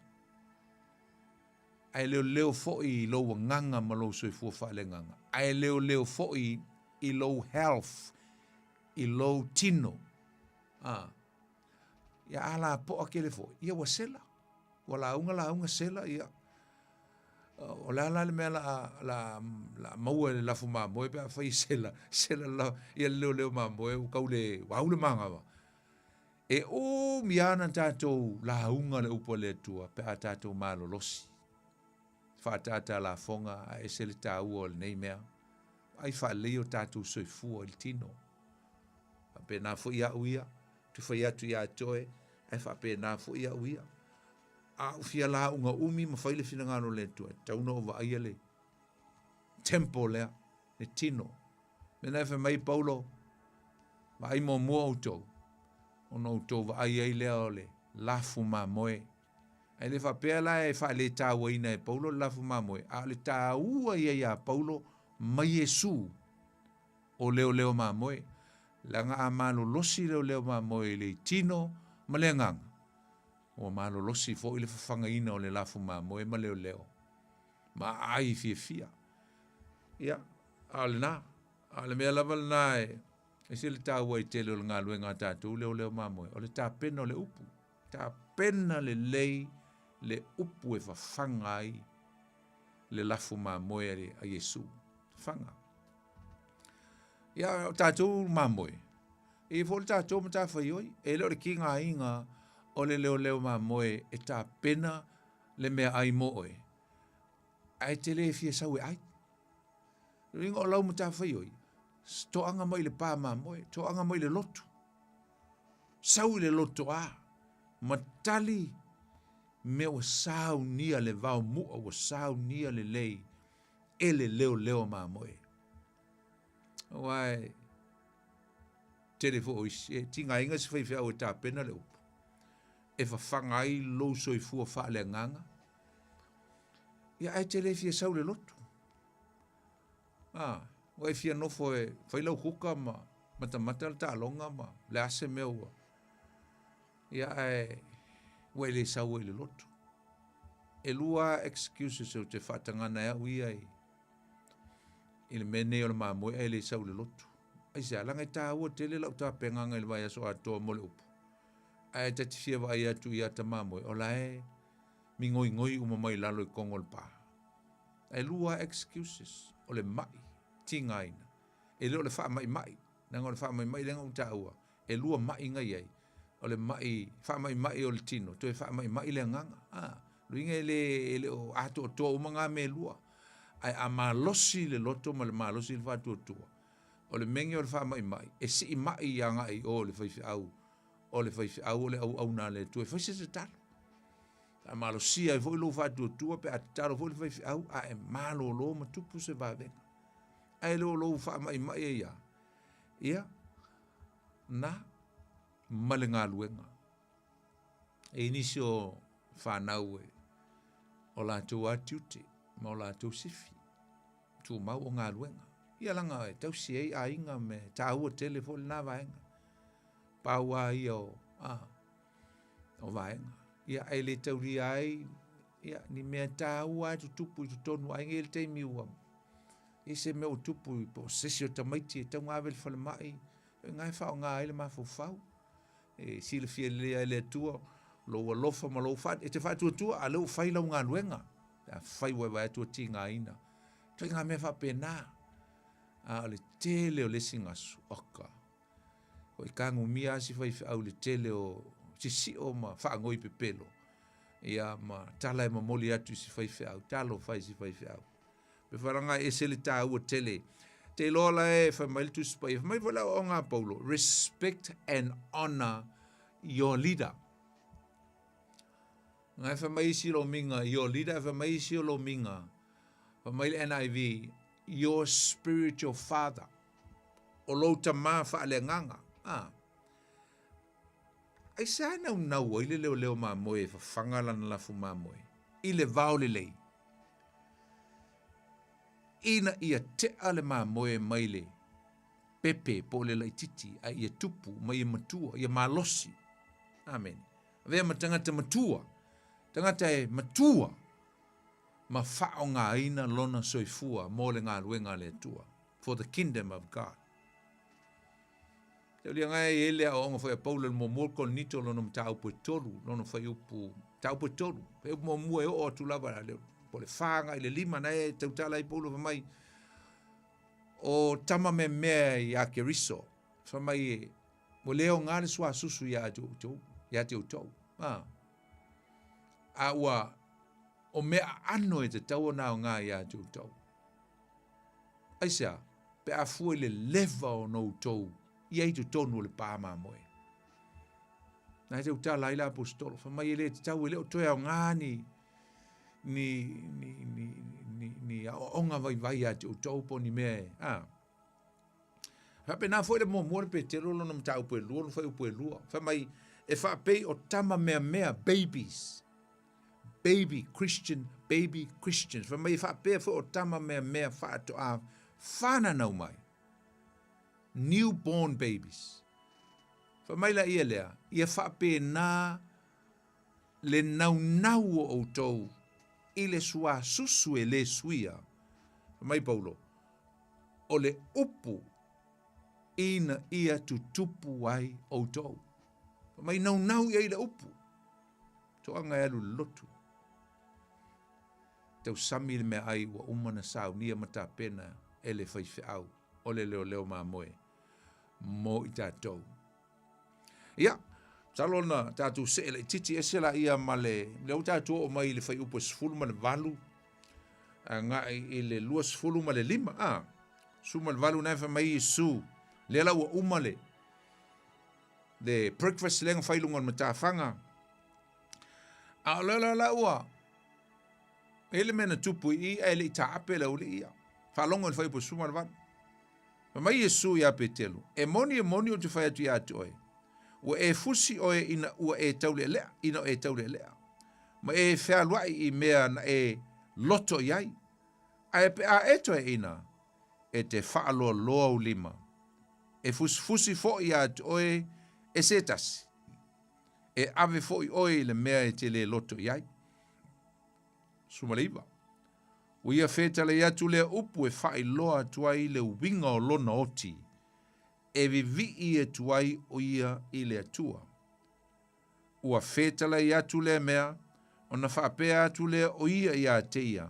Ae leoleo foi i lou agaga ma lou soifua faaleagaga. Ae leoleo foi i lou health, i lou tino. A. Ia a lapoa kele foi, ia ua sela. Ua lauga lauga sela, ia. O le a la le mea la, la, la maua e le lafu mamoe pe afai e sela, sela la, ia le leoleo mamoe ua tau le, ua au le manava. E umi ana tatou lauga le upu a le Atua pe a tatou malolosi. Faaataata lafoga a ese le taua o lenei mea. Ai faalelei o tatou soifua i le tino. Faapena foi au ia, ou te fai atu ia te oe, ae faapena foi au ia. A ou fia lauga umi ma fai le finagalo o le Atua, e tatau ona ou vaaia le temple lea, le tino. Mea na e fai mai Paulo, vaai muamua outou, ona outou vaai ai lea o le lafu mamoe. Ae le faapea la e faaletauaina e Paulo le lafu mamoe, a o le taua ia iā Paulo ma Iesu o leoleo mamoe, leaga a malolosi leoleo mamoe i le tino ma le agaga, Ua malolosi foi le fafagaina o le lafu mamoe ma leoleo ma aai fiafia. Ia, a o lena, a o le mea lava lena e ese le taua i tele o le galuega a tatou leoleo mamoe, o le tapena o le upu. Tapena lelei le upu e fafaga ai le lafu mamoe a Iesu. Fafaga. Ia, o tatou mamoe, E i ai foi le tatou matafaioi, e le o le kigaina o le leoleo mamoe e tapena le meaai mo oe, ae te le fia sau e ai. O le uiga o lau matafaioi, toaga mai i le pa mamoe, toaga mai i le lotu. Sau i le lotoa, ma tali mea ua saunia le vaomua, ua saunia lelei e le leoleo mamoe. Aua e tele foi o isi, e tigaina se faifeau e tapena le upu, e fafaga ai lou soifua faaleagaga, ia ae te le fia sau i le lotu. A, ua e fia nofo e fai lau kuka ma matamata le taaloga ma le a se mea ua. Ia ae ua e le sau ai i le lotu. E lua excuses ou te faatagana e au ia i i le mea nei o le mamoe ae le sau i le lotu. Aisea, leaga e taua tele lau tapenaga i le vaiaso atoa mo le upu. Ae ta te fia vaai atu i ata mamoe, o la e migoigoi uma mai lalo i kogo o le pa. Ae lua excuses o le mai tigaina. E le o le faamaimai, leaga o le faamaimai lea na ou taua, e lua mai na i ai, o le mai faamaimai o le tino, toe faamaimai le agaga. A, luiga e le, e le o atoatoa uma ngā mea e lua. Ae a malosi le loto ma le malosi le faatuatua, o le mea o le faamaimai, e sii mai agai i o i le faifeau, o le faifeau o le auauna a le Atua e fai se tatalo. A malosia ai foi lou faatuatua pe a tatalo foi le faifeau, a e malolo ma tupu se vavega. Ae le o lou faamaimai ai lava, ia, na ma le galuega. E i nisi o fanau e o latou a tiute ma o latou sifi, tumau o galuega. Ia laga e tausi ai aiga me taua tele foi lena vaega. Pau a ia o, a, o vaega. Ia e le taulia ai ia, ni mea taua e tutupu i totonu o aiga i le taimi ua i se mea ua tupu i po o se isi o tamaiti e tatau ona ave i le falemai, o ina e faaaoga ai le mafaufau. E silafia lelei lava e le Atua lou alofa ma lou e te faatuatua a o lea ua fai lau galuega. Pe afai ua e vaai atu ua tigaina. Ituaiga mea faapena. A o le tele o le isi gasu, oka. Ua i tagumia lava si faifeau i le tele o sisio ma faagoi pepelo, ia ma tala e momoli atu i si faifeau, talofa e i si faifeau. Pe falaga e ese le taua tele. Te iloa la e fai mai le Tusi Paia, fai mai foi le aoaoga a Paulo, respect and honor your leader. Ngai fai mai isi lomiga, your leader, fai mai isi o lomiga, fai mai le NIV, your spiritual father. O lou tamā faaleagaga. A. Aisea e naunau ai le leoleo mamoe e fafaga lana lafu mamoe i le vao lelei, ina ia tea le mamoe mai le pepe po o le laitiiti a ia tupu ma ia matua, ia malosi. Amene. Avea ma tagata matua, tagata e matua ma faaaogaina lona soifua mo le galuega a le Atua, for the kingdom of God. Te uliaga e i ai le aoaoga foi a Paulo i le muamua o le Korinito lona mataupu e tolu, lona fuaiupu, mataupu e tolu. Fuaiupu muamua e oo atu lava le, po o le fa agai i le lima na e tautala ai Paulo fai mai, o tama meamea ia Keriso, fai mai e, ua le aoga le suasusu ia te outou, ia te outou. A, a ua, o mea aano e tatau ona aoga ia te outou. Aisea? Pe a fua i le leva o no outou i ai totonu o le pā mamoe. Na e tautala ai le aposetolo, fai mai e le tatau e le o toe aoga ni, ni, ni, ni, ni, ni aoaoga vaivai ia te outou po o ni mea e, a. Faapena foi le muamua le Petelo lona mataupu e lua, lona fuaiupu e lua. Fai mai, e faapei o tama meamea, babies, baby Christian, baby Christians. Fai mai e faapea foi o tama meamea faatoa fananau mai. Newborn babies. Fai mai la ia lea, ia faapena le naunau o outou i le suasusu e le suia. Fai mai Paulo, o le upu ina ia tutupu ai outou. Fai mai naunau i ai le upu. Toaga e alu i le lotu. Tausami le meaai ua uma na saunia ma tapena e le faifeau o le leoleo mamoe mo i tatou. Ia, masalo na tatou see laitiiti ese laia ma le, lea ua tatou oo mai i le fuaiupu e 18 agai i le 25, a, 18 na e fai mai Iesu, lea la ua uma le, le breakfast lea na fai i luga o le matafaga. A o lea la la ua, e le mea na tupu i i, ae le i taape le aualii ia. Faalogo i le fuaiupu e 18. Fai mai Iesu iā Petelo, E moni, e moni ou te fai atu iā te oe, ua e fusi oe ina ua e taulealea, ina o e taulealea, ma e fealuai i mea na e loto i ai, ae pe a e toe ina, e te faaloaloa ou lima, e fusifusi foʻi iā te oe e se tasi, e ave foʻi oe i le mea e te lē loto i ai. 19. Ua ia fetalai atu lea upu e faailoa atu ai le uiga o lona oti, e vivii atu ai o ia i le Atua. Ua fetalai atu lea mea, ona faapea atu lea o ia iā te ia,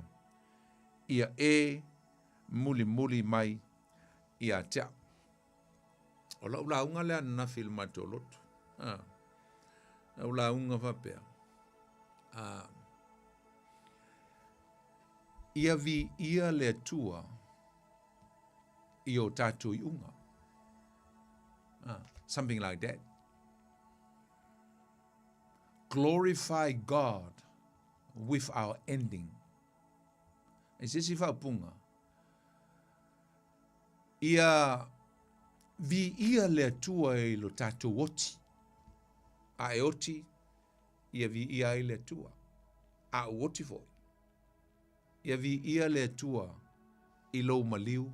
Ia e mulimuli mai iā te au. O lau lauga lea ananafi i le matou lotu. Ah, lau lauga faapea, ah, Ia viia le Atua i o tatou iuga. Ah, something like that. Glorify God with our ending. E se isi faaupuga, ia viia le Atua i lo tatou oti, a e oti, ia viia ai le Atua. A ou oti foi, ia viia le Atua i lou maliu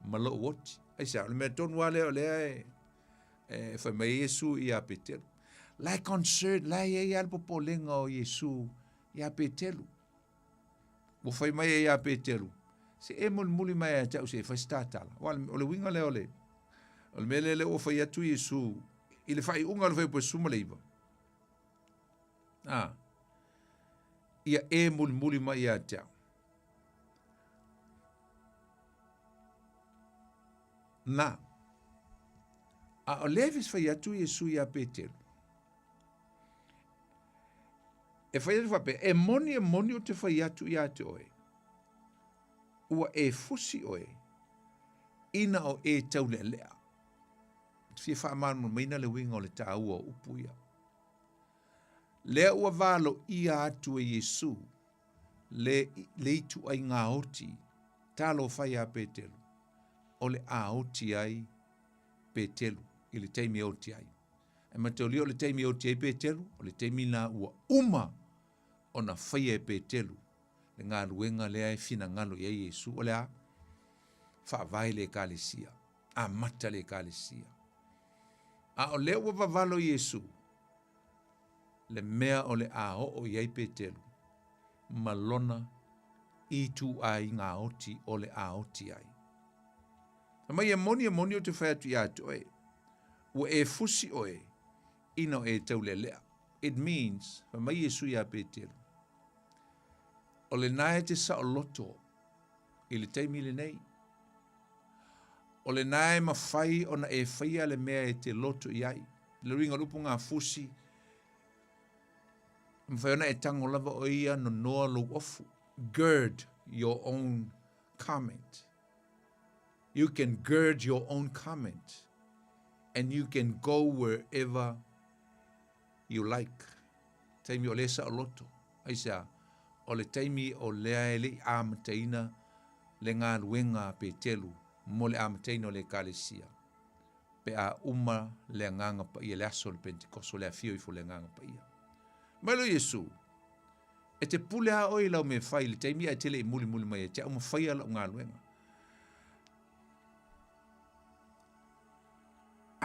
ma lou oti. Aisea, o le mea tonu lava lea o lea e, e fai mai ai Iesu iā Petelu. La e concern, la e i ai lava le popolega o Iesu iā Petelu. Ua fai mai ai iā Petelu, se e mulimuli mai ia te au se i fai se tatala. Aua o le uiga lea o le, o le mea lea ua fai atu Iesu i le faaiuga o le fuaiupu e 19. A, ia e mulimuli mai ia te au. Na. A o lea e fai atu Iesu iā Peteru. E fai atu faapea, e moni e moni ou te fai atu iā te oe, ua e fusi oe ina o e taulealea. Te fia faamalamalamaina le uiga o le taua o upu ia. Lea ua valoia atu e Iesu le, le ituaiga oti, talofa ia Peteru, o le a oti ai Peteru i le taimi e oti ai. E mataulia o le taimi e oti ai Peteru, o le taimi lena ua uma ona faia e Peteru le galuega lea e finagalo i ai Iesu, o le a? Faavae le Ekalesia, amata le Ekalesia. A o lea ua vavalo Iesu, le mea o le a oo i ai Peteru ma lona ituaiga oti o le a oti ai. Fai mai e moni e moni ou te fai atu iā te oe, ua e fusi oe ina o e taulealea. It means, fai mai Iesu iā Peteru, o lena e te saoloto i le taimi lenei. O lena e mafai ona e faia le mea e te loto i ai. Le uiga o le upu gafusi, e mafai ona e tago lava oe ia nonoa lou ofu. Gird your own comment. You can gird your own comment and you can go wherever you like. Taimi o lea saoloto. Aisea? O le taimi o lea e le i amataina le galuega a Petelu mo le amataina o le Ekalesia, pe a uma le Agaga Paia, le aso o le Pentekoso, le afio ifo o le Agaga Paia. Mai loa Iesu, E te pule a oe i lau mea fai i le taimi ae te le i mulimuli mai ia te au ma faia lau galuega.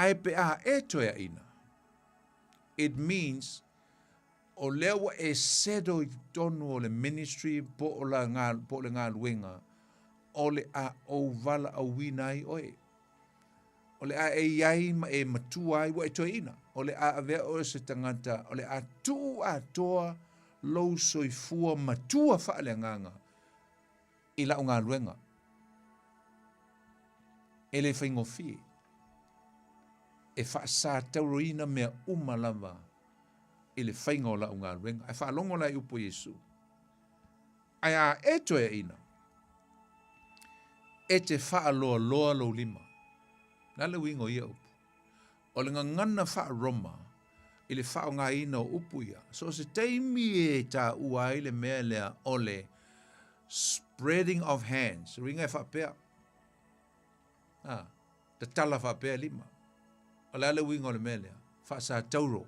Ae pe a e toeaina, it means o lea ua e settle i totonu o le ministry po o la po o le galuega o le a ou valaauina ai oe. O le a e i ai ma e matua ai, ua e toeaina. O le a avea oe se tagata, o le a tuu atoa lou soifua matua faaleagaga i lau galuega. E le faigofie. E faasatauroina mea uma lava i le faiga o lau galuega. Ae faalogo la i upu a Iesu. Ae a e toeaina, e te faaloaloa lou lima. O le a le uiga o ia upu? O le gagana faa-Roma i le faaaogaina o upu ia, so o se taimi e taua ai le mea lea o le spreading of hands, uiga e faapea, a, tatala faapea lima. O le a le uiga o le mea lea? Faasatauro.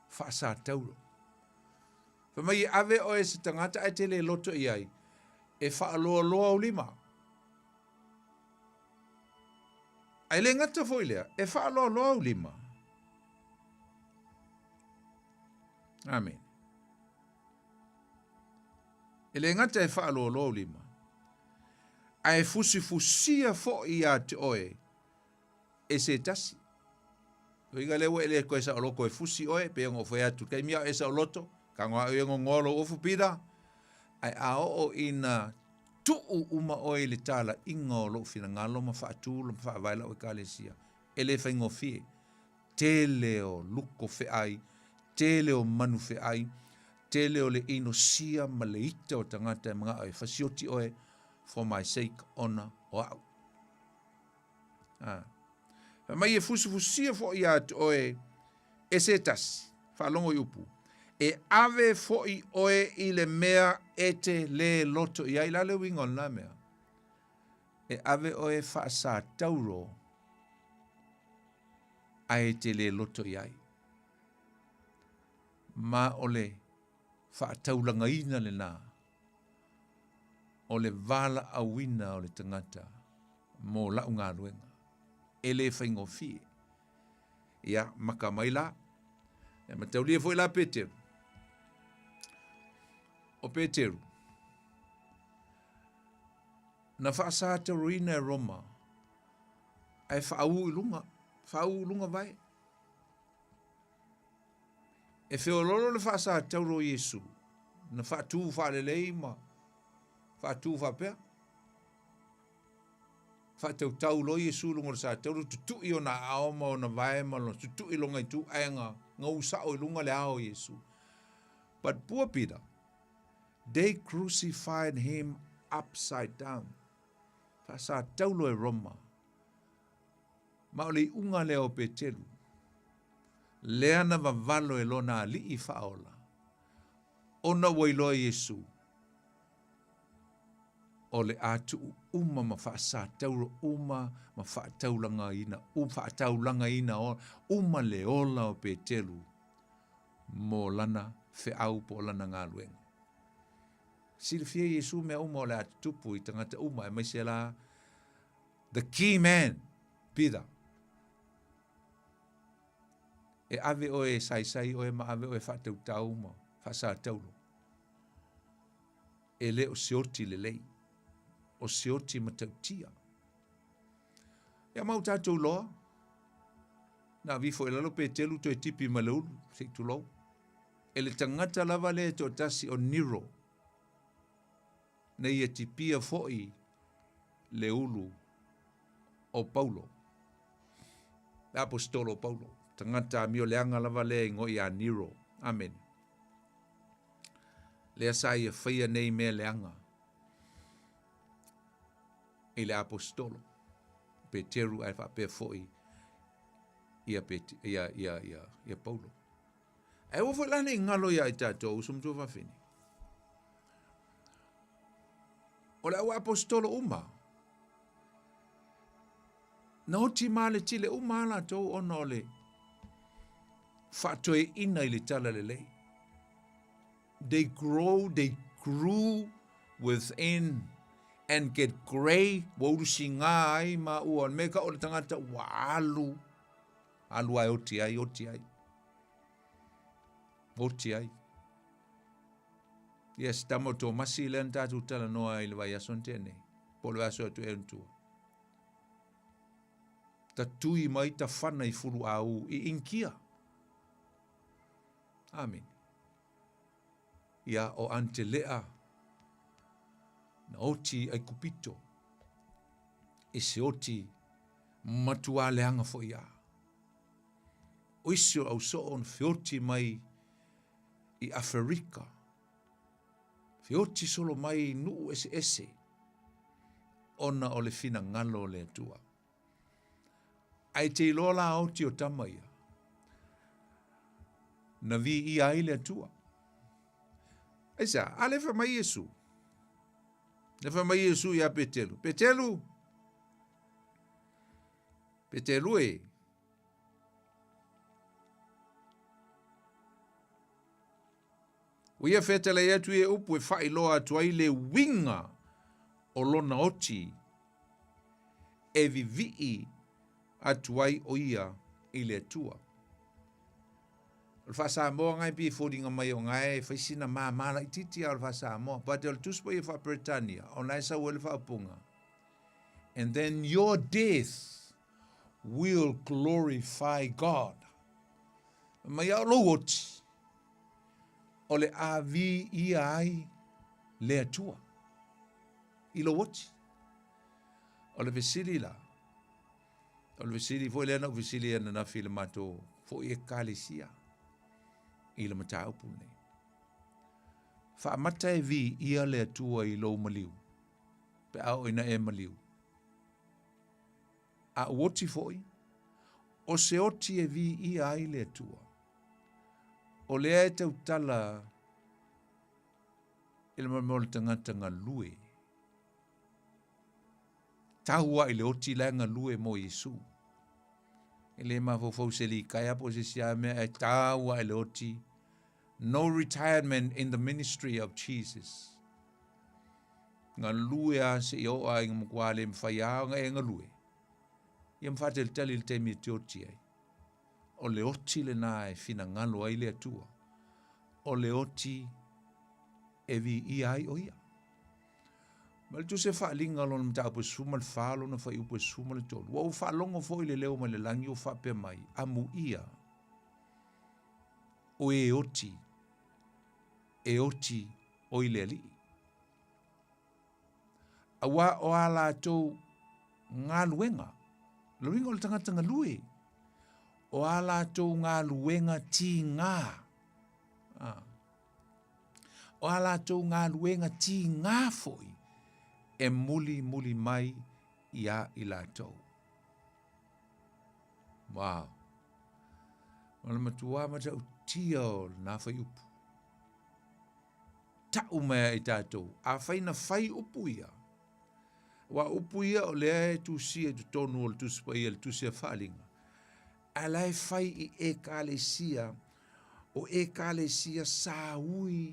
Faasatauro. Fai mai e ave oe e se tagata ae te le loto i ai, e faaloaloa ou lima. Ae le gata foi lea, e faaloaloa ou lima. Amen. E le gata e faaloaloa ou lima, ae fusifusia foi ia te oe e se tasi. Uiga lea ua e le koe saoloto e fusi oe, pei ona ou fai atu, taimi a o e saoloto, tago a oe gogoa lou ofu pita, ae a oo ina tuu uma oe i le talaiga o lou finagalo ma faatu ma faavae lau ekalesia, e le faigofie. Tele o luko feai, tele o manu feai, tele o le inosia ma le ita o tagata e manao e fasioti oe for my sake ona o au. A. Fai mai e fusifusia foi ia te oe e se tasi, faalogo i upu, e ave foi oe i le mea e te lē loto i ai. La le uiga o lena mea? E ave oe faasatauro ae e te lē loto i ai. Ma o le faataulagaina lena o le valaauina o le tagata mo la'u galuega. E le faigofie. Ia, maka mai la. E mataulia foi la Peteru. O Peteru, na faasataroina e Roma, ae faaū i luga, faaū i luga vae. E feoloolo le faasatauro o Iesu, na faatū faalelei ma faatū faapea. Faatautau loa Iesu i luga o le satauro, tutui ona aao ma ona vae ma lona tutui lona itu aega, gau sao i luga le ao o Iesu. But poor Peter, they crucified him upside down. Faasataulo e Roma. Ma o le iuga lea o Petelu, lea na vavalo e lona alii faaola, ona ua iloa Iesu, o le a tuu uma ma faasatauro uma ma faataulagaina, faataulagaina uma le ola o Petelu mo lana feau po o lana galuega. Silafia Iesu mea uma o le a tutupu i tagata uma aemaise la the key man, Peter. E ave oe e saisai oe ma ave oe e faatautau ma faasataulo. E le o se oti lelei, o se oti matautia. Ia ma ua tatou iloa, na avifo i lalo Petelu toe tipi ma le ulu, se i tulou. E le tagata lava lea e toatasi o Nero, na ia tipia foi le ulu o Paulo, le aposetolo o Paulo, tagata amio leaga lava lea e igoa ia Nero. Amene. Lea sa ia faia nei mea leaga i le aposetolo Peteru ae faapea foi ia, Pete, ia, ia, ia, ia Paulo. Ae aua foi la ne i galo iā i tatou uso ma tuafafine. O le au aposetolo uma, na oti maletile uma a latou ona o le faatoeaina i le talalelei. They grow, they grew within and get grey, ua ulusiga ai ma ua mea ka o le tagata ua alu Alu ae oti ai, oti ai. Oti ai. Ia se tama o Tomasi lea na tatou talanoa ai i le vaiaso na tea nei. Po o le vaiaso atu ea ona tua. Tatui mai tafana i Fuluau i Inikia. Amene. Ia o Antelea na oti i Aikupito i se oti matuā leaga foi a. O isi o au soo na feoti mai i Aferika, feoti solo mai i nuu eseese ona o le finagalo o le Atua. Ae te iloa la oti o tama ia, na viia ai le Atua. Aisea? A lea fai mai Iesu. Lea fai mai Iesu ia Petelu, Petelu, Petelu e, Ua ia fetalai atu ia upu e faailoa atu ai le uiga o lona oti e vivii atu ai o ia i le Atua. O le faa-Samoa nga e pei e foliga mai o nga e fai sina māmā laitiiti a o le faa-Samoa. But o le Tusi Paia faa-Peretania, o na e sau ai le faaupuga, And then your death will glorify God. Mai a o lou oti, o le a viia ai le Atua i lou oti. O le fesili la, o le fesili foi lea na ou fesili ananafi i le matou foi ekalesia i le mataupu lenei. Faamata e viia le Atua i lou maliu, pe a oo ina e maliu. A u oti foi, o se oti e viia ai le Atua. O lea e tautala i le mea o le tagata galue. Tau lava i le oti la e galue mo Iesu. E le mafaufau se likaea po o se isi lava mea ae tau lava i le oti. No retirement in the ministry of Jesus. Galue lava seia oo lava ina matua le mafai lava ona e galue. Ia ma faatalitali i le taimi e te oti ai. O le oti lena e finagalo ai le Atua. O le oti e viia ai o ia. Ma le tusi e faaaliga lona mataupu e 14 lona fuaiupu e 13. Ua ou faalogo foi i le leo mai le lagi o faapea mai, Amuia o e oti, e oti o i le Alii. Auā o a latou galuega. O le uiga o le tagata galue, o a latou galuega tigā. A. O a latou galuega tigā foi e mulimuli mai iā i latou. Wow. O le matua matautia o lena whaiupu. Ta'u mai ai tatou, afai na fai upu ia, aua o upu ia o lea e tusia i totonu o le Tusi Paia, le Tusi a Faaaliga, ae la e fai i Ekalesia, o Ekalesia sa ui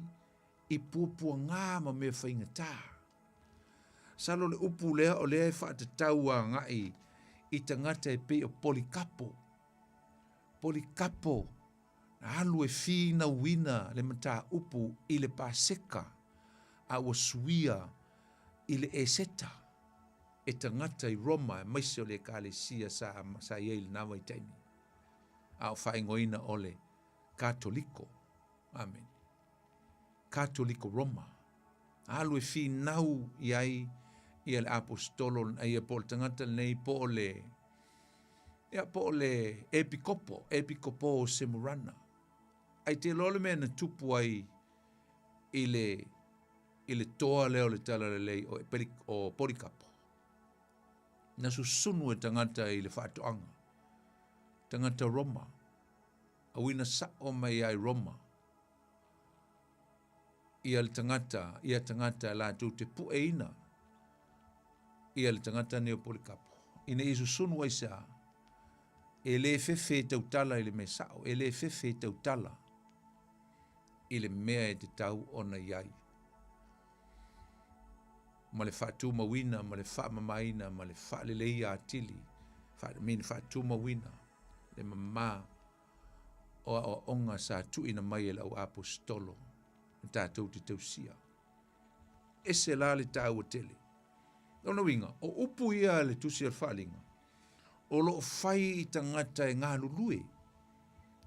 i puapuagā ma mea faigata. Masalo o le upu lea o lea e faatatau agai i tagata e pei o Polikapo. Polikapo Na alu e finauina le mataupu i le Paseka a ua suia i le Eseta e tagata i Roma aemaise o le Ekalesia sa sa i ai i lena vaitaimi, a o faaigoaina o le Katoliko. Amene. Katoliko Roma. Alu e finau i ai ia le aposetolo ia po o le tagata lenei po o le Ia, po o le epikopo, epikopo o Semurana. Ai te iloa le mea na tupu ai i le, i le toa lea o le talalelei o, o Polikapo. Na susunu e tagata i le faatoaga, tagata Roma, a uina sa'o mai ai Roma ia le tagata, ia tagata latou te pueina ia le tagata nei o Polikapo, ina ia susunu aisea, e lē fefe e tautala i le mea sa'o, e lē fefe e tautala i le mea e tatau ona i ai, ma le faatumauina ma le faamamaina ma le faaleleia atili, I mean faatumauina le mama o aoaoga sa tuuina mai e le au aposetolo na tatou te tausia. Ese la le taua tele. Lona uiga, o upu ia a le Tusi o le Faaaliga, o lo o fai i tagata e galulue,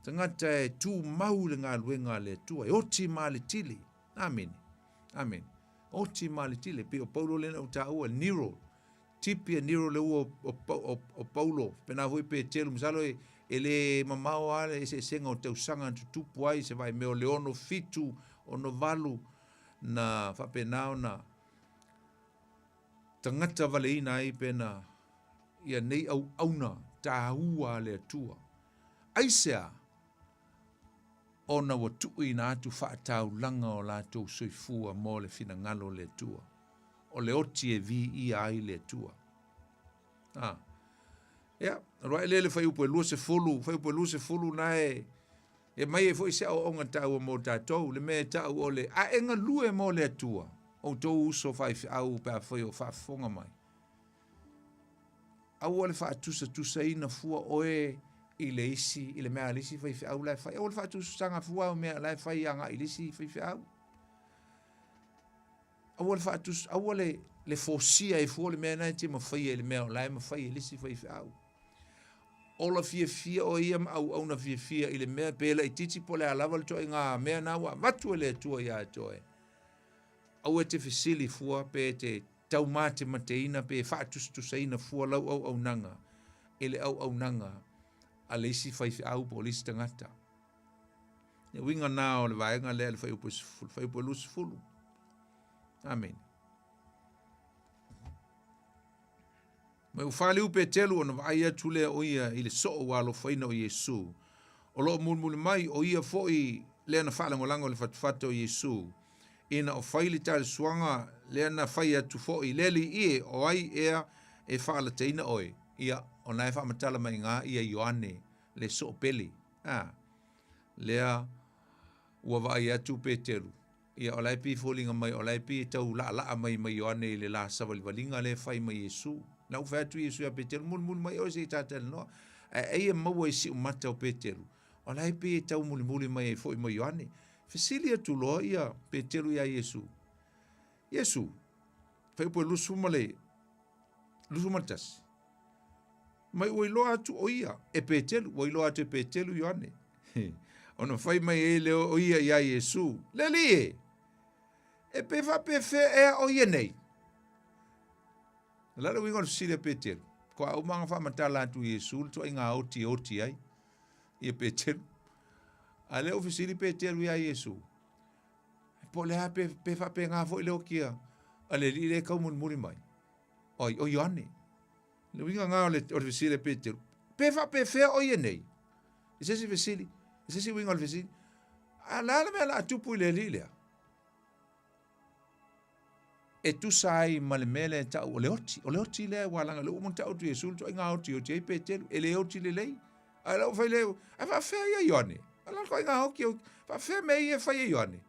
tagata e tumau i le galuega a le Atua, e oti ma le tili. Amene. Amene. Oti ma le tili. Pei o Paulo lea na ou taua, Nero, Tipi a Nero le ua o, o, o, o Paulo, pena foi Petelu, masalo e, e le mamao lava le eseesega o tausaga na tutupu ai se vaimea o le 67, 68, na faapena ona tagata valeina ai pena ia nei auauna taua a le Atua. Aisea? Ona ua tuuina atu faataulaga o latou soifua mo le finagalo o le Atua. O le oti e viia ai le Atua. A. Ia, alu ae lea i le fuaiupu e 20, fuaiupu e 20 na e E mai ai foi se aoaoga taua mo tatou, le mea e ta'u o le a e galue mo le Atua, outou uso faifeau pe afai o faafofoga mai. Aua le faatusatusaina fua oe i le isi, i le mea a le isi faifeau la e fai. Aua le faatusatusaga fua au mea la e fai agai i le isi faifeau. Aua le faatus, aua le, le fosia e fua le mea na e te mafaia i le mea o la e mafai e le isi faifeau. Ola fiafia oe ia ma auauna fiafia i le mea pe laitiiti po o le a lava le ituaiga mea na ua avatu e le Atua iā te oe. Aua e te fesili fua pe e te taumatemateina pe e faatusatusaina fua lau auaunaga i le auaunaga a le isi faifeau po o le isi tagata. Le uiga na o le vaega lea i le fuaiupu e fuaiupu e 20. Amene. Mai ua faliu Petelu ona vaai atu lea o ia i le soo ua alofaina o Iesu. O lo o mulimuli mai o ia foi lea na faalagolago i le fatufata o Iesu. Ina o fai le talesuaga lea na fai atu foi, Le Alii e, o ai ea e faalataina oe? Ia, o na e faamatala mai iga ia Ioane le soo pele. A, lea ua vaai atu Petelu, Ia, o la e pei e foliga mai, o la e pei e tau laalaa mai ma Ioane i le la savalivaliga lea e fai ma Iesu. Na ua fai atu Iesu ia Petelu, Mulimuli mai oe se i ta talanoa. Ae ai e maua i siumata o Petelu, o la e pei e tau mulimuli mai ai foi ma Ioane. Fesili atu loa ia Petelu iā Iesu, Iesu, fuaiupu e 21, Mai ua iloa atu o ia e Petelu, ua iloa atu e Petelu Ioane. Ona fai mai ai lea o ia iā Iesu, Le Alii e, e pe faapefea ea o ia nei? O le a le uiga o le fesili a Peteru? Faatoa uma ona faamatala atu i Iesu le ituaiga oti e oti ai ia Peteru. A lea ua fesili Peteru iā Iesu, po o le a pe, pe faapena foi le oti a le alii lea e taumulimuli mai? Oi, o Ioane. Le uiga lena o le, o le fesili a Peteru. Pe faapefea o ia nei? I se isi fesili, i se isi uiga o le fesili. A o le a le mea o le a tupu i le alii lea? E tusa ai ma le mea lea e tau o le oti. O le oti lea ua laga, le ua uma ona tau atu Iesu le ituaiga oti e oti ai Peteru, e le oti lelei. Ae la ua fai le, ae faafefea ia Ioane? A la le ituaiga oti, faafefea mea ia e fai e Ioane?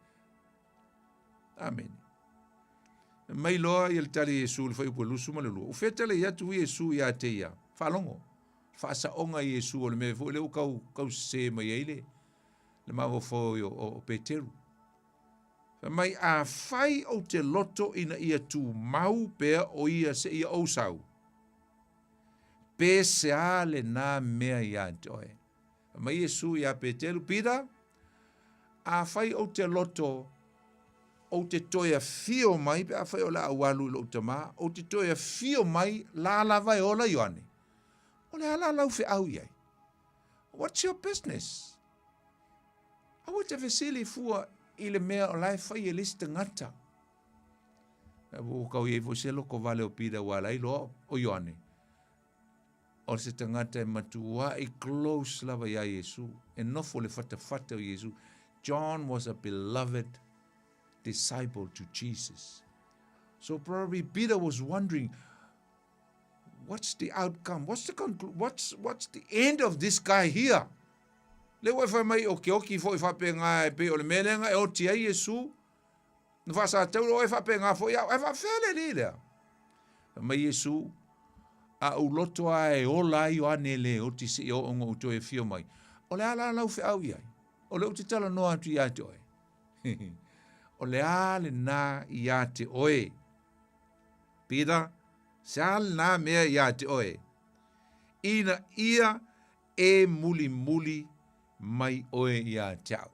Amene. Mai loa ia le tali a Iesu i le fuaiupu e 22. Ua fetalai atu Iesu ia te ia, faalogo, faasaoga Iesu o le mea foi lea ua tau, tau sese mai ai le, le mafaufau o, o Peteru. Fai mai, Afai ou te loto ina ia tumau pea o ia seia ou sau, pe sea lena mea iā te oe? Fai mai Iesu iā Peteru, Pita, afai ou te loto, ou te toe afio mai, pe afai o le a ou alu i lou tamā, ou te toe afio mai, la lava e ola Ioane. O le a la lau feau i ai? What's your business? Aua te fesili fua i le mea o la e fai e le isi tagata. Ua kau i ai foi se loko vale o Pita ua ala ai loa o Ioane. O se tagata e matua'i close lava iā Iesu, e nofo le fatafata o Iesu. John was a beloved disciple to Jesus. So probably Peter was wondering, what's the outcome? What's the conclu what's what's the end of this guy here? Le ua e whai mai o ke oki fo i whape ngā e pe o le mea lea e oti ai Iesu. Na whaasa tau o e whape ngā fo i au, e whawhea le li lea. Mai Iesu, a u loto a e ola ai o ane le oti se i o ongo u toe whio mai. O le ala lau wheau i ai. O le u te tala noa atu i a te oe. O le a le nā i a te oe. Peter, se a lenā mea iā te oe, ina ia e mulimuli mai oe iā te au.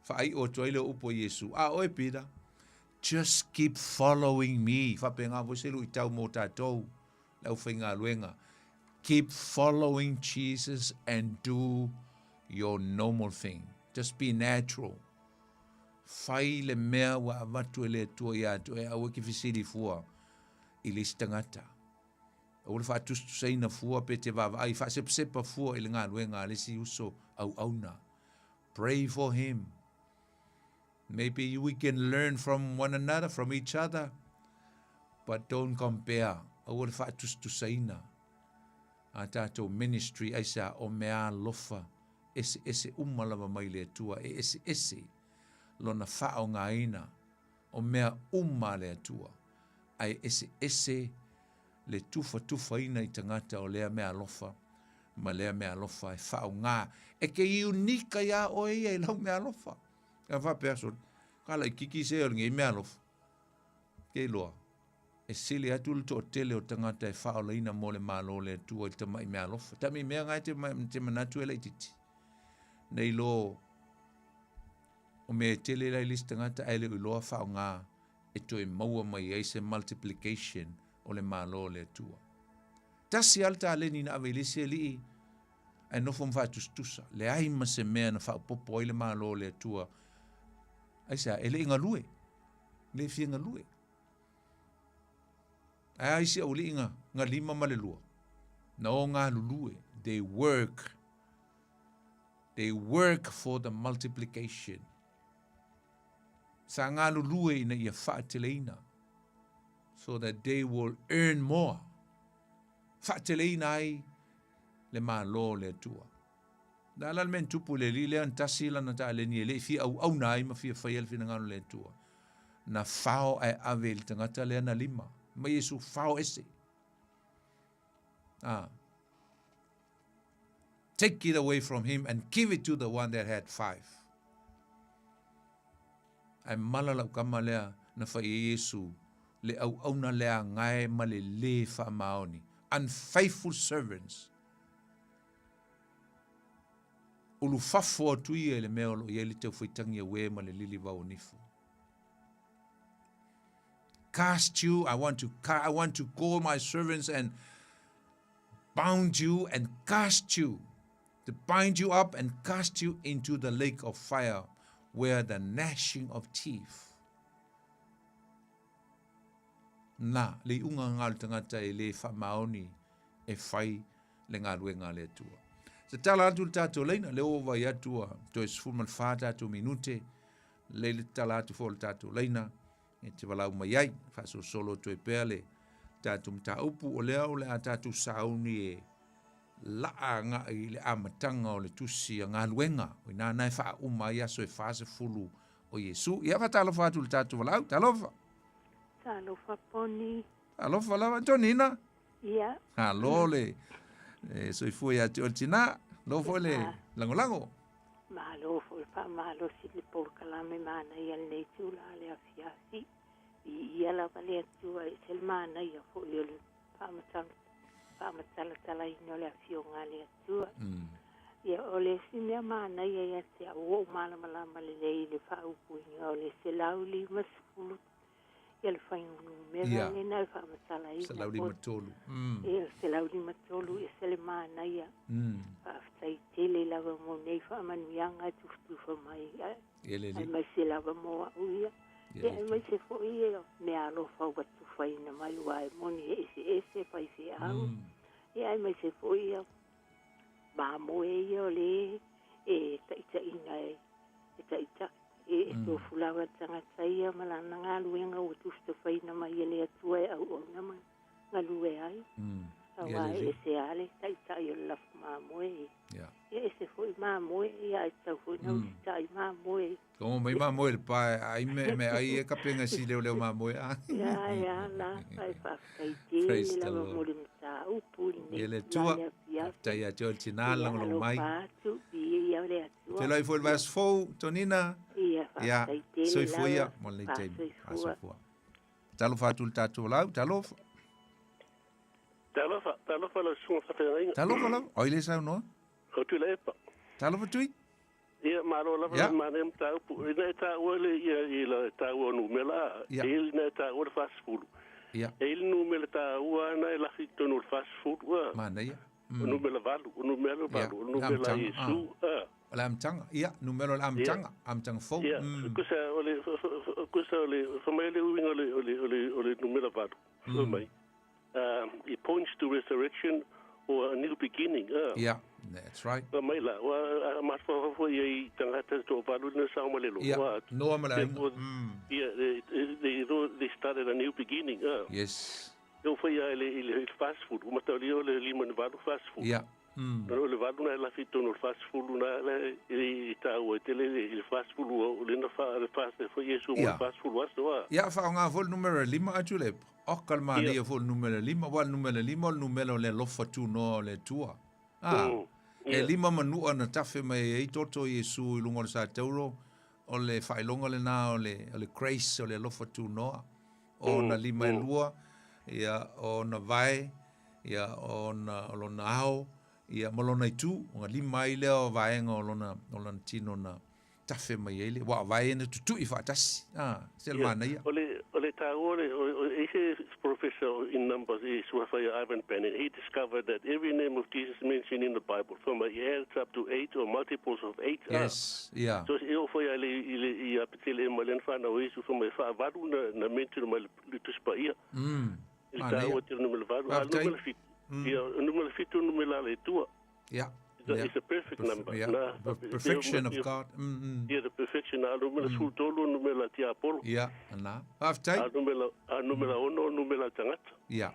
Whaaiʻo atu ai lea o upu a Iesu, A oe, Peter, just keep following me. Faapena foi se luitau mō tātou, le aufaigaluega. Keep following Jesus and do your normal thing. Just be natural. Fai le mea ua avatu e le Atua iā te oe, aua e ke fesili fua i le isi tagata. Aua le faatusatusaina fua pe te vaavaai faasepasepa fua i le galuega a le isi uso auauna. Pray for him. Maybe we can learn from one another, from each other, but don't compare. Aua le faatusatusaina a tatou ministry aisea o meaalofa eseese uma lava mai le Atua, e eseese lona faaaogaina o mea uma a le Atua, ae eseese le tufatufaina i tagata o lea meaalofa ma lea meaalofa e faaaoga e ke unique iā oe ia i lau meaalofa. Ka faapea, sole, ka laititi se o lenei meaalofa. Ke iloa, e sili atu le toatele o tagata e faaolaina mo le Malo o le Atua i le tamai meaalofa. Tami mea na e te, te manatu e laititi. Nei lo o mea e tele la i le isi tagata ae le o iloa faaaoga e toe maua mai ai se multiplication o le Malo o le Atua. Tasi lava le taleni na ave i le isi alii ae nofo ma faatusatusa. Leai ma se mea na faaopoopo ai le Malo o le Atua. Aisea? E le i galue. E le i fia galue. Ae a isi aualii na, na lima ma le lua? Na o galulue. They work. They work for the multiplication. Sa galulue ina ia faateleina. So that they will earn more. Faateleina ai le Malo o le Atua. Na ala le mea na tupu i le alii lea na tasi lana taleni e le i fia auauna ai ma fia faia le finagalo o le Atua. Na fao ae ave i le tagata lea na lima. Mai Iesu fao ese. Ah. Take it away from him and give it to the one that had five. Ae mala lau kama lea na fai e Iesu le auauna leagae ma le lē faamaoni, unfaithful servants. Ulufafo atu ia i le mea o lo o i ai le taufaitagi auē ma le lilivao o nifo. cast you, I want to I want to call my servants and bound you and cast you, to bind you up and cast you into the lake of fire where the gnashing of teeth. Na, le iuga ngā o le tagata e le faamaoni e fai le galuega a le Atua. Se tala atu le tatou laina, le ua vai atu ua toe 14 tatou minute, lei le tala atu fo le tatou laina, e te walau mai ai, faasolosolo atu ai pea le tatou mataupu, o lea o le a tatou sauni e laa agai i le amataga o le tusi a galuega, o ina na e faauma ai aso e 40 o Iesu. Ia faatalofa atu i le tatou valaau, talofa. Talofa Poni. Talofa lava, Tonina. Ia. Alo le e, soifua ia te oe le tinā, lo foi le lagolago. Malo foi le faamalosi le polokalame manaia lenei itula le afiafi. Viia lava le Atua e ese le manaia foi o le faamatalatalaina o le afioga a le Atua. Ia, o le isi mea manaia ia te au, ua ou malamalama lelei i le faaupuina o le 150 ia le fuainumera lena e faamatalaina. 153. Ia, 153, e ese le manaia. Faafetai tele lava mo nei faamanuiaga e tufatufa mai, aemaise lava mo au ia. Ia, aemaise foi ia meaalofa ua tufaina mai, aua e moni e eseese faifeau. Ia, aemaise foi ia mamoe ia o le e taitaiina e taitai. E tofu lava le tagata ia ma lana galuega ua tufatufaina mai e le Atua e auauna ma galue ai. Aua e ese lava le taitai o le lafu mamoe. Ia ese foi mamoe, ia ae tatau foi ona usitai mamoe. Togo mai mamoe le pa ai me me ai e kapenga si leo leo mamoe a. Ia ia la ai faafetai tele lava mo le mataupu lenei. Ia le Atua. Faafetai ia te oe le tina lagolago mai. Atu viia le Atua. Feiloai foi le vaiaso fou, Tonina. Ia faafetai tele lava. Soifua ia mo lenei taimi. Soifua. Talofa atu i le tatou lau, talofa. Talofa, talofa lau susuga faafeagaiga. Talofa lava. Oi le saunoa. O Tuilaepa. Talofa Tui. Ia, malo lava le manaia mataupu. Ina e taua le ia i la taua o numera, e ina e taua le 40. E i le numera taua ana e lafi i totonu o le 40, a. Manaia. O numera 8, o numera 8, o numera Iesu, a. O le amataga, ia, numera o le amataga, amataga fou. Ia, kusa o le, kusa o le, fai mai le uiga o le, o le, o le, o le numera 8, fai mai. It points to resurrection or a new beginning. Yeah, that's right. Fa mai la, wa a mafafa foi ai tagata toavalu na sao ma le loa. Yeah, Noa ma le aiga. Yeah, they started a new beginning. Yes. E fai a le i le fast food, o mataulia o le lima ni valu fast food. Yeah. O le valu na e lafi i totonu o le fast food na le i taua ai tele i le fast food o le na fa le fast foi Iesu mo le fast food aso a. Ia, faaaoga foi le numera 5 atu le Oka le manaia foi o le numera 5, aua o le numera 5 o le numera o le alofa tunoa o le Atua. A, e lima manua na tafe mai ai toto Iesu i luga o le satauro, o le faailoga lena o le, o le grace, o le alofa tunoa. O ona lima e lua, ia, o ona vae, ia, o ona, o lona ao, ia, ma lona itu. Ona lima ai lea o vaega o lona, o lona tino na tafe mai ai le, aua o vae na tutui faatasi. A, se le manaia. O le, o le taua o le, o, e i se professor in numbers i suafa ia Ivan Panin, he discovered that every name of Jesus mentioned in the Bible, fai mai, it adds up to eight or multiples of eight. Yes, ia. So, e oo foi lava i le, i le, ia Petelehema lea na fanau ai Iesu, fai mai, e faavalu na, na mention mai le Tusi Paia. I le taua tele numera valu, a o le numera fitu, ia, o le numera fitu o le numera a le Atua. Yeah. It's a perfect number. Yeah. The perfection of God. Yeah, the perfection. A numera 13 o numera tiapolo. Yeah, na. Faafetai. A numera, a numera 6 o numera tagata. Yeah.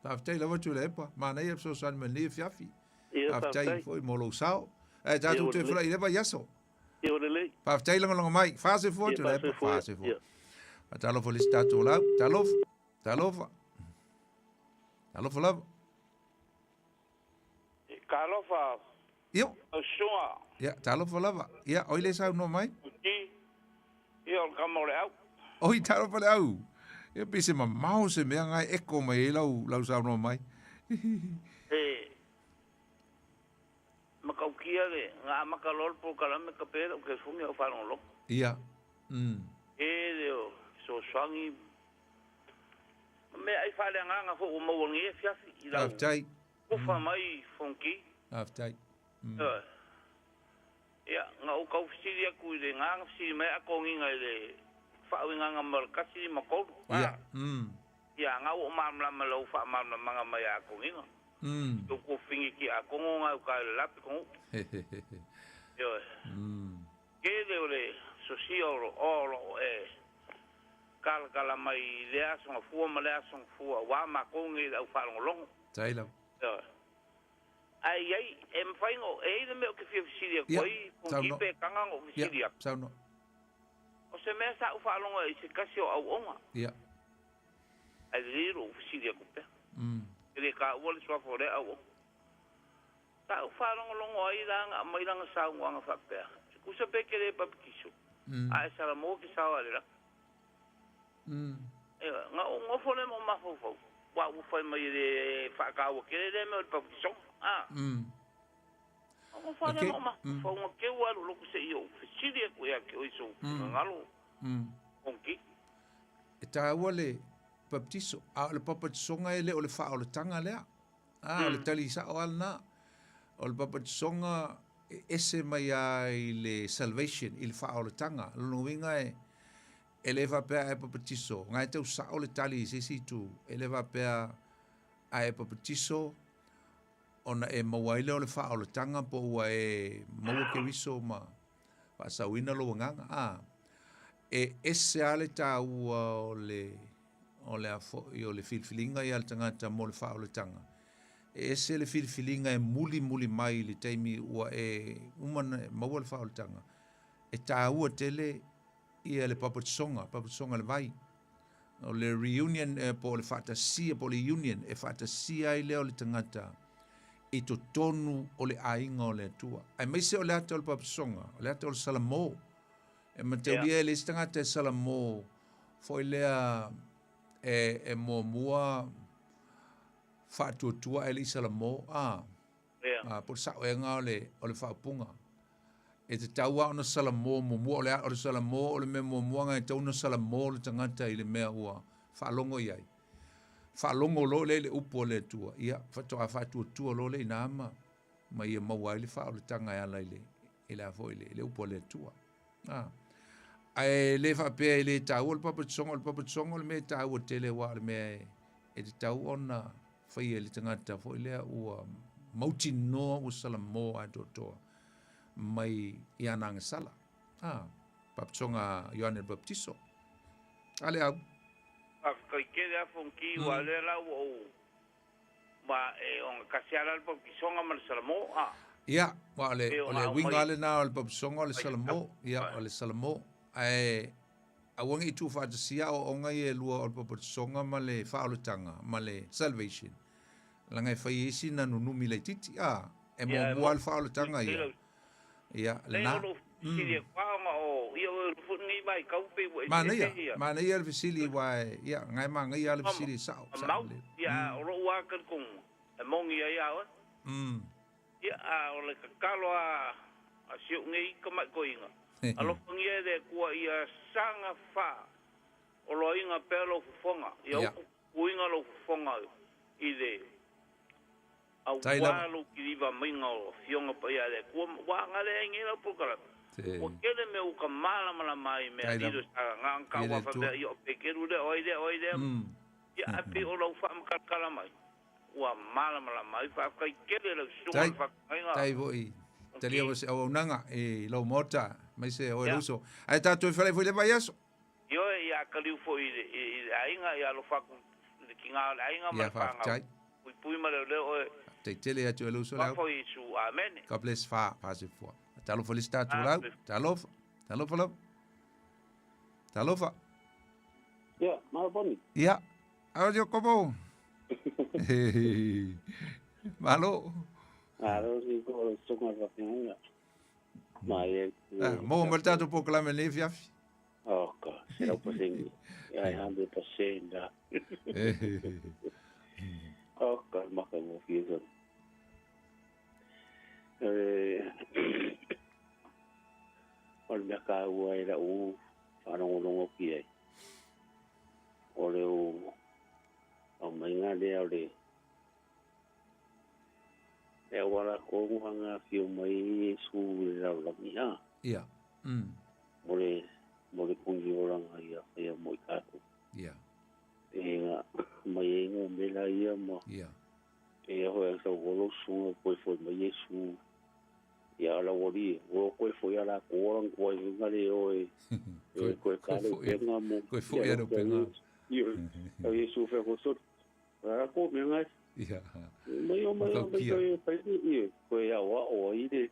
Faafetai lava Tuilaepa. Manaia le fesoasoani mai lenei afiafi. Ia, Faafetai faafetai. foi mo lou sao. Ae tatou toe fulai i le vaiaso. Ia, ua lelei. Faafetai lagolago mai. Faasoifua Ia, Tuilaepa. faasoifua. Faasoifua. Ia. Faatalofa i le isi tatou lau. Talofa. Talofa. Talofa lava. Talofa. Io. Lau susuga. Ia, talofa lava. Ia, oi le saunoa mai. Ti. Ia, o le tama o le au. Oi, talofa le au. Ia, pei se mamao se mea ngai eko mai ai lau, lau saunoa mai. E matautia le na amata loa le polokalame ka pea lau telefoni a o faalogologo. Ia. E le o fesoasoani Meaai faaleagaga foi ua maua lenei afiafi i lau Faafetai. kufa mai Fonoti. Faafetai. Ioe. Ia, na ou tau fesili atu i le na na fesili mai a toniga i le faauigaga ma le 1 5 3. Ia. Ia, na ua ou malamalama i lau faamalamalamaga mai a toniga. Tou kofini ki a kongo nga uka i le lapi kongu. Ioe. Tele o le sosia o lo o lo o e kalakala mai i le aso gafua ma le aso gafua auā matou nei le au faalogologo. Tai lava. Ioe. Ae i ai, e mafai ona, e i ai le mea ou te fia fesili atu Ia, ai, Fonoti saunoa. pe taga ona ou Ia, fesili atu. saunoa. O se mea sa ou faalogo ai i se tasi o auauna. Ia. Ae lelei lou fesili atu pea. E le taua le suafa o lea auauna. Sa ou faalogologo ai la na aumai lana saunoaga faapea, E tusa pe e te le papatiso, a e salamo e te sao lava i le lagi. Ioe, na ou nofo lea ma ou mafaufau, aua ua fai mai e le faataua tele lea mea o le papatisoga. A. Na ou nofo lava lea ma ou mafaufau, na teu lava lou loto se i ou fesili atu ia te oe i sou finagalo, Fonoti. E taua le papatiso, a o le papatisoga e le o le faaolataga lea. A, o le tali sa'o lava lena. O le papatisoga e ese mai lava i le salvation, i le faaolataga. O lona uiga e, e le faapea a e papatiso, na e tau sa'o le tali i se isi itu, e le faapea a e papatiso ona e maua ai lea o le faaolataga po ua e maua Keriso ma faasaoina lou agaga. A, e ese lava le taua o le o le a foi o le filifiliga ia le tagata mo le faaolataga. E ese le filifiliga e mulimuli mai i le taimi ua e uma ona maua le faaolataga. E taua tele ia le papatisoga, papatisoga i le vai. O le reunion po o le faatasia po o le union e faatasia ai lea o le tagata i totonu o le aiga o le Atua. Aemaise o le ata o le papatisoga, o le ata o le salamo. E mataulia e leai se tagata e salamo foi lea e, e muamua faatuatua ae le i salamo, a, a, po o le sa'oega o le, o le faaupuga. E tatau lava ona salamo muamua, o le, o le salamo o le mea muamua na e tatau ona salamo le tagata i le mea ua faalogo i ai. Faalogo loa lea i le upu a le Atua, ia, faatoa faatuatua loa lea i ina ma, ma ia maua ai le faaolataga e ala i le, i le a foi, i le upu a le Atua. A. Ae le faapea e le taua le papatisoga, o le papatisoga o le mea e taua tele aua o le mea e, e tatau ona faia e le tagata foi lea ua mautinoa ua salamo atoatoa mai i ana agasala. A, papatisoga a Ioane le Papatiso. A le au. Faafetai tele lava Fonoti, aua o lea la ua ou Ma e ogatasi lava la le pautisoga ma le salamo, a. Ia, aua o le, o le uiga lava lena o le pautisoga o le salamo, ia, o le salamo. Ae aua ne i tuufaatasia aoaoga ia e lua o le pautisoga ma le faaolataga ma le salvation, leaga e fai ai sina nunumi laitiiti, a. E muamua lava le faaolataga ia, ia, lena. Manaia, manaia le fesili aua e, ia, na e manaia lava le fesili e sa'o, sa'o lelei. Ia, o lou lava talitonuga, e moni ai a oe. Ia, a o le tatalo a a si ou nei tamai toeaina, alofagia e le Atua ia saga fa oloaina pea lou fofoga, ia utu puipuiga lou fofoga i le Aua lou kiliva maiga o Afioga Paia a le Atua, ua agale ai nei lau polokalame. Ua tele mea ua ka malamalama ai i mea lilo sa na ona tau a faapea, ia o Peteru lea, o ai lea, o ai lea. Ia ae pei o lau faamakatakala mai, ua malamalama ai. Faafetai tele lau susuga i le faafeagaiga. Tai foi talia o se auaunaga i lou maota, aemaise oe le uso. Ae tatou fealai foi i le vaiaso. Ioe, ia kaliu foi i le aiga, ia alofa atu i le tiga o le aiga ma le fanau. Puipui ma leoleo oe. Faafetai tele ia te oe le uso Leau. Suafa o Iesu. Amene. God bless fa fa se fua. Talofa le isi tatou lau. Talofa. Talofa lava. Talofa. Ia, malo Boni. Ia. Ao Iakopo. Malo. Malo si ko le susuga le faafeagaiga. Malie. Ah, maua mai le tatou polokalame lenei afiafi. Oh God, 100%. Ia, 100%. Ah. Oh God, maka mo fia son. O le mea kāua e lau whaalogologo ki ai. O le o Aumaiga lea o le le auala tonu na afio mai ai Iesu i le lalolagi a. Ia. Mo le mo le puni olaga ia faia mo i tatou. Ia. E na aumai ai numera ia ma. Ia. E ia foi a sau olo usuga koe foi mai Iesu. Ia ala ua li, ua koe foi ala ko ola koe nga le oe. E koe ka le penga mo. Koe foi ala penga. Ia, au Iesu fe ko so. Ara ko me ngai. Ia. Mai o mai o mai o pai ia koe ia wa o ai le.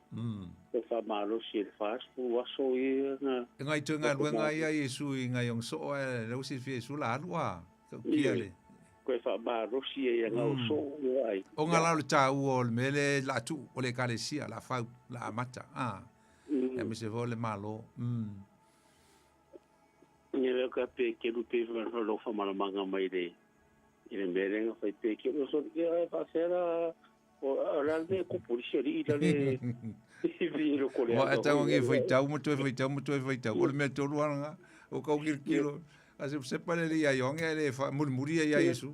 Ko fa malo si le fas fu aso ia na. E ngai toe galuega ia Iesu i ngai ong soo e le usi fi Iesu la alu a. Ka kia le. Koe fa malosi e ia ngau soo ia ai. O ngā lao le tāua o le mele la tu o le ekalesia la fau la amata. Ah. E me se le malo. Ia leo ka pe kelu pe fa lo fa malamanga mai le i le mea lea na fai pe kelu so ia e fa sera o la le ko polisi ali i le i lo ko le Wa e tau ngi foi tau mo toe foi tau mo toe foi tau o le mea tolu ana o kau kilo kilo a se se pale le ia yonge le fa muri muri ia Yesu.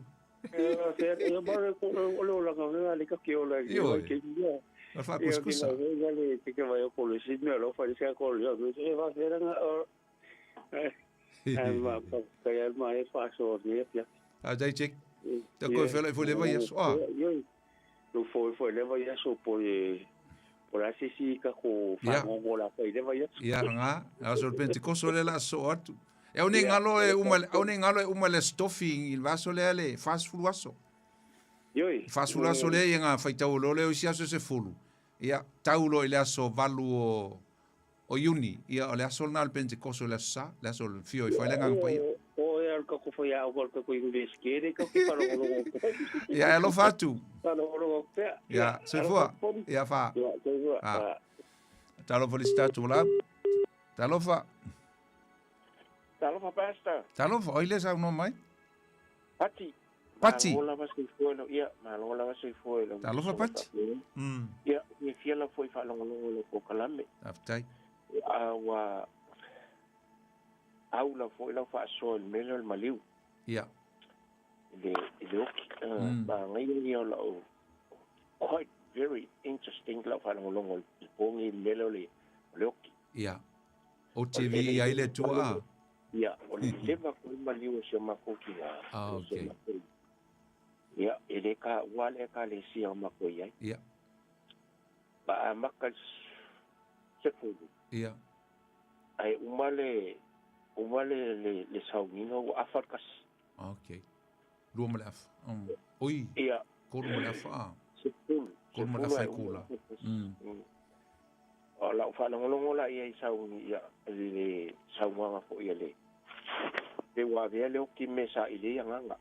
E ma le ko o le ola nga le ka ke ola ke ke ia. Ma fa kuskusa. Ia le te ke vai o polisi me lo fa se ko le e va sera nga ai ma ka ia ma e fa so ni pia. A dai check. Ta koe fela i fo leva ia so. Ah. Lo fo fo leva ia so po e po la se si ka ko fa ngo la fo leva ia. Ia nga, a so Pentecoste le la so atu. E au nei ngalo e uma au nei ngalo e uma le stofi i vaso le le fast food aso. Ioi. Fast food aso le ia nga faitau lo le o si aso se fulu. Ia tau lo i le aso valu o o Iuni, ia o le aso lena o le Pentekoso le aso Sa, le aso o le fio i whai le nganga paia. O e al ka ko whai au ka ko investigere ka ki whalongolongo. Ia e alofa atu. Whalongolongo pea. Ia, soifua. Ia, wha. Ia, soifua. Ah. Talofa le sitatu la. Talofa. Talofa, Pastor. Talofa, oi le sau no mai. Pati. Pati. Malo lava soifua lau, ia, malo lava soifua i lau. Talofa Pati. Ia, fiafia lava foi faalogologo i lau polokalame. Faafetai. A ua au lava foi lau faasoa i le mea lea o le maliu. Ia. I le, i le oki. Magaia ia o lau, quite very interesting lau faalogologo i le po nei i le mea lea o le, o le oki. Ia. O TV i ai le Atua a? Ia, o le leva foi maliu o si o makou tina. Ah, okay. Ia, e le taua le ekalesia o makou i ai. Ia. Pa amata i le 10. Ia. Ae uma le, uma le, le, le sauniga ua afa le kasi. Ah, okay. Lua ma le afa. Oi. Ia. Kolu ma le afa a. 10. Kolu ma le afa i kula. O lau faalogologo la ia i sauni ia le saunoaga foi a le pe ua avea le oki me sa i le agaga.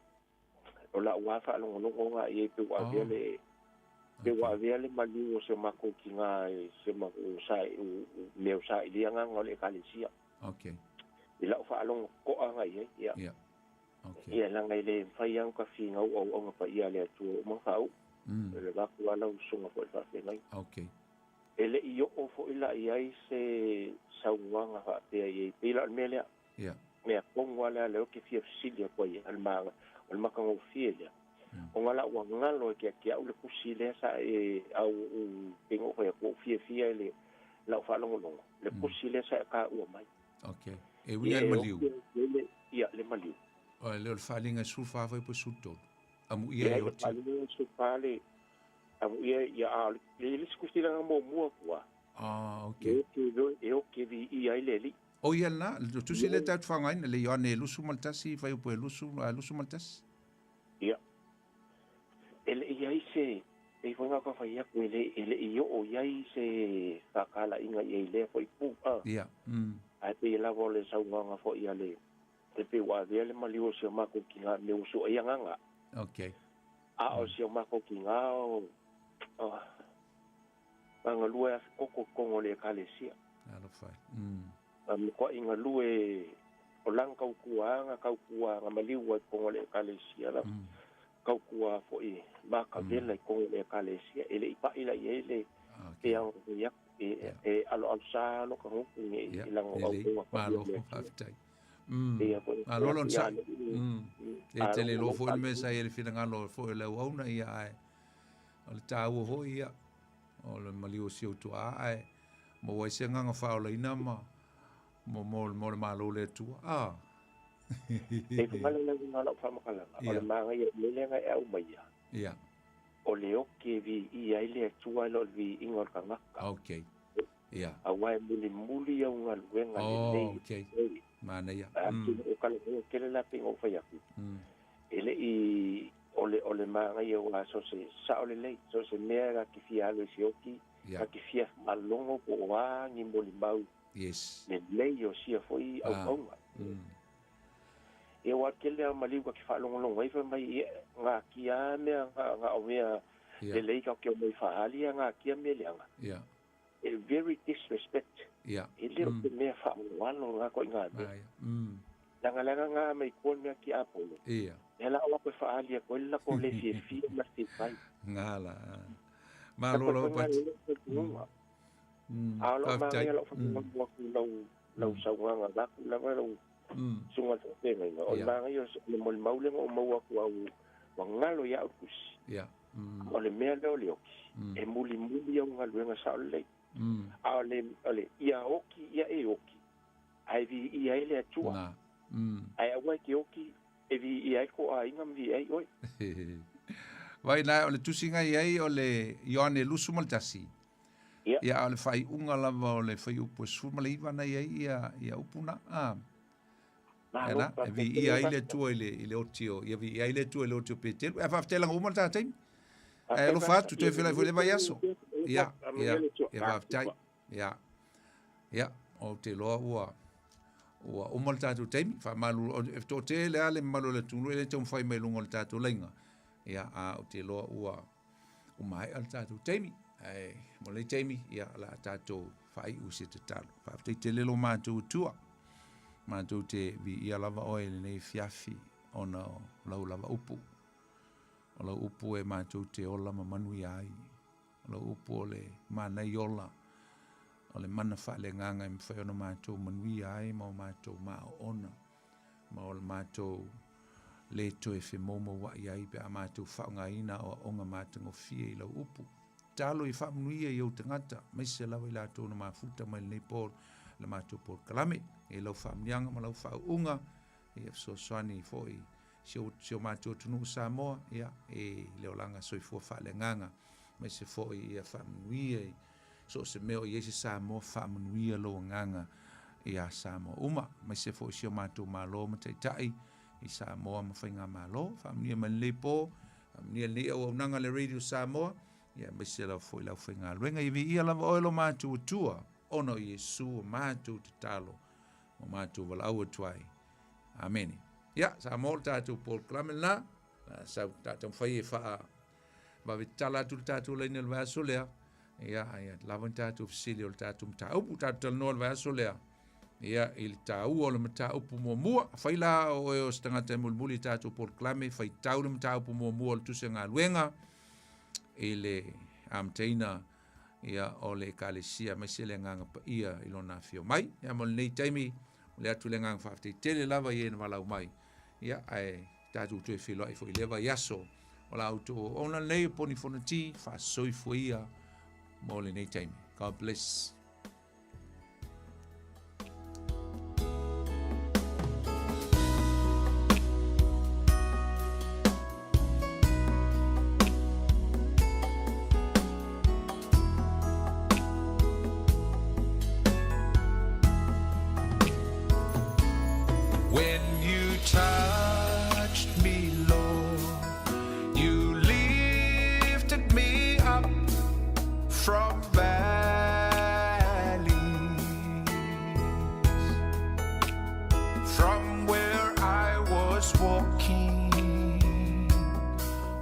O lau lava faalogologo ga i ai pe ua avea le pe ua avea le maliu o se makou tiga e se makou sa mea o sa i le agaga o le ekalesia. Okay. I lau faalogo totoa ga i ai ia. Ia. Okay. Ia leaga e le mafai lava ona tafiga au auauna paia a le Atua uma ona faauu. O le vaku lava lau usuga foi i le faafeagai. Okay. E le i oo foi la i ai se saunoaga faapea i ai, pei la o le mea lea. Ia. Mea tonu lava lea lea ou te fia fesili atu ai, o le ma, o le matagofie lea. Ona la ua galo e keakea'u le tusi lea sa e au u pei ona ou fai atu, ua ou fiafia i le lau faalogologo, le tusi lea sa e taua mai. Okay. E uiga i le maliu. Ia, le maliu. O le o le faaaliga e 14 foi po o 13. Amuia e oti. Le faaaliga e 14 le Amuia ia a o le le isi tusilaga muamua atu a. Ah, okay. E oki e viia ai le Alii. O ia lena, le tusi lea tatou te faaaogaina, le Ioane e 21, fuaiupu e 21. Ia. E le i ai se, pei foi ona ta fai atu, e le, e le i oo i ai se faatala'iga i ai i lea foi pu, a. Ia. Ae pei lava o le saunoaga foi a le, e pei ua avea le maliu o si o matou tiga mea ua sue ai agaga. Okay. A o si o matou tiga o, o, na galue afe koko i totonu o le ekalesia. Alofa e. Na matua'i galue o lana tautua na tautua na maliu ai i totonu o le ekalesia la. Tautua foi makavela i totonu o le ekalesia. E le i pa'i la i ai le pe ao fai atu. E, e aloalo sa lo ka gutu nei i lana o auauna paia o le Atua. Malo, faafetai. Pei a foi. Malo le onosai. E te le iloa foi le mea sa i ai le finagalo foi o le auauna, ia ae o le taua foi ia o le maliu o si ou tuaa ae maua ai se agaga faaolaina ma mo mo mo le Malo o le Atua. Ah. E fale le uiga o lau faamatalaga, o le manaia i mea lea na e aumaia, o le oki e viia ai le Atua e le o le viiga o le tagata. Okay. Ia. Aua e mulimuli au galuega lelei. Oh, okay. Manaia. Atonu o talanoa tele la pei ona ou fai atu, e le i, o le, o le manaia aua so o se sao lelei, so o se mea na te fia alu i se oki, na te fia faalogo po o a ni molimau yes. lelei o sia foi auaunga. Ia aua tele lava maliu ka te faalogologo ai fai mai, ia, gatia lava mea, na o mea lelei tatou te omai faaali a gatia mea leaga. E very disrespect. E le o se mea faaaloalo lena ituaiga mea. Leaga na mai koa le mea tiapolo. Lea la o atu e faaali atu ai le latou le fiafia ma le fifai. Gala. Malo lava Pati. A o lau manaia lau faamoemoe atu i lau lau saunoaga vaeatu lava lau susuga i le faafeagaiga, o le manaia o le molimau lea na ou maua atu a ua galo ia au le tusi. O le mea lea o le oki, e mulimuli au galuega sao lelei. A o le, o le ia oki ia e oki, ae viia ai le Atua. Ae aua e te oki e viia ai ko aiga ma viia ai oe. Vai la o le tusiga i ai o le Ioane 21. Ia. Ia, a o le faaiuga lava o le fuaiupu e 19 na i ai ia, ia upu na. A. Malo, Ela, e viia ai le Atua i le, i le oti o, ia viia ai le Atua i le oti o Petelu. Ae faafetai laga uma le ta taimi. Ae alofa atu, toe feiloai foi i le vaiaso. Ia, ia, ia faafetai. Ia, ia, ou te iloa ua, ua uma le tatou taimi. Faamalulu, e toatele lava le mamalu o le atunuu e le taumafai mai i luga o le tatou laina. Ia, a ou te iloa ua, ua maea le tatou taimi. Ae mo lenei taimi, ia, o le a tatou faaiu i se tatalo. Faafetai tele lo matou Atua. Matou te viia lava oe i lenei afiafi ona o lau lava upu. O lau upu e matou te ola ma manuia ai. O lau upu o le manai ola, o le mana faaleagaga e mafai ona matou manuia ai ma o matou maaoona, ma o le matou le toe femoumouai ai pe a matou faaaogaina aoaoga matagofie i lau upu. Tatalo ia faamanuia i ou tagata, aemaise lava i latou na mafuta mai lenei po le matou polokalame. I lau faamanuiaga ma lau faauuga, ia fesoasoani foi si o, si o matou atunuu Samoa, ia, i le olaga soifua faaleagaga, aemaise foi ia faamanuia i so o se mea o i ai se Samoa, faamanuia lou agaga iā Samoa uma, aemaise foi si o matou Malo ma Taitai i Samoa ma Faigamalo. Faamanuia mai lenei po, faamanuia lenei auaunaga a le Radio Samoa, ia aemaise lava foi le aufaigaluega. Ia viia lava oe lo matou Atua, ona o Iesu o matou tatalo ma matou valaau atu ai. Amene. Ia, Samoa o le tatou polokalame lena, sa taumafai e faa vave tatala atu le tatou laina i le vaiaso lea. Ia, ia lava ni tatou fesili o le tatou mataupu, tatou talanoa i le vaiaso lea. Ia, i le taua o le mataupu muamua. Afai la o oe o se tagata e mulimuli i tatou polokalame, faitau le mataupu muamua o le Tusi o Galuega i le amataina ia, o le Ekalesia, aemaise le Agaga Paia i Lona afio mai. Ia, mo lenei taimi, momoli atu le agaga faafetai tele lava i e na valaau mai. Ia, ae tatou toe feiloai foi i lea vaiaso. O la outou auauna lenei o Poni Fonoti, faasoifua ia mo lenei taimi. God bless. When you touched me, Lord, you lifted me up from valleys, from where I was walking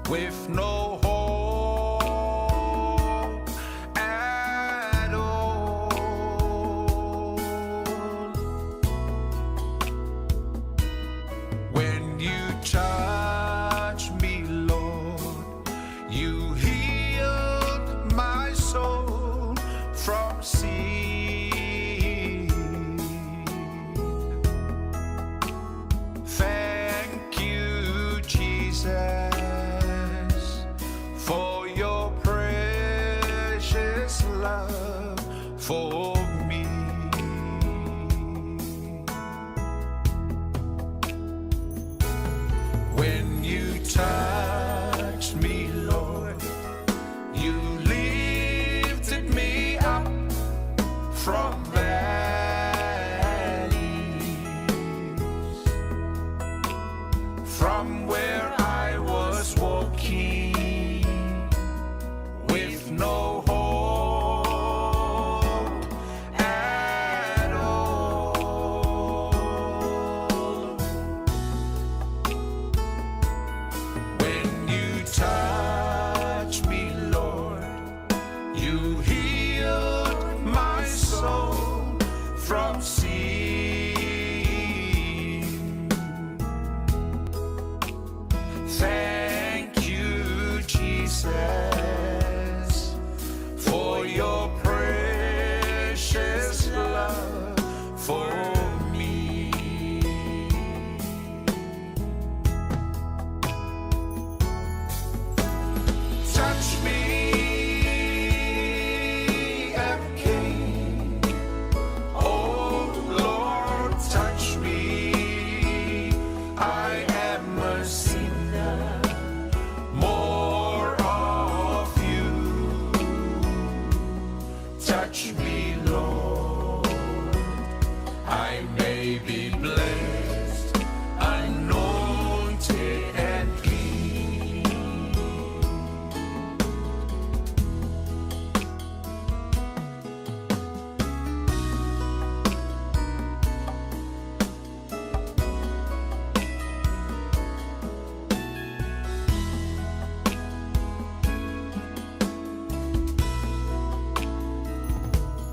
with no hope at all. When you touch me, Lord, you healed my soul from sin. for me. When you touched me, Lord, you lifted me up from valleys, from where I was walking with no hope at all. When you touch me, Lord, you healed my soul from sin. Thank you, Jesus, for your precious love for me. Touch me again. Oh Lord, touch me. I am a sinner. More of you. Touch me, Lord. I may be blessed, anointed and clean.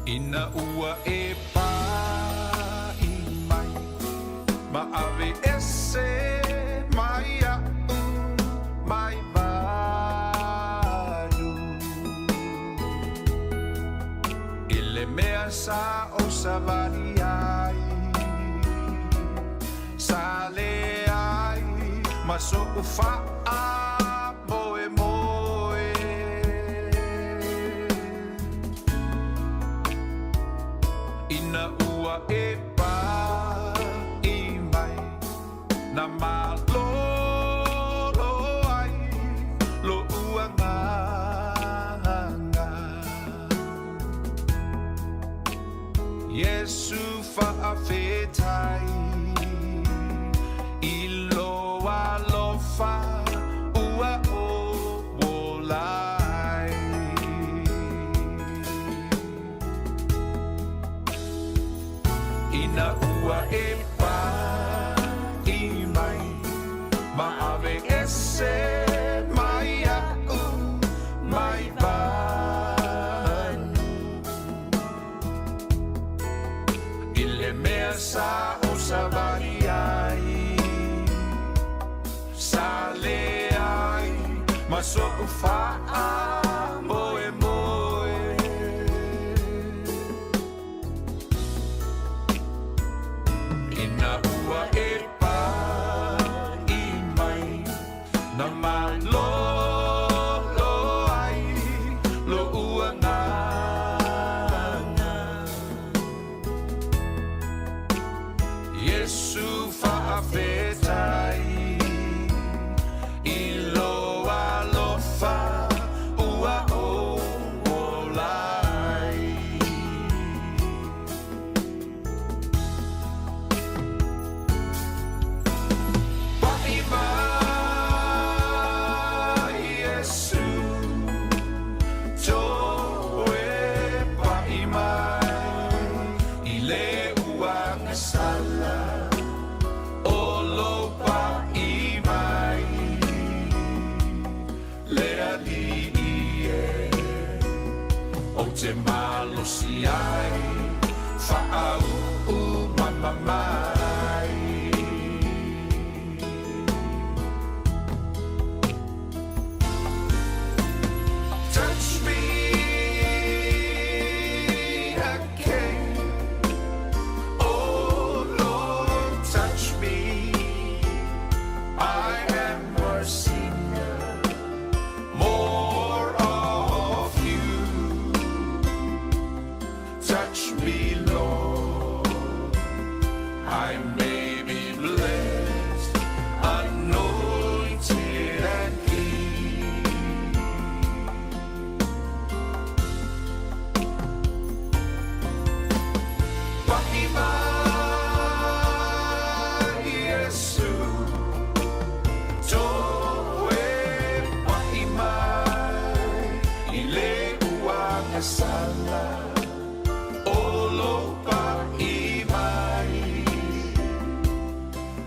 Ina ua e pai mai ma ave ese mai a'u mai valu I le mea sa o savali ai sa le ai ma so'u fa'a moe moe. Ina ua e pa'i mai na malōlō ai lo'u agaga. Iesu fa'afetai i lo alofa ua ou ola ai. Ina ua e pa'i mai ma ave ese mai a'u mai vanu I le mea sa o savali ai sa leai ma so'u fa'amoemoe. Ina ua e pa'i mai na malōlō ai lo'u agaga. Iesu fa'afetai i lo alofa ua ou ola ai. Pa'i mai Iesu toe pa'i mai i le uagasala o lou pa'i mai le Alii e ou te malosi ai fa'auu mama mai. Touch me again. Oh Lord, touch me. I am a sinner. More of you. Touch me, Lord. I may be blessed, anointed and clean. Pa'i mai Iesu, toe pa'i mai i le uagasala o lou pa'i mai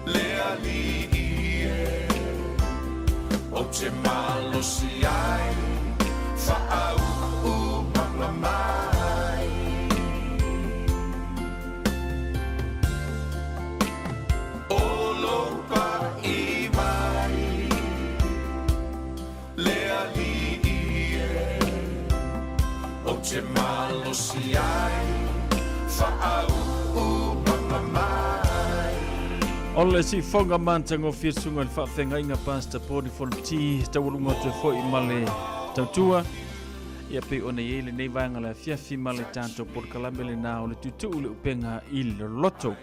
le Alii e o te malosi ai faauu maga mai. O lou pa'i mai le Alii e o te malosi ai faauu maga mai. O le sifoga matagofie susuga i le faafeagaiga Pastor Poni Fonoti taualuga atu ai foi ma le tautua ia pei ona i ai lenei vaega le afiafi ma le tatou polokalame lena o le tuutuu le upega i le loloto.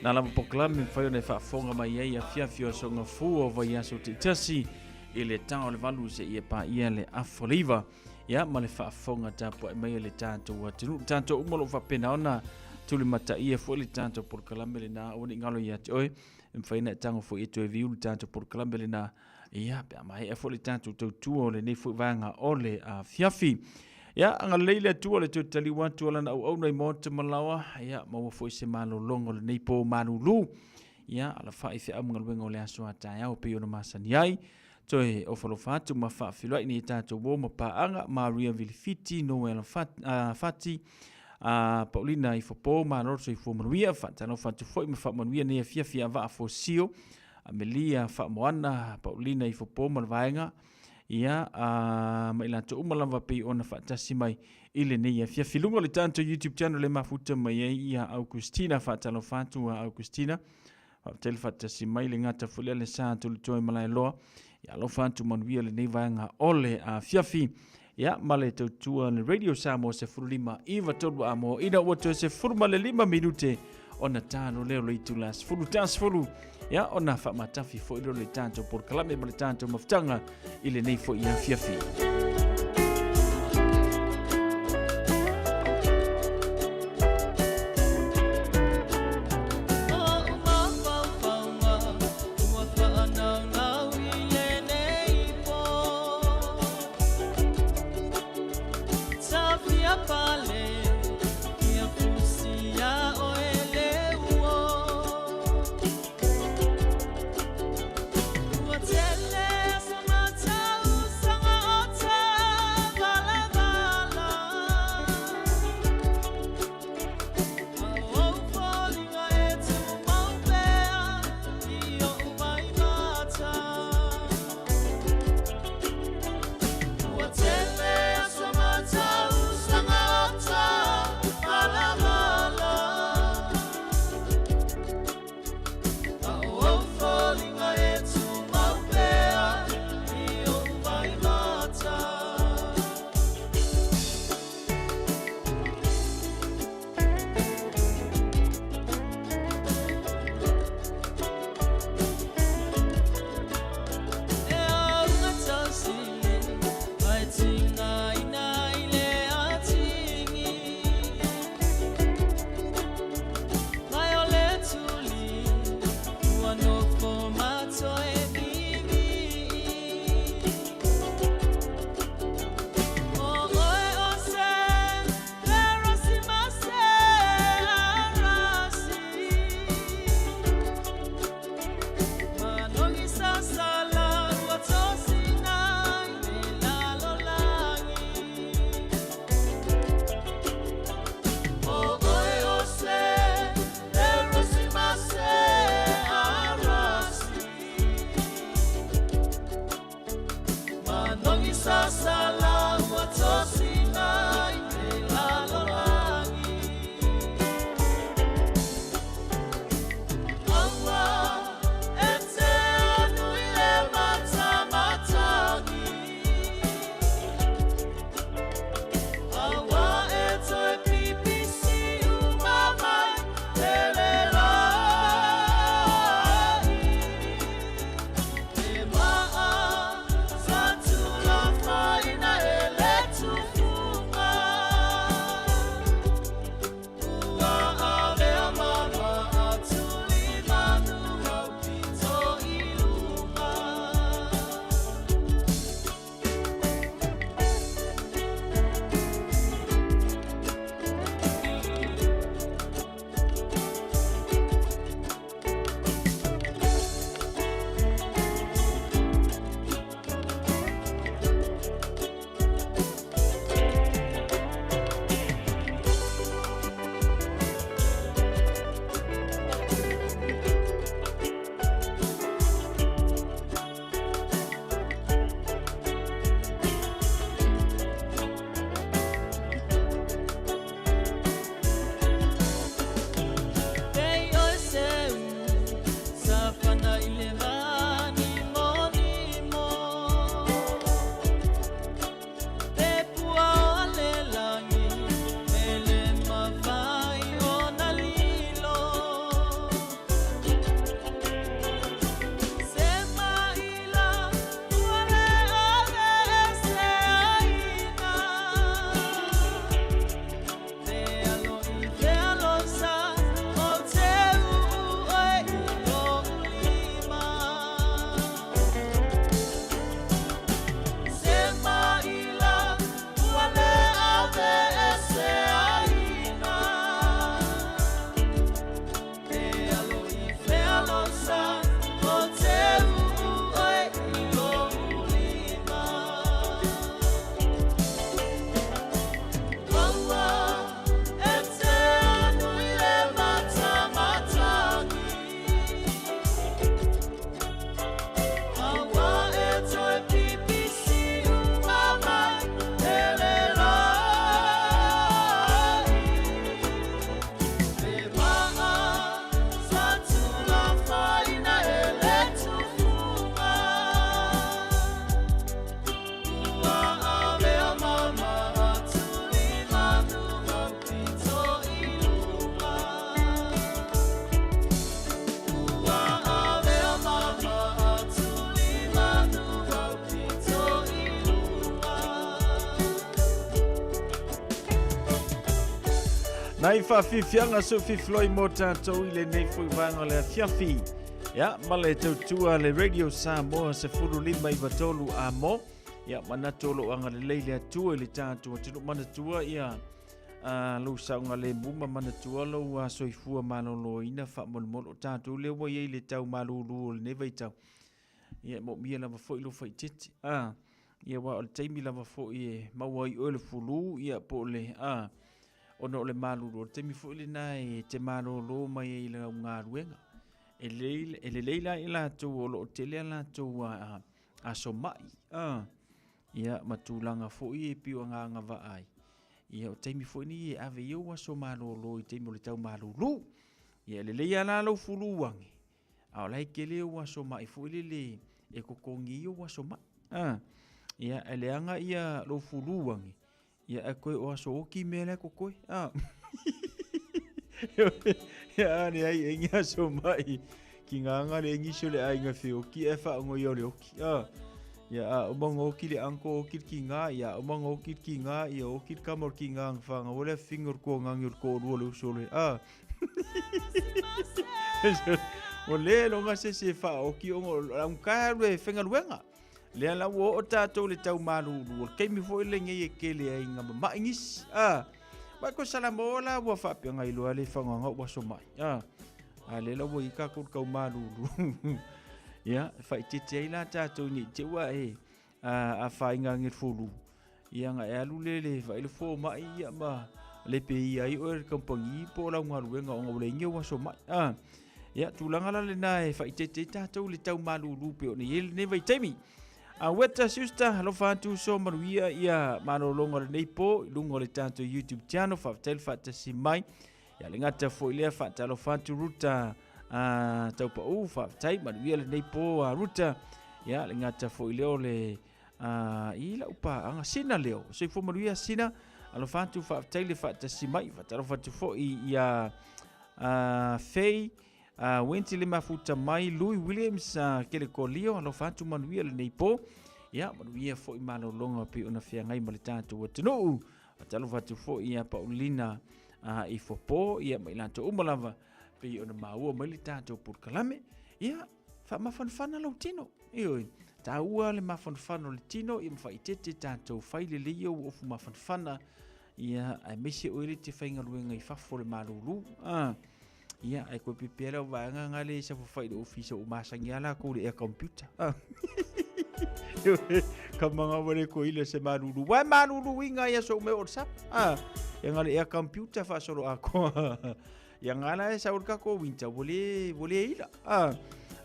Na lava polokalame mafai ona e faafofoga mai ai afiafi o aso gafua o vaiaso taitasi i le ta o le 8 seia paia le afa o le 9 ia ma le faafofoga tapuai mai a le tatou atunuu. Tatou uma o lo o faapena ona tulimataia foi le tatou polokalame lena, aua ne i galo ia te oe, e mafai ona e tago foi e toe view le tatou polokalame lena, ia pe a maea foi le tatou tautua o lenei foi vaega o le afiafi. Ia, agalelei le Atua le toe taliu atu o lana auauna i maota ma laoa, ia, maua foi se malologa o lenei po malulu. Ia, alafai feau ma galuega o le aso a taeao pei ona masani ai. Toe ofalofa atu ma faafeiloai nei tatou uo ma paaga, Maria Vilifiti, Noel Fati, Paulina Ifopo, malo le soifua manuia. Faatalofa atu foi ma faamanuia nei afiafi a Vaa Fosio, Amelia Faamoana, Paulina Ifopo ma le vaega, ia, ma i latou uma lava pei ona faatasi mai i lenei afiafi. Luga o le tatou YouTube channel e mafuta mai ai ia Augustina. Faatalofa atu a Augustina. Faafetai le faatasi mai le gata foi lea le sa tulitoe Malaeloa. Ia alofa atu manuia lenei vaega o le afiafi. Ia ma le tautua le Radio Samoa 15 93 a mo ina ua toe 15 minute ona talo lea o le itula 10 ta 10 ia ona faamatafi foi lea o le tatou polokalame ma le tatou mafutaga i lenei foi afiafi. Nai whawhiwhianga su whiwhiloi mō tātou i lenei fui vaenga le afiafi. Ia, ma le tautua le Radio Samoa se fulu lima i watolu a mō. Ia, manatu o loo anga le leile atua i le tātou atunu manatua, ia, a lou saoga lemu ma manatua lou soifua malōlōina faamolemole o tatou lea ua i ai le tau malūlū o lenei vaitau. Ia, e moomia lava foi lou faaeteete. A, ia aua o le taimi lava foi e maua ai oe le fulu, ia po o le, a, ona o le malūlū, o le taimi foi lena e te malōlō mai ai i lau galuega. E lelei, e lelei la i latou o lo o tele a latou aso mai, a, ia, ma tulaga foi e pei o agagavaa ai. Ia, o taimi foi nei e ave i ou aso malōlō i taimi o le tau malūlū. Ia, e lelei lava la lou fulu age, a o la e tele ou aso mai foi lele e totogi ai ou aso mai. A, ia, e leaga ia lou fulu age, ia ae toe o aso oti mea la e totoe. A, ia, a leai e ni aso mai ki ngā anga le nisi o le aiga feoki e whaongo i o le oki. A, ia, a uma nga oki le anko oki le ki ngā, ia, a uma nga oki le ki ngā, ia, oki le kama o le ki ngā nga whanga, wale a finga o le kō ngangi o le kō rua le uso le, a. O le longa se se wha oki ongo, la un kai alu e whenga luenga. Lea la ua oo tātou le tau malūlū, o le taimi foi lenei e kele ai ngā mama'i nisi. A, mai ko Salamo la ua faapea ngai loa le whangaga ua so mai. A, a le la ua i kākou le kau malūlū. Ia, e whaitete ai la tātou nei te ua e a, a whainga nge fulu. Ia nga e alu le le whai le fō mai ia ma le pe ia i oe le kampangi po lau ngaluenga o ngau le inge ua so mai. A, ia, tulaga la lena e whaitete ai tātou le tau malūlū pe o nei e lenei vaitaimi. A weta siusta, alofa atu so manuia ia malōlōga o lenei pō i luga o le tātou YouTube channel, faafetai le faatasi mai. Ia le gata foi lea faatalofa atu Ruta a Taupau, faafetai manuia lenei pō a Ruta. Ia le gata foi lea o le a i lau paaga Sina leo. Soifua manuia Sina, alofa atu faafetai le faatasi mai. Faatalofa atu foi ia a Faye a Wenti le mafuta mai Louis Williams a kele kolio alofa atu manuia lenei pō. Ia manuia foi malologa pei ona feagai ma le tatou atunuu. Faatalofa atu foi ia Paulina a i Fopo ia ma i latou uma lava pei ona maua mai le tatou polokalame. Ia faamafanafana lou tino. Ioe, taua le mafanafana o le tino ia ma faaeteete tatou fai lelei ou ofu mafanafana ia aemaise oe le te faigaluega i fafo o le malūlū. Ah. Ia, ai koe pipia lau vaega nga le sa fafai le ofisa o masani a lakou le air computer. Ah. Ka manga wale ko ile se malulu. Wai malulu inga ia so me o sap. Ah. Ia nga le air computer fa solo a ko. Ia nga la e sa ka ko winter wole wole ila. Ah.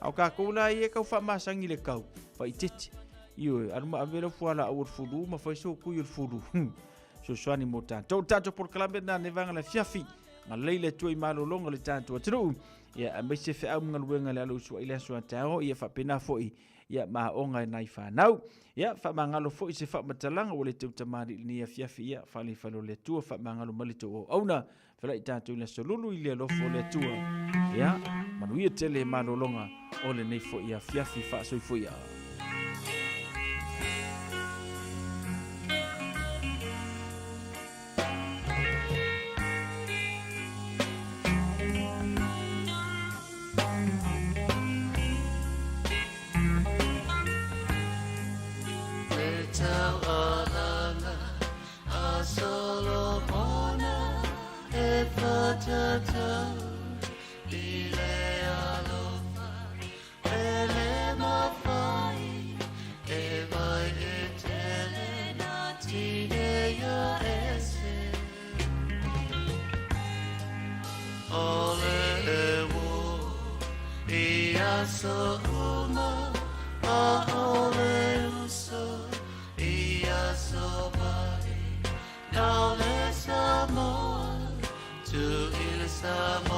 Au ka ko la ia kau fa masangi le kau. Fa itete. Io, alu ma avela fuala au fulu ma fai so ku i fulu. Sosoani mo tātou. Tātou polokalame na ne vanga le fiafi. Nga lei le atua i malologa le tatou atunuu. Ia aemaise feau ma galuega le alo usuai le aso a taeao. Ia faapena foi ia maaoga e nai fanau. Ia faamagalo foi se faamatalaga ua le tau tamalii lenei afiafi. Ia faaleifale o le Atua faamagalo mai le tou auauna. Felai tatou i le aso lulu i le alofa o le Atua. Ia manuia tele malologa o lenei foi afiafi faasoifua. Samoa.